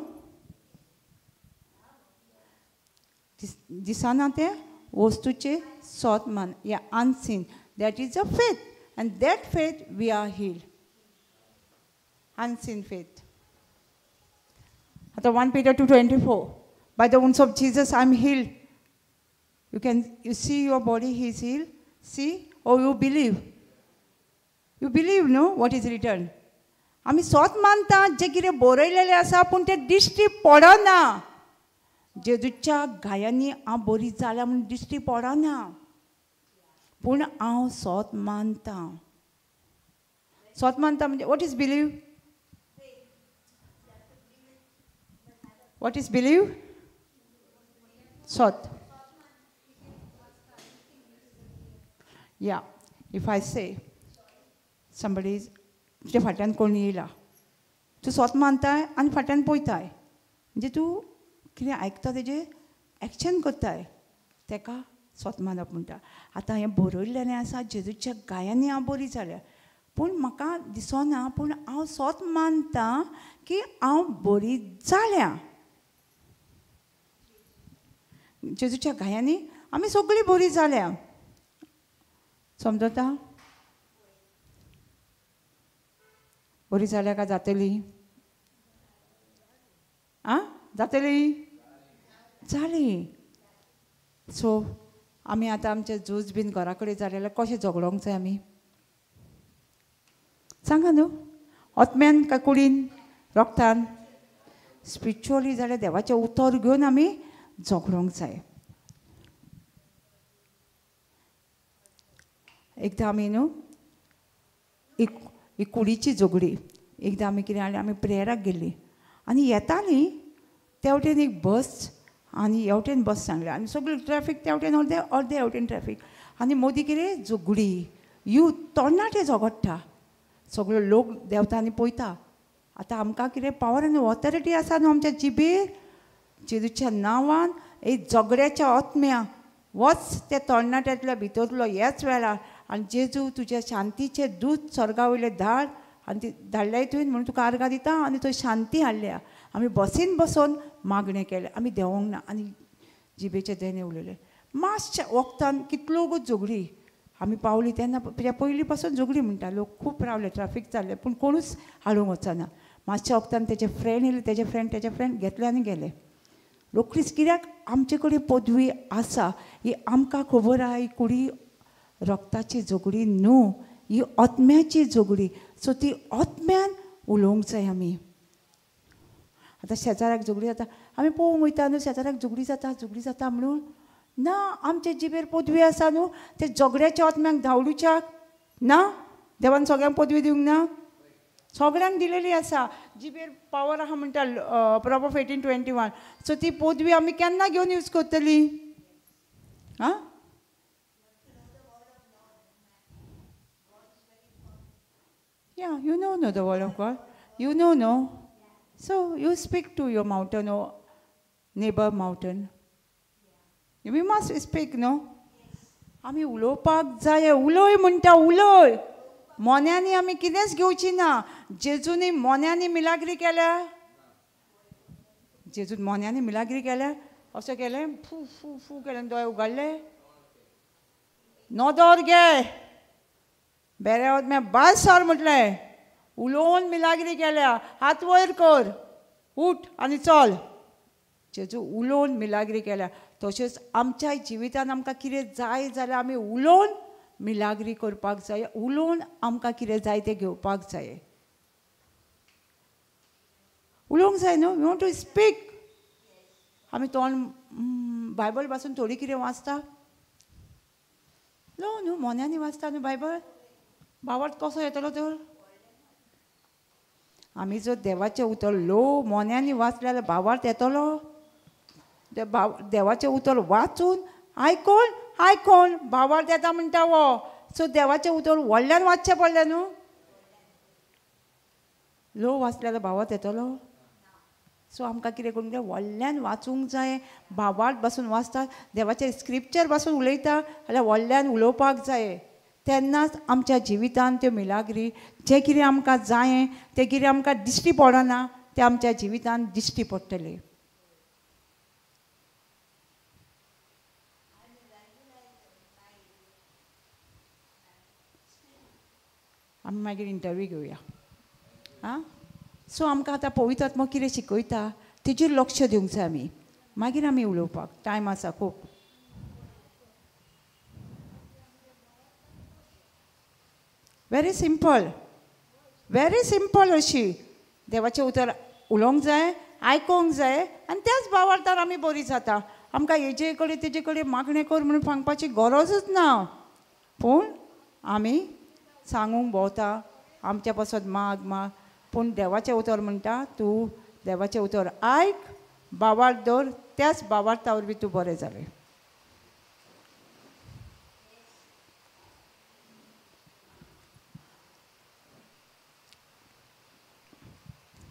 दिसना ते वस्तूचे सोत मान. या unseen that is a faith and that faith we are healed. Unseen faith. आतां 1 Peter 2:24, by the wounds of Jesus I am healed. You can, you see your body, he is healed. See, or you believe. You believe, no, what is written. आमी सोत मानता जें कितें बरयलेलें आसा, पूण तें दिश्टी पडना. जेजूच्या घायांनी हांव बरी जाल्या म्हूण दिश्टी पडना, पूण हांव सोत मानता. सोत मानता म्हणजे what is believe? What is believe? सोत. Yeah, if I say somebody is तुज्या फाटल्यान कोण येयला, तूं सोत मानताय आनी फाटल्यान पळयताय, म्हणजे तूं कितें आयकता तेजें एक्शन करताय, तेका सोत मानप म्हणटा. आतां हें बरयल्लें आसा जेजूच्या गायांनी हांव बरी जाल्या, पूण म्हाका दिसना, पूण हांव सोत मानता की हांव बरी जाल्या. जेजूच्या गायांनी आमी सगळीं बरी जाल्या. समजता? बरी जाल्या काय जातली? आं, जातली, जाली. सो आमी आतां आमचें झूज बीन घरा कडेन जालें जाल्यार कशें झगडोंक जाय आमी? सांगा न्हू, आत्म्यान काय कुडीन, रोगतान? स्पिरिच्युअली जाल्यार देवाचें उतर घेवन आमी झगडोंक जाय. एकदां आमी न्हू एक कुडीची झगडी, एकदां आमी कितें जालें, आमी प्रेयराक गेल्लीं आनी येतालीं त्या वटेन एक बस आनी ह्या वटेन बस सांगलें आनी सगळी ट्रॅफीक त्या वटेन अर्दे अर्दे ह्या वटेन ट्रॅफीक आनी मोदी कितें झगडी, यूथ तरणाटे झगडटा, सगळो लोक देंवता आनी पळयता. आतां आमकां कितें पावर आनी ऑथॉरिटी आसा न्हू आमच्या जिबेर, जेजूच्या नांवान एक झगड्याच्या आत्म्या वच त्या तरणाट्यांतल्या भितरलो ह्याच वेळार, आनी जेजू तुज्या शांतीचें दूत स्वर्गा वयलें धाड आनी ती धाडल्याय तुवें म्हणून तुका आर्गां दिता आनी थंय शांती हाडल्या. आमी बसीन बसोन मागणें केलें, आमी देंवोंक ना आनी जिबेचें देणें उलयलें. मातशें वखदान कितलो गो झगडी आमी पावली तेन्ना, त्या पयलीं पासून झगडी म्हणटा लोक खूब रावले, ट्राफीक जाल्लें, पूण कोणूच हाडूंक वचना. मातशें वखदान तेजे फ्रेंड येयले, तेजे फ्रेंड तेजे फ्रेंड घेतले आनी गेले. रोखडीच कित्याक आमचे कडेन पदवी आसा ही आमकां खबर आहा, ही कुडी रक्ताची झगडी न्हू, ही आत्म्याची झगडी. सो ती आत्म्यान उलोवंक जाय आमी. आतां शेजाऱ्याक झगडी जाता, आमी पळोवंक वयता न्हू शेजाऱ्याक झगडी जाता झगडी जाता म्हणून, ना आमचे जिबेर पदवी आसा न्हू ते झगड्याच्या आत्म्याक धांवडुच्याक ना. देवान सगळ्यांक पदवी दिवंक ना, सगळ्यांक दिलेली आसा. जिबेर पावर आहा म्हणटा प्रोवर्ब 18:21. सो ती पदवी आमी केन्ना घेवन यूज करतली? आं, Yeah, you know, know the word of God. You know, no. So you speak to your mountain or neighbor mountain. We must speak, no? आमी उलोवपाक जाय. उलोय म्हणटा, उलोय. मोन्यांनी आमी कितेंच घेवची ना. जेजूनी मोन्यांनी मिलाग्री केल्या, जेजून मोन्यांनी मिलाग्री केल्या, अशें केलें, फू फू फू केलें, दोळे उगाडले, नदर गे बेरे में बाय सर म्हटलें, उलोवन मिलाग्री केल्या, हात वयर कर, उठ आनी चल. जेजू उलोवन मिलाग्री केल्या. तशेंच आमच्या जिवितान आमकां कितें जाय जाल्यार आमी उलोवन मिलाग्री करपाक जाय, उलोवन आमकां कितें जाय तें घेवपाक जाय. उलोवंक जाय न्हू, we want to speak. आमी तोंड बायबल पासून थोडी कितें वाचता न्हू, न्हू मोन्यांनी वाचता न्हू बायबल, भावार्थ कसो येतलो तर? आमी जर देवाचें उतर लो मोन्यांनी वाचलें जाल्यार भावार्थ येतलो. देवाचें उतर वाचून आयकोन आयकोन भावार्थ येता म्हणटा हो. सो देवाचें उतर व्हडल्यान वाचचें पडलें न्हू, लो वाचलें जाल्यार भावार्थ येतलो. सो आमकां कितें करूंक जाय, व्हडल्यान वाचूंक जाय, भावार्थ बसून वाचता, देवाचें स्क्रिप्चर बसून उलयता जाल्यार व्हडल्यान उलोवपाक जाय. तेन्नाच आमच्या जिवितान त्यो मिलाग्री जें कितें आमकां जाय तें कितें आमकां दिश्टी पडना तें आमच्या जिवितान दिश्टी पडटलें. आमी मागीर इंटरव्यू घेवया. आं, सो आमकां आतां पवित्र आत्मो कितें शिकयता तेजेर लक्ष दिवंक जाय आमी, मागीर आमी उलोवपाक टायम आसा खूब. व्हेरी सिंपल, व्हेरी सिंपल अशी देवाचें उतर उलोवंक जाय, आयकोंक जाय आनी त्याच भावार्थार आमी बरी जाता. आमकां हेजे कडेन तेजे कडेन मागणें कर म्हणून सांगपाची गरजूच ना, पूण आमी सांगूंक भोंवता आमच्या पासत माग माग, पूण देवाचें उतर म्हणटा तूं देवाचें उतर आयक, भावार्थ दवर, त्याच भावार्था वरवीं तूं बरें जालें.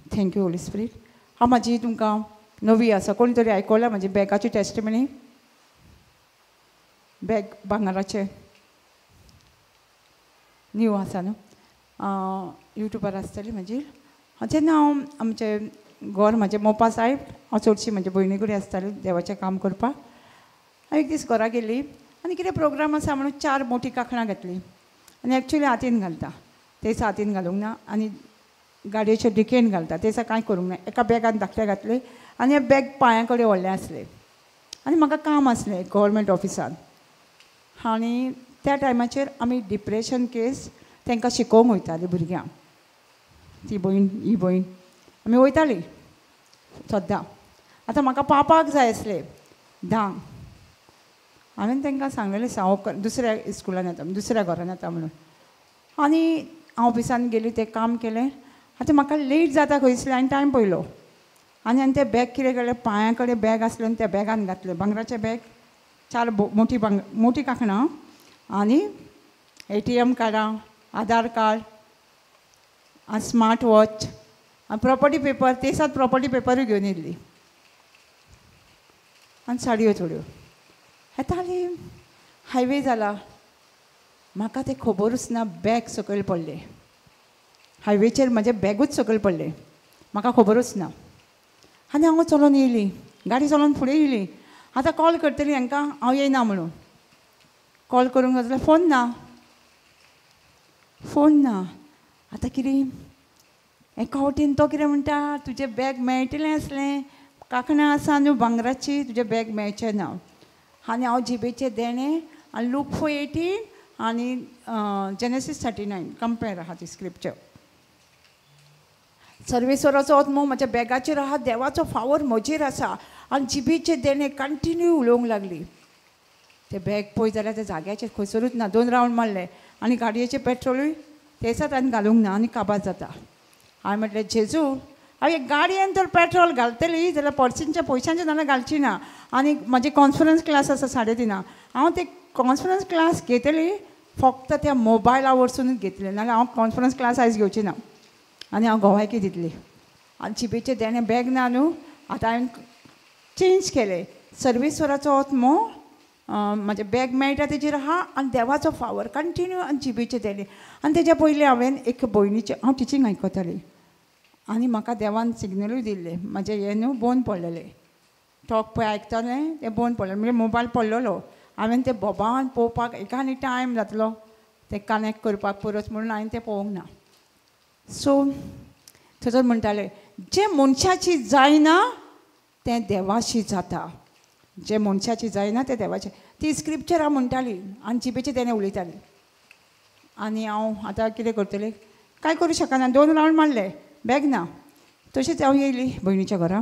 Thank you Holi spirit. हांव म्हाजी तुमकां नवी आसा, कोणी तरी आयकल्या म्हाजी बॅगाची टेस्टिमनी, बॅग भांगराचें न्यू आसा न्हू, युट्यूबार आसतली म्हाजी. जेन्ना हांव आमचें घर म्हाजें मोपा सायब, हांव चडशी म्हजे भयणी कडेन आसतालें देवाचें काम करपाक. हांव एक दीस घरा गेली आनी कितें प्रोग्राम आसा म्हणून 4 मोटी कांकणां घातलीं आनी एक्चुली हातीन घालता तेच हातीन घालूंक ना आनी गाडयेचे डिकेन घालता तेसा कांय करूंक ना, एका बॅगान धाकटें घातलें आनी हें बॅग पांयां कडेन व्हडलें आसलें आनी म्हाका काम आसलें गव्हर्मेंट ऑफिसान. आनी त्या टायमाचेर आमी डिप्रेशन केस तांकां शिकोवंक वयतालीं भुरग्यांक, ती भयण ही भयण आमी वयतालीं सद्दां. आतां म्हाका पावपाक जाय आसलें 10, हांवें तांकां सांगलेलें हांव दुसऱ्या स्कुलान येता, दुसऱ्या घरान येता म्हणून. आनी हांव ऑफिसान गेली, तें काम केलें. आतां म्हाका लेट जाता खंयसरलें, हांवें टायम पळयलो आनी हांवें तें बॅग कितें केलें, पांयां कडेन बॅग आसलें आनी त्या बॅगान घातलें, भांगराचें बॅग, 4 मोटी मोटी कांकणां आनी ATM कार्डां, आधार कार्ड आनी स्मार्ट वॉच आनी प्रॉपर्टी पेपर, ते सात प्रॉपर्टी पेपरूय घेवन येयल्ली आनी साडयो थोड्यो. येताली हायवे जाला, म्हाका तें खबरूच ना, बॅग सकयल पडलें हायवेचेर, म्हजें बॅगूच सकयल पडलें, म्हाका खबरूच ना. आनी हांव चलोन येयली, गाडी चलोवन फुडें येयली. आतां कॉल करतली हांकां हांव येयना म्हणून, कॉल करूंक जाल्यार फोन ना, फोन ना. आतां कितें एका वटेन तो कितें म्हणटा, तुजें बॅग मेळटलें आसलें, कांकणां आसा न्हू भांगराची, तुजें बॅग मेळचें ना. आनी हांव जिबेचें देणें आनी लूक 4:18 आनी जेनेसीस 39 कंपेर आहा ती स्क्रिप्चर. सर्वेश्वराचो आत्मो म्हज्या बॅगाचेर आहा, देवाचो फावर म्हजेर आसा आनी जिबेचें देणें कंटिन्यू उलोवंक लागली. तें बॅग पळय जाल्यार त्या जाग्याचेर खंयसरूच ना, 2 रावंड मारले आनी गाडयेचें पेट्रोलूय तेसात आनी घालूंक ना आनी काबार जाता. हांवें म्हटलें जेजू, हांवें गाडयेन तर पेट्रोल घालतली जाल्यार पर्सींच्या पयशांचें जाल्यार घालची ना. आनी म्हजी कॉन्फरन्स क्लास आसा 3:30, हांव ते कॉन्फरन्स क्लास घेतली फक्त त्या मोबायला वरसूनच घेतलें, नाल्यार हांव कॉन्फरन्स क्लास आयज घेवची ना आनी हांव गोवायकी दितली. आनी जिबेचें देणें बॅग ना न्हू, आतां हांवें चेंज केलें, सर्वेश्वराचो आत्मो म्हजें बॅग मेळटा तेजेर आहा आनी देवाचो फावर कंटिन्यू आनी जिबेचें देणें. आनी तेज्या पयलीं हांवें एक भयणीचें हांव टिचींग आयकतालें आनी म्हाका देवान सिग्नलूय दिल्लें, म्हाजें हें न्हू बोन पडलेलें, टॉक पळय आयकतालें तें बोन पडलें, म्हणजे मोबायल पडलेलो. हांवें तें बोबान पळोवपाक एका आनी टायम जातलो तें कनेक्ट करपाक परत म्हणून हांवें तें पळोवंक ना. सो थंयसर म्हणटाले जें मनशाची जायना तें देवाशी जाता, जें मनशाची जायना तें देवाचें. ती स्क्रिप्चरां म्हणटाली आनी जिबेचें तेणें उलयताली. आनी हांव आतां कितें करतलें, कांय करूं शकना. 2 रावंड मारले, बॅग ना. तशेंच हांव येयली भयणीच्या घरा,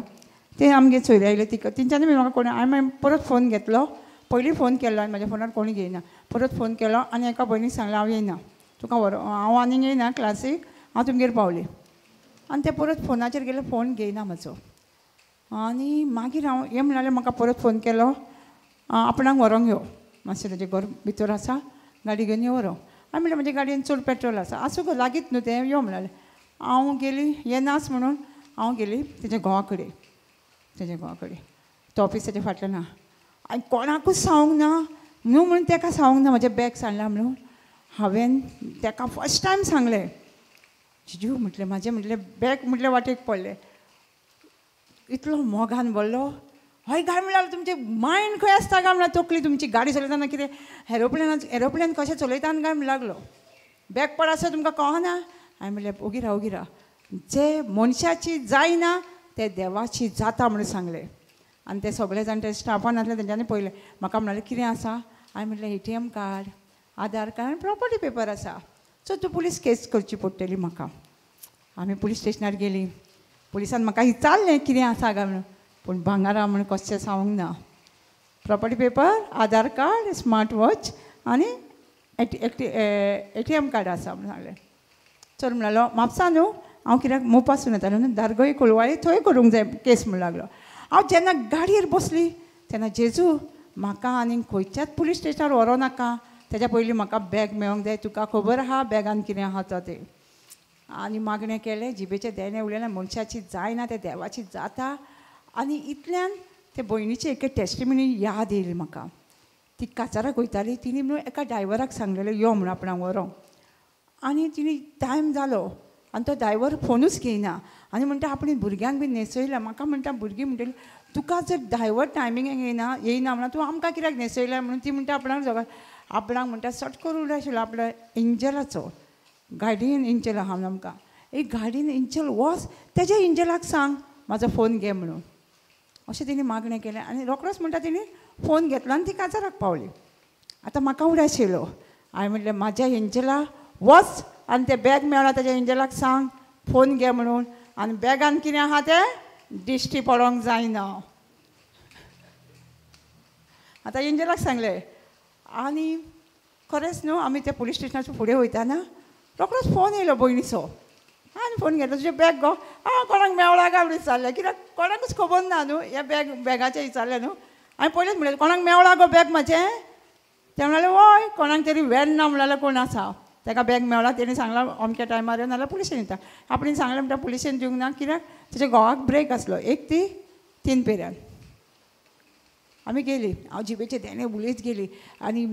तें आमगे सोयरे आयले, तिका तेंच्यांनी म्हाका कोणें, हांवें परत फोन घेतलो. पयलीं फोन केल्लो आनी म्हाज्या फोनार कोणी घेयना. परत फोन केलो आनी एका भयणीक सांगलें हांव येयना तुका व्हर, हांव आनीक येयना क्लासीक, हांव तुमगेर पावली. आनी ते परत फोनाचेर गेले, फोन घेयना म्हजो. आनी मागीर हांव हें म्हणालें, म्हाका परत फोन केलो, आपणाक व्हरोंक यो, मातशें ताजें घर भितर आसा, गाडी घेवन यो व्हरोंक. हांवें म्हणलें म्हज्या गाडयेन चड पेट्रोल आसा, आसूं गो लागींच न्हू तें, यो म्हणालें. हांव गेली, येनाच म्हणून हांव गेली तेज्या घोवा कडेन, तेज्या घोवा कडेन, तो ऑफिस तेज्या फाटल्यान आहा. आनी कोणाकूच सांगूंक ना न्हू म्हणून तेका सांगूंक ना म्हजें बॅग सांडलां म्हणून. हांवें तेका फर्स्ट टायम सांगलें, जिजू म्हटलें म्हाजें म्हटलें बॅग म्हटलें वाटेक पडलें. इतलो मोगान बोल्लो, हय काय म्हणल्यार तुमचें मायंड खंय आसता काय म्हणल्यार, तकली तुमची गाडी चलयतना कितें एरोप्लेन एरोप्लेन कशें चलयता काय म्हण लागलो. बॅग पड आसा तुमकां कळना. हांवें म्हणलें ओगी राव ओगी राव, जे मनशाची जायना ते देवाची जाता म्हणून सांगलें. आनी ते सगळे जाण ते स्टाफान आसले तेंच्यांनी पळयलें, म्हाका म्हणालें कितें आसा. हांवें म्हणलें ATM card, आधार कार्ड आनी प्रॉपर्टी पेपर आसा, सो तूं पुलीस केस करची पडटली म्हाका. आमी पुलीस स्टेशनार गेलीं, पुलिसान म्हाका विचारलें कितें आसा काय म्हणून, पूण भांगारा म्हणून कशें सांगूंक ना. Property paper, Aadhaar card, smart watch आनी ATM card आसा म्हणून सांगलें. चल म्हणलो म्हापसा न्हू, हांव कित्याक मोपासून येतालें न्हू, दारगय कोलवाळे थंय करूंक जाय केस म्हणून लागलो. हांव जेन्ना गाडयेर बसली तेन्ना जेजू म्हाका आनीक खंयच्याच पुलीस स्टेशनार व्हरूं नाका, तेज्या पयलीं म्हाका बॅग मेळोंक जाय, तुका खबर आहा बॅगान कितें आहा तो तें. आनी मागणें केलें, जिबेचें देणें उलयलें, मनशाची जायना तें देवाची जाता. आनी इतल्यान ते भयणीची एक टेस्टिमनी याद येयली म्हाका. ती काचाराक वयताली, तिणी म्हणून एका ड्रायव्हराक सांगलेलें यो म्हणून आपणाक व्हरोंक. आनी तिणी टायम जालो आनी तो ड्रायव्हर फोनूच घेयना. आनी म्हणटा आपणे भुरग्यांक बी न्हेसयल्या, म्हाका म्हणटा भुरगीं म्हणटली तुका जर ड्रायव्हर टायमिंगाक येयना येयना म्हणून तूं आमकां कित्याक न्हेसयल्या म्हणून. ती म्हणटा आपणाक सगळें आपणाक म्हणटा सट करून आशिल्लो आपल्या एंजलाचो गार्डियन एंजल आहा म्हणून आमकां, एक गार्डियन एंजल वच तेज्या एंजलाक सांग म्हाजो फोन घे म्हणून. अशें तिणें मागणें केलें आनी रोखडोच म्हणटा तिणें फोन घेतलो आनी ती काजाराक पावली. आतां म्हाका उडास येयलो, हांवें म्हणलें म्हाज्या एंजला वच आनी तें बॅग मेळ्ळां तेज्या एंजलाक सांग फोन घे म्हणून, आनी बॅगान कितें आहा तें दिश्टी पडोंक जायना. आतां एंजलाक सांगलें. आनी खरेंच न्हू आमी त्या पुलीस स्टेशनाच्या फुडें वयताना रोखडोच फोन येयलो भयणीचो. आनी फोन घेतलो, तुजें बॅग गो आं कोणाक मेवळा काय म्हणून विचारलें, कित्याक कोणाकूच खबर ना न्हू ह्या बॅग बॅगाचें विचारलें न्हू. हांवें पयलींच म्हणलें कोणाक मेवळा गो बॅग म्हाजें, तें म्हणलें वय कोणाक तरी व्हॅन ना म्हणल्यार कोण आसा ताका बॅग मेवळा, तेणें सांगलां अमक्या टायमार यो नाल्यार पुलिशेन दिता. आपणें सांगलें म्हणटा पुलिशेन दिवंक ना, कित्याक तेच्या घोवाक ब्रेक आसलो 1 ते 3 पेऱ्यान. आमी गेली, हांव जिबेचें देणें उलयत गेली. आनी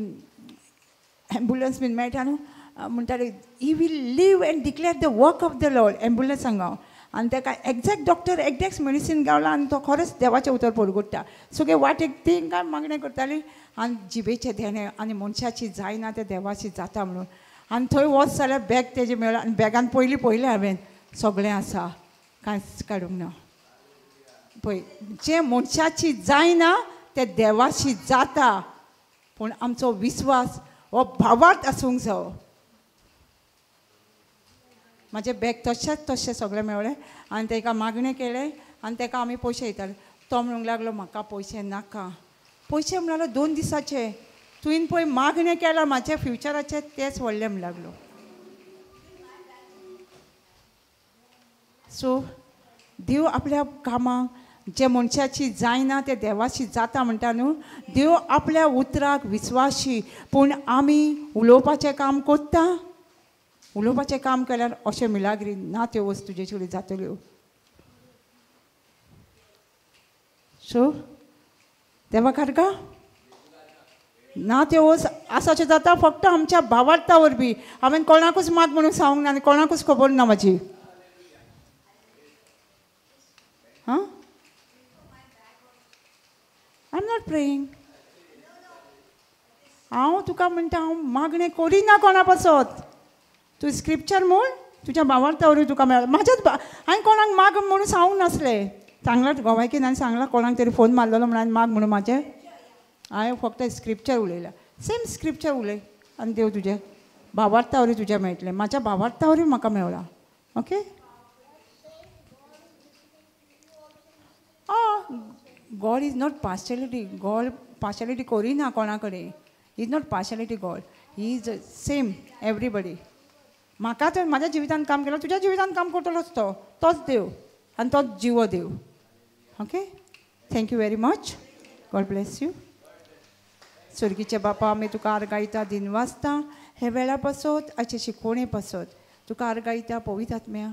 एम्बुलन्स बीन मेळटा न्हू, म्हणटाले he will live and declare the work of the Lord, ambulance सांगा हांव. आनी ताका एग्जॅक्ट डॉक्टर एग्जॅक्ट मेडिसीन गावला आनी तो खरेंच देवाचें उतर परगुट्टा. सगळे वाटेक ती काय मागणें करताली आनी जिबेचें देणें आनी मनशाची जायना तें देवाची जाता म्हणून. आनी थंय वच जाल्यार बॅग तेजें मेळ्ळें आनी बॅगान पयलीं पळयलें हांवें सगळें आसा, कांयच काडूंक ना. पळय जें मनशाची जायना तें देवाची जाता, पूण आमचो विस्वास हो भावार्थ आसूंक जावो. म्हाजें बॅग तशेंच तशें सगळें मेळ्ळें आनी ताका मागणें केलें आनी ताका आमी पयशे दिताले. तो म्हणूंक लागलो म्हाका पयशे नाका, पयशे म्हणलो 2 दिसाचे, तुवें पळय मागणें केलां म्हाज्या फ्युचराचें तेंच व्हडलें म्हण लागलो. सो देव आपल्या कामाक जे मनशाची जायना ते देवाची जाता म्हणटा न्हू, देव आपल्या उतराक विस्वाशी. पूण आमी उलोवपाचें काम कोत्ता, उलोवपाचें काम केल्यार अशें मिलाग्री ना त्यो वस्तू तुजे कडेन जातल्यो. सो देवा खारका ना त्यो वस्त आसाच्यो जाता फक्त आमच्या भावार्था वरवीं. हांवें कोणाकूच माग म्हणून सांगूंक ना आनी कोणाकूच खबर ना म्हाजी. not praying. हांव तुका म्हणटा हांव मागणें करिना कोणा पासत. तूं स्क्रिप्चर म्हूण तुज्या भावार्था वरवीं तुका मेळ्ळो. म्हाज्याच हांवें कोणाक माग म्हणून सांगूंक नासलें. सांगलां गोवायकीन हांवें सांगलां कोणाक तरी फोन मारलेलो म्हणून हांवें माग म्हणून म्हाजें. हांवें फक्त स्क्रिप्चर उलयलां. सेम स्क्रिप्चर उलय आनी देव तुजें भावार्था वरवीं तुज्या मेळटलें. म्हाज्या भावार्था वरवीं म्हाका मेळ्ळा. Okay. God is not partiality. God partiality करिना कोणा कडेन. Is not partiality God. He is same everybody. म्हाका तर म्हाज्या जिवितान काम केलां, तुज्या जिवितान काम करतलोच तो. तोच देव आनी तोच जिवो देव. Okay. Thank you very much. God bless you. स्वर्गीचे बापा, आमी तुका आर्गायता, दिनवासता हे वेळा पासत, आयचे शिकवणे पासत. तुका आर्गायता पवित्र आत्म्या,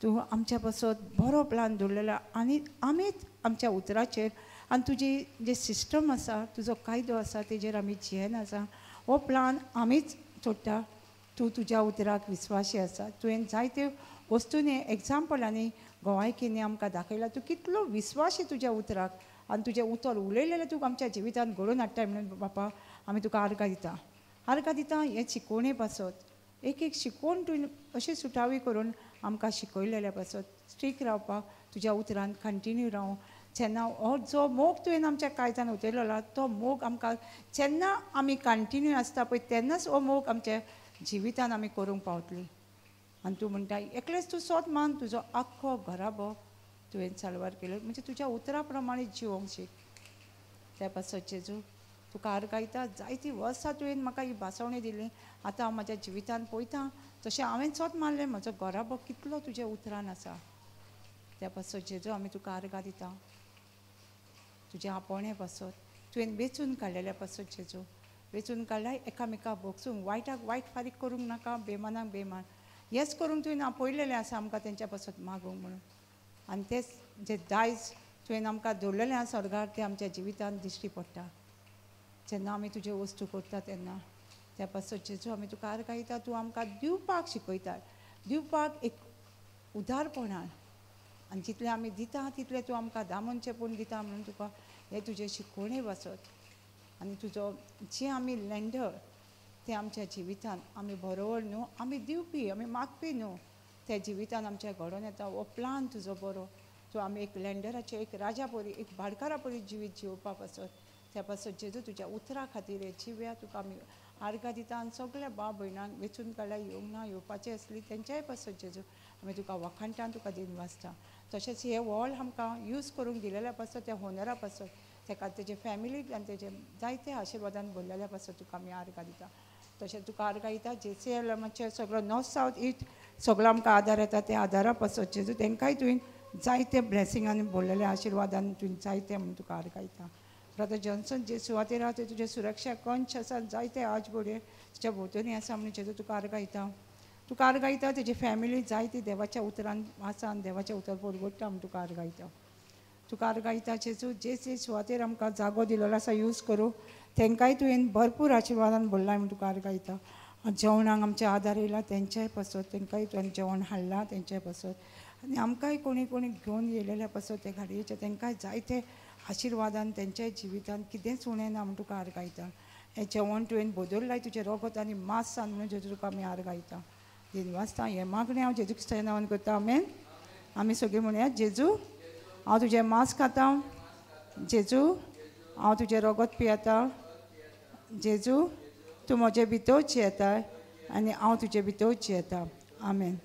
तूं आमच्या पासत बरो प्लान दवरलेलो आनी आमीच आमच्या उतराचेर आनी तुजी जे सिस्टम आसा, तुजो कायदो आसा तेजेर आमी जियेन आसा. हो प्लान आमीच सोडटा. तूं तुज्या उतराक विस्वासी आसा. तुवें जायते वस्तूंनी एग्जाम्पलांनी गोवायकींनी आमकां दाखयला तूं कितलो विस्वासी तुज्या उतराक आनी तुजें उतर उलयलेलें तूं आमच्या जिवितांत घडोवन हाडटा म्हणून बापा आमी तुका आर्गां दिता. आर्गां दिता हे शिकवणे पासत. एक एक शिकवण तुवें अशी सुटावी करून आमकां शिकयलेल्या पासत स्ट्रीक रावपाक, तुज्या उतरान कंटिन्यू रावूं. जेन्ना हो जो मोग तुवें आमच्या काळजान उतरलेलो तो मोग आमकां जेन्ना आमी कंटिन्यू आसता पळय तेन्नाच हो मोग आमच्या जिवितान आमी करूंक पावतली. आनी तूं म्हणटा एकलेच तूं सोद मान, तुजो आख्खो घराबो तुवें साल्वार केलो. म्हणजे तुज्या उतरा प्रमाणे जिवोंक शीक. त्या पासत जेजू तुका आर्गायता. जायतीं वर्सां तुवें म्हाका ही भासवणी दिली. आतां हांव म्हाज्या जिवितान पळयता तशें हांवें सोद मारलें म्हजो घराबो कितलो तुज्या उतरान आसा. त्या पासत जेजू आमी तुका आर्गां दिता. तुज्या आपोवणे पासत, तुवें वेंचून काडलेल्या पासत जेजू. वेंचून काडल्या एकामेका भोगसूंक, वायटाक वायट फारीक करूंक नाका, बेमानाक बेमान हेच करूंक तुवें आपयलेलें आसा आमकां तेंच्या पासत मागूंक म्हणून. आनी तेच जे दायज तुवें आमकां दवरलेलें आसा स्वर्गार तें आमच्या जिवितांत दिश्टी पडटा जेन्ना आमी तुज्यो वस्तू करता तेन्ना. त्या पासत जेजू आमी तुका आर्गायता. तूं आमकां दिवपाक शिकयता, दिवपाक एक उदारपणान. आनी जितलें आमी दिता तितलें तूं आमकां दामून चेपून दिता म्हणून तुका हे तुजे शिकवणे पासत. आनी तुजो जे आमी लँडर ते आमच्या जिवितान आमी बरोबर न्हू, आमी दिवपी, आमी मागपी न्हू, त्या जिवितान आमच्या घडोवन येता हो प्लान तुजो बरो. तूं आमी एक लँडराचे, एक राजा परी, एक भाडकारा परी जिवीत जिवपा पासत. त्या पासत जेजू तुज्या उतरा खातीर हे जिव्या तुका आमी आर्गां दिता. आनी सगळ्या भाव भयणांक वेंचून काडल्या येवंक ना येवपाचें आसली तेंच्याय पासत जेजू आमी तुका वखाणटा, तुका दिनवासता. तशेंच हे हॉल आमकां यूज करूंक दिलेल्या पासत, त्या होनरा पासत, ताका तेजे फॅमिलीक आनी तेजे जायते आशिर्वादान भरलेल्या पासत तुका आमी आर्गां दिता. तशें तुका आर्गां दिता जे सी एल एमाचेर सगळो नॉर्थ सावथ ईस्ट सगळो आमकां आदार येता त्या आदारा पासत जेजू तेंकांय तुवें जायते ब्लेसिंगान भरलेल्या आशिर्वादान तुवें जायते म्हणून तुका आर्गां दिता. ब्रदर जॉन्सन जे सुवातेर आहा ते तुजे सुरक्षा कंच आसा, जायते आज घडये तुज्या भोंवतणी आसा म्हणून जेजू तुका आर्गां दिता. तुका आर्गां दिता तेजी फॅमिली जायती देवाच्या उतरान आसा आनी देवाचें उतर परगट्टा म्हूण तुका आर्गां दिता. तुका आर्गां दिता जेजू जे जे सुवातेर आमकां जागो दिलेलो आसा यूज करूं तेंकांय तुवें भरपूर आशिर्वादान भरला म्हूण तुका आर्गां दिता. जेवणाक आमच्या आदार येयला तेंच्याय पासत, तेंकांय तुवें जेवण हाडलां तेंच्याय पासत. आनी आमकांय कोणी कोणी घेवन येयलेल्या पासत ते गाडयेचे तेंकांय जायते आशिर्वादान तेंच्याय जिवितान कितेंच उणें ना म्हूण तुका आर्गां दिता. हें जेवण तुवें बदल्लाय तुजें रगत आनी मांस म्हणून जेजू तुका आमी आर्गां दिता. दिनवासता हें मागणें हांव जेजू क्रिस्ताच्या नांवान करता. आमेन. आमी सगळीं म्हणया, जेजू हांव तुजें मांस खाता, जेजू हांव तुजें रगत पियेता, जेजू तूं म्हजे भितर जियेता आनी हांव तुजे भितर जियेता. आमेन.